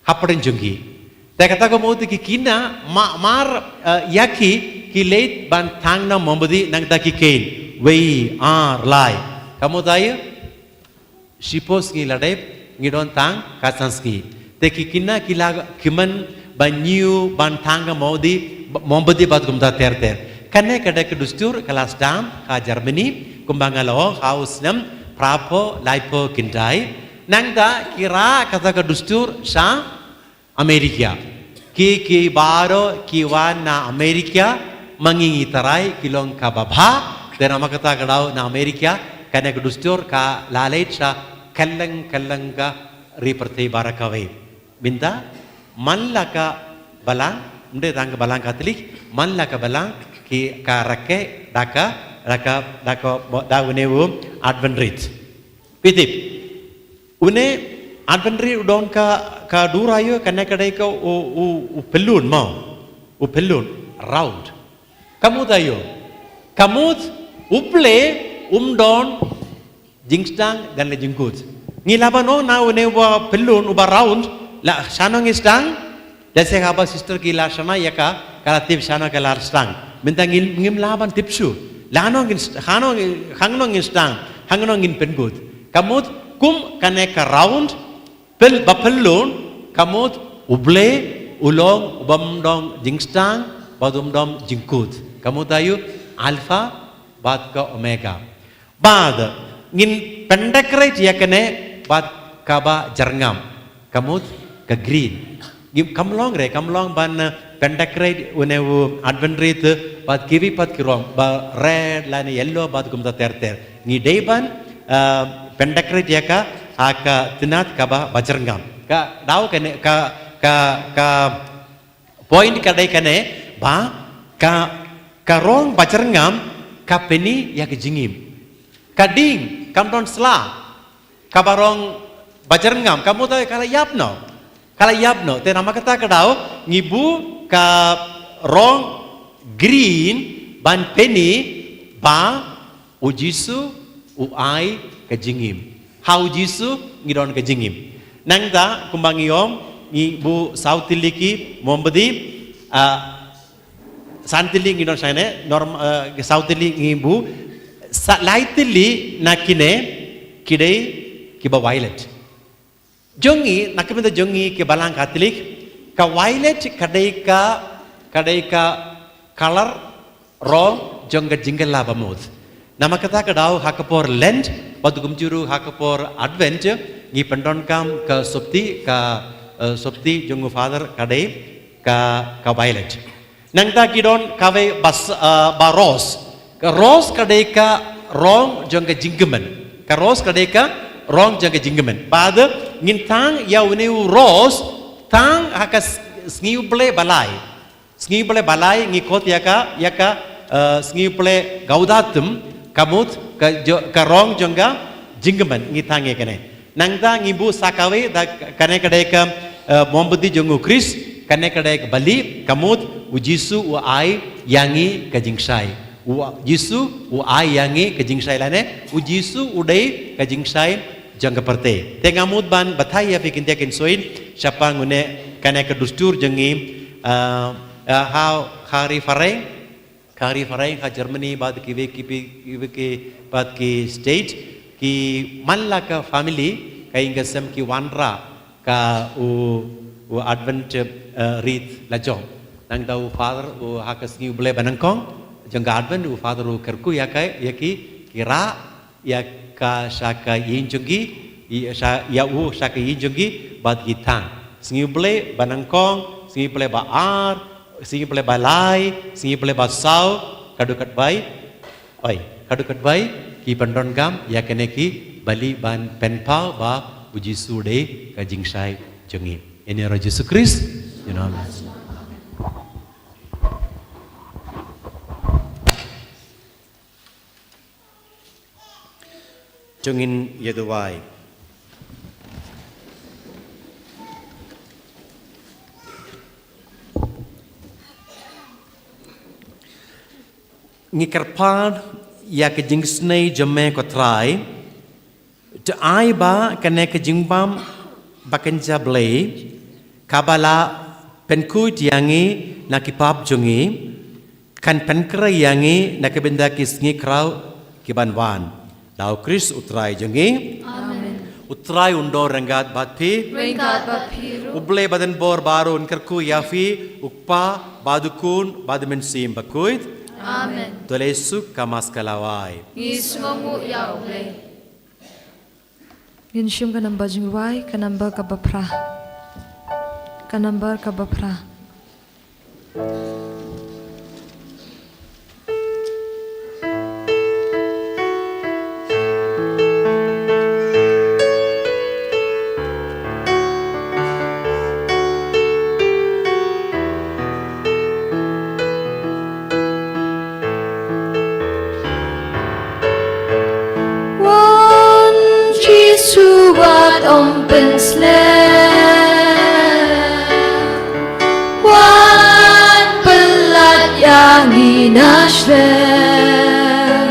hapdeng jong ki. Te kata ka mut ki khynnah ma-, mar, eh, ïa ki, ki leit ban thang na mombati nangta ki kheiñ. Wei, ar, lai. Ka mut aïu? Shiphew sngi la dep, ngi don tang ka san sngi. Te ki khynnah ki la kmen ban ñiew ban thang ka mombati, mombati bad kumta ter ter. Kane ka dei ka dustur ka la sdang ha Germany, kumba nga la ong ha u snem phra phew laiphew khyndai. Nangta ki rah kata ka dustur sha America. Ki, ki baroh ki wan na America, ma ngi ngi tharai ki long kaba bha, te namar kata ka daw na America, kane ka dustur ka la leit sha kylleng kylleng ka ri pyrthei baroh kawei. Mynta, man la ka balang, ym dei tang ka balang Katholik, man la ka balang, ki ka rakhe, da ka, da ka, da ka, da une u Advent Rit. Phi tip. Une Advent Rit u don ka, ka dur aïu, kane ka dei ka u, u, u pyllun mo. U pyllun, round. Ka mut aïu. Ka mut U Blei um don jingsdang lane jingkut. Ngi lah ban ong na une uba pyllun, uba round, la shano ngi sdang, lehse haba sister ki la shna ïa ka, ka la tip shano ka la sdang. Mynta ngin, ngim lah ban tip shuh. Lano ngin st-, hano ngin, hangno ngin sdang, hangno ngin pynkut. Ka mut kum kane ka round, pyl-, ba pyllun, ka mut U Blei u long ubym don jingsdang, bad um don jingkut. Ka mut aïu, Alpha, bad ka Omega. Bad, ngin pyndecorate ïa kane, bad kaba jyrngam. Ka mut, ka green. Ngim, kam long re, kam long ban, eh, pyndecorate une u Advent Rit, eh, bad kiwei pat ki rong, ba red lane yellow, bad kumta ter ter. Ngi dei ban, eh, pyndecorate ïa ka, ha ka tnat kaba, ba jyrngam. Ka daw kane, ka, ka, ka, point ka dei kane, ba, ka, ka rong ba jyrngam, ka pyni ïa ka jingim. Ka ding, kam don sla, kaba rong ba jyrngam, ka mut ka la ïap noh. Ka la ïap noh, te namar kata ka daw, ngi buh ka rong green, ban pyni, ba, u Jisu, u ai ka jingim. Ha u Jisu ngi don ka jingim. Nangta kumba ngi ong, ngi buh saw tylli ki mombati, ah, san tylli ngi don shane, norm, ah, saw tylli ngi buh, sa lai tylli na kine ki dei kiba violet. Jong ngi, na ka bynta jong ngi ki balang Katholik, ka violet ka dei ka, ka dei ka color, rong jong ka jingkylla bamut. Namar kata ka daw ha ka por Lent, bad kumjuh ruh ha ka por Advent, ngi pyndonkam ka sopti, ka, eh, sopti jong u Father ka dei ka, ka violet. Nangta ki don kawei ba s-, ah, ba rose. Ka rose ka dei ka rong jong ka jingkmen. Ka rose ka dei ka rong jong ka jingkmen. Bad ngin tang ïa une u rose, tang ha ka s-, sngi U Blei ba lai. Sngi U Blei ba lai ngi khot ïa ka, ïa ka, eh, sngi U Blei Gaudatum, ka mut ka jo-, ka rong jong ka jingkmen, ngi tang ïa kane. Nangta ngi buh sa kawei, da kane ka dei ka, eh, mombati jong u Khrist, kane ka dei ka bali, ka mut u Jisu u ai ïa ngi ka jingshai. U Jisu u ai ïa ngi ka jingshai lane, u Jisu u dei ka jingshai jong ka pyrthei. Te nga mut ban batai ïa phi ki ktien ki sngewsih, shaphang une kane ka dustur jong ngi, eh, eh, ha, ha ri phareng, ka ri phareng, ka Germany, bad kiwei ki pi-, kiwei ki, bad ki state, ki man la ka family, ka ïing ka sem ki wanrah ka u, u Advent, eh, wreath lajong. Nangta u Father, u ha ka sngi U Blei ba nyngkong jong ka Advent, u Father u kyrkhu ïa ka, ïa ki, ki rah ïa ka sha ka ïing jong ki, ïa sha, ïa u sha ka ïing jong ki, bad ki tang. Sngi U Blei ba nyngkong, sngi U Blei ba ar, sngi U Blei ba lai, sngi U Blei ba saw, kadei katba, oi, kadei katba ki pyndonkam ïa kine ki bali ban pynpaw ba u Jisu u dei ka jingshai jong ngi. Ïa une U Jisu Khrist, ïa une. Amen. To ngin ïa duwai. Ngi kyrpad ïa ka jingisynei jong me ko Trai, to ai ba kane ka jingbam bakynja Blei, kaba la pynkhuid ïa ngi na ki pap jong ngi, kan pynkhreh ïa ngi na ka bynta ki sngi khraw ki ban wan. Da u Khrist u Trai jong ngi. Amen. U Trai un don ryngkat bad phi. Ryngkat bad phi ruh. U Blei badonbor baroh un kyrkhu ïa phi, u Kpa, bad u Khun, bad u Mynsiem Bakhuid. Amen. To leit suk ha ka mas ka lawei. Ngi sngewnguh ïa U Blei. Ngin shim ka number jingrwai, ka number kaba phra. Ka number kaba phra. Wan Jisu wat ym pynslem, wat pynlait ïa ngi na shlem.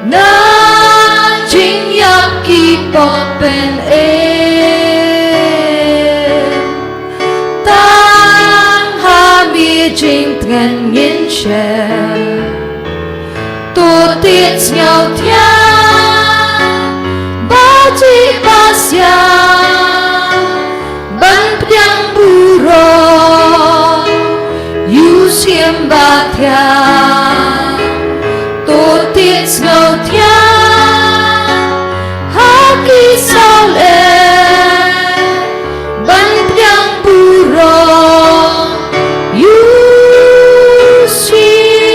Na jingïap ki pop pynim, tang ha mi jingtngen ngin shem. To tied sngewthiang, ba jih ba siang, ban pdiang burom ïa u Syiem bathiang. To tied sngewthiang ha ki sawlem, ban pdiang burom ïa u Syiem.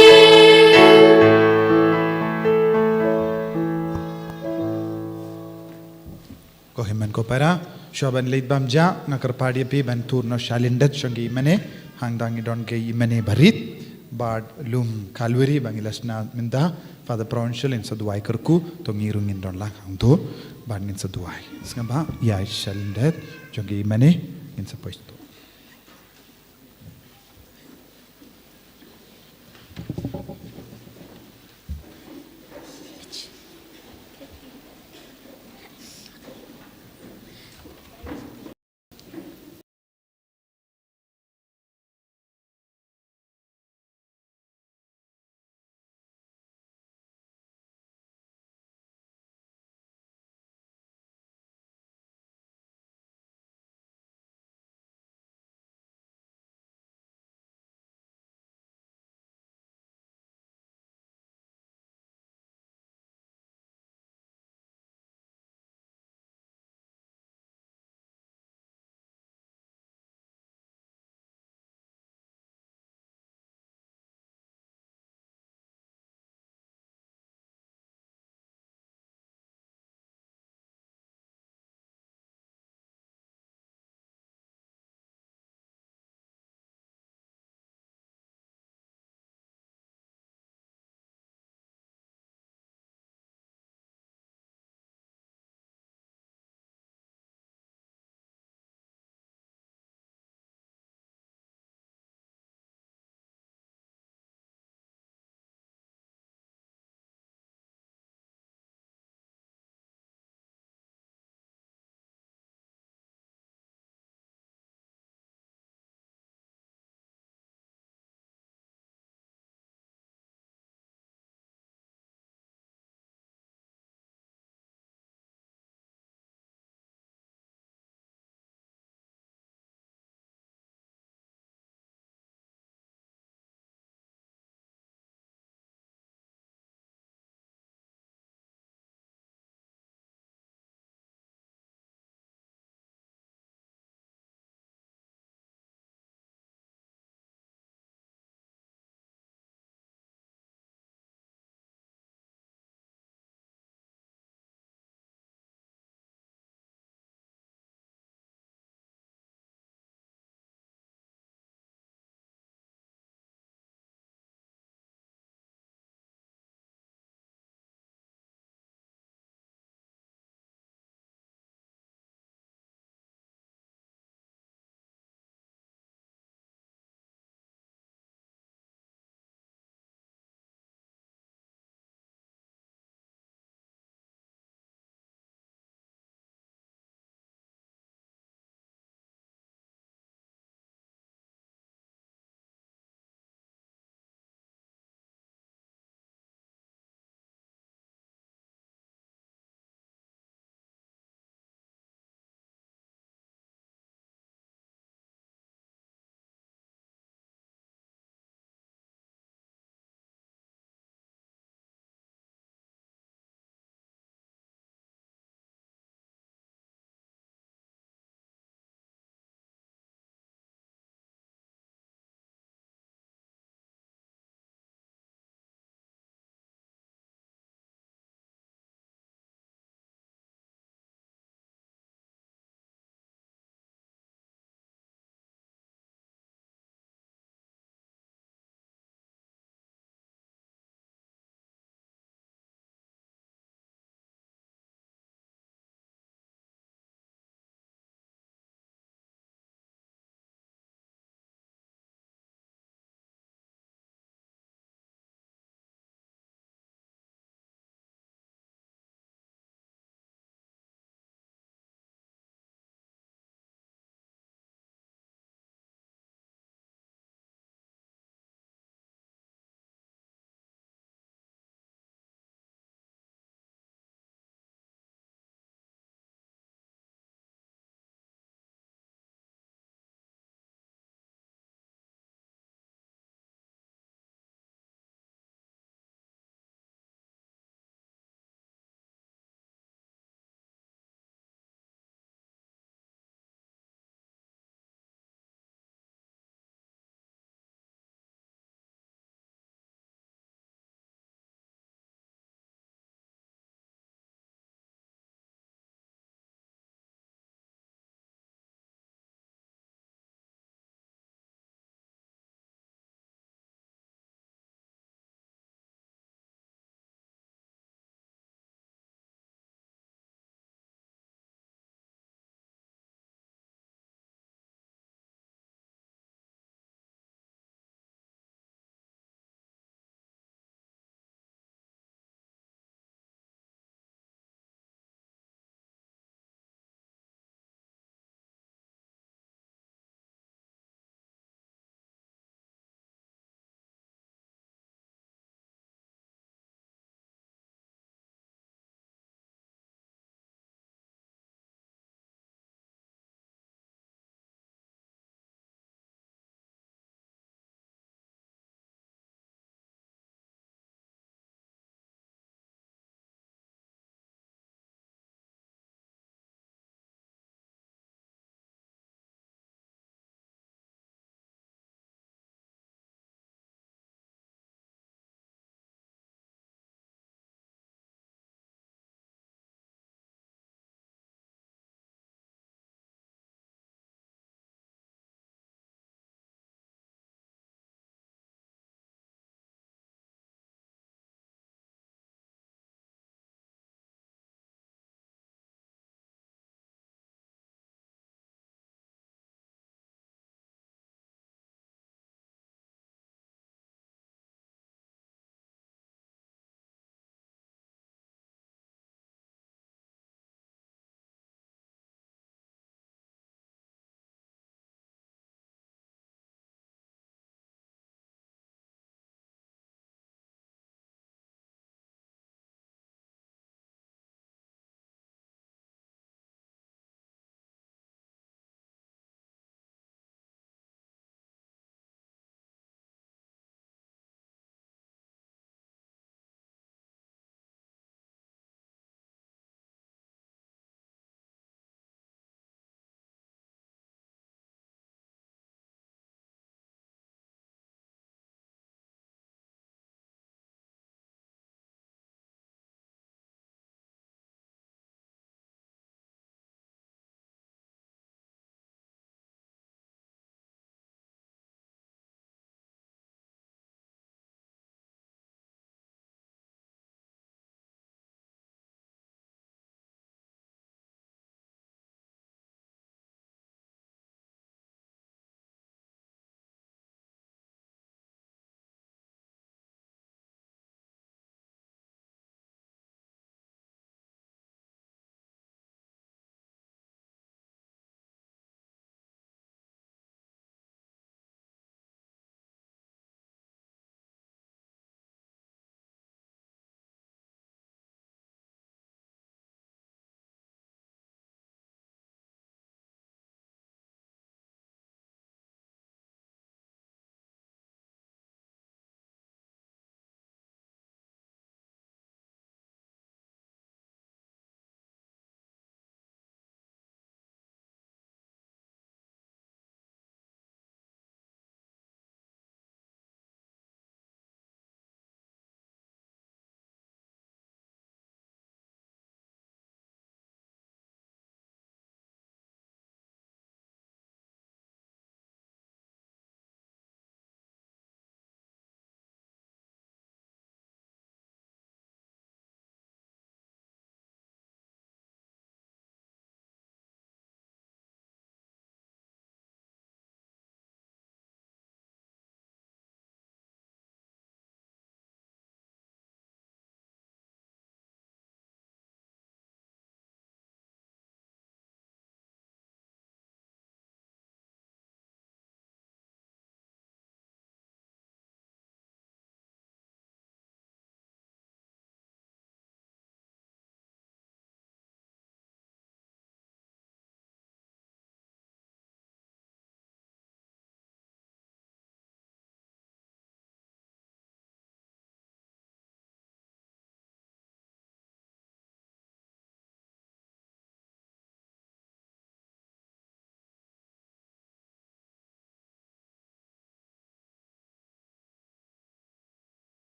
Ko hynmen ko para, shuwa ban leit bam ja, nga kyrpad ïa phi ban tur noh shalyndet shong ki hymne, hangta ngi don ki hymne barit, bad lum Calvary ba ngi la shna mynta, Father Provincial in sa duwai kyrkhu, to ngi ruh ngin don lang hangto, bad ngin sa duwai. Sngewbha, ïa shalyndet shong ki hymne, ngin sa poi to.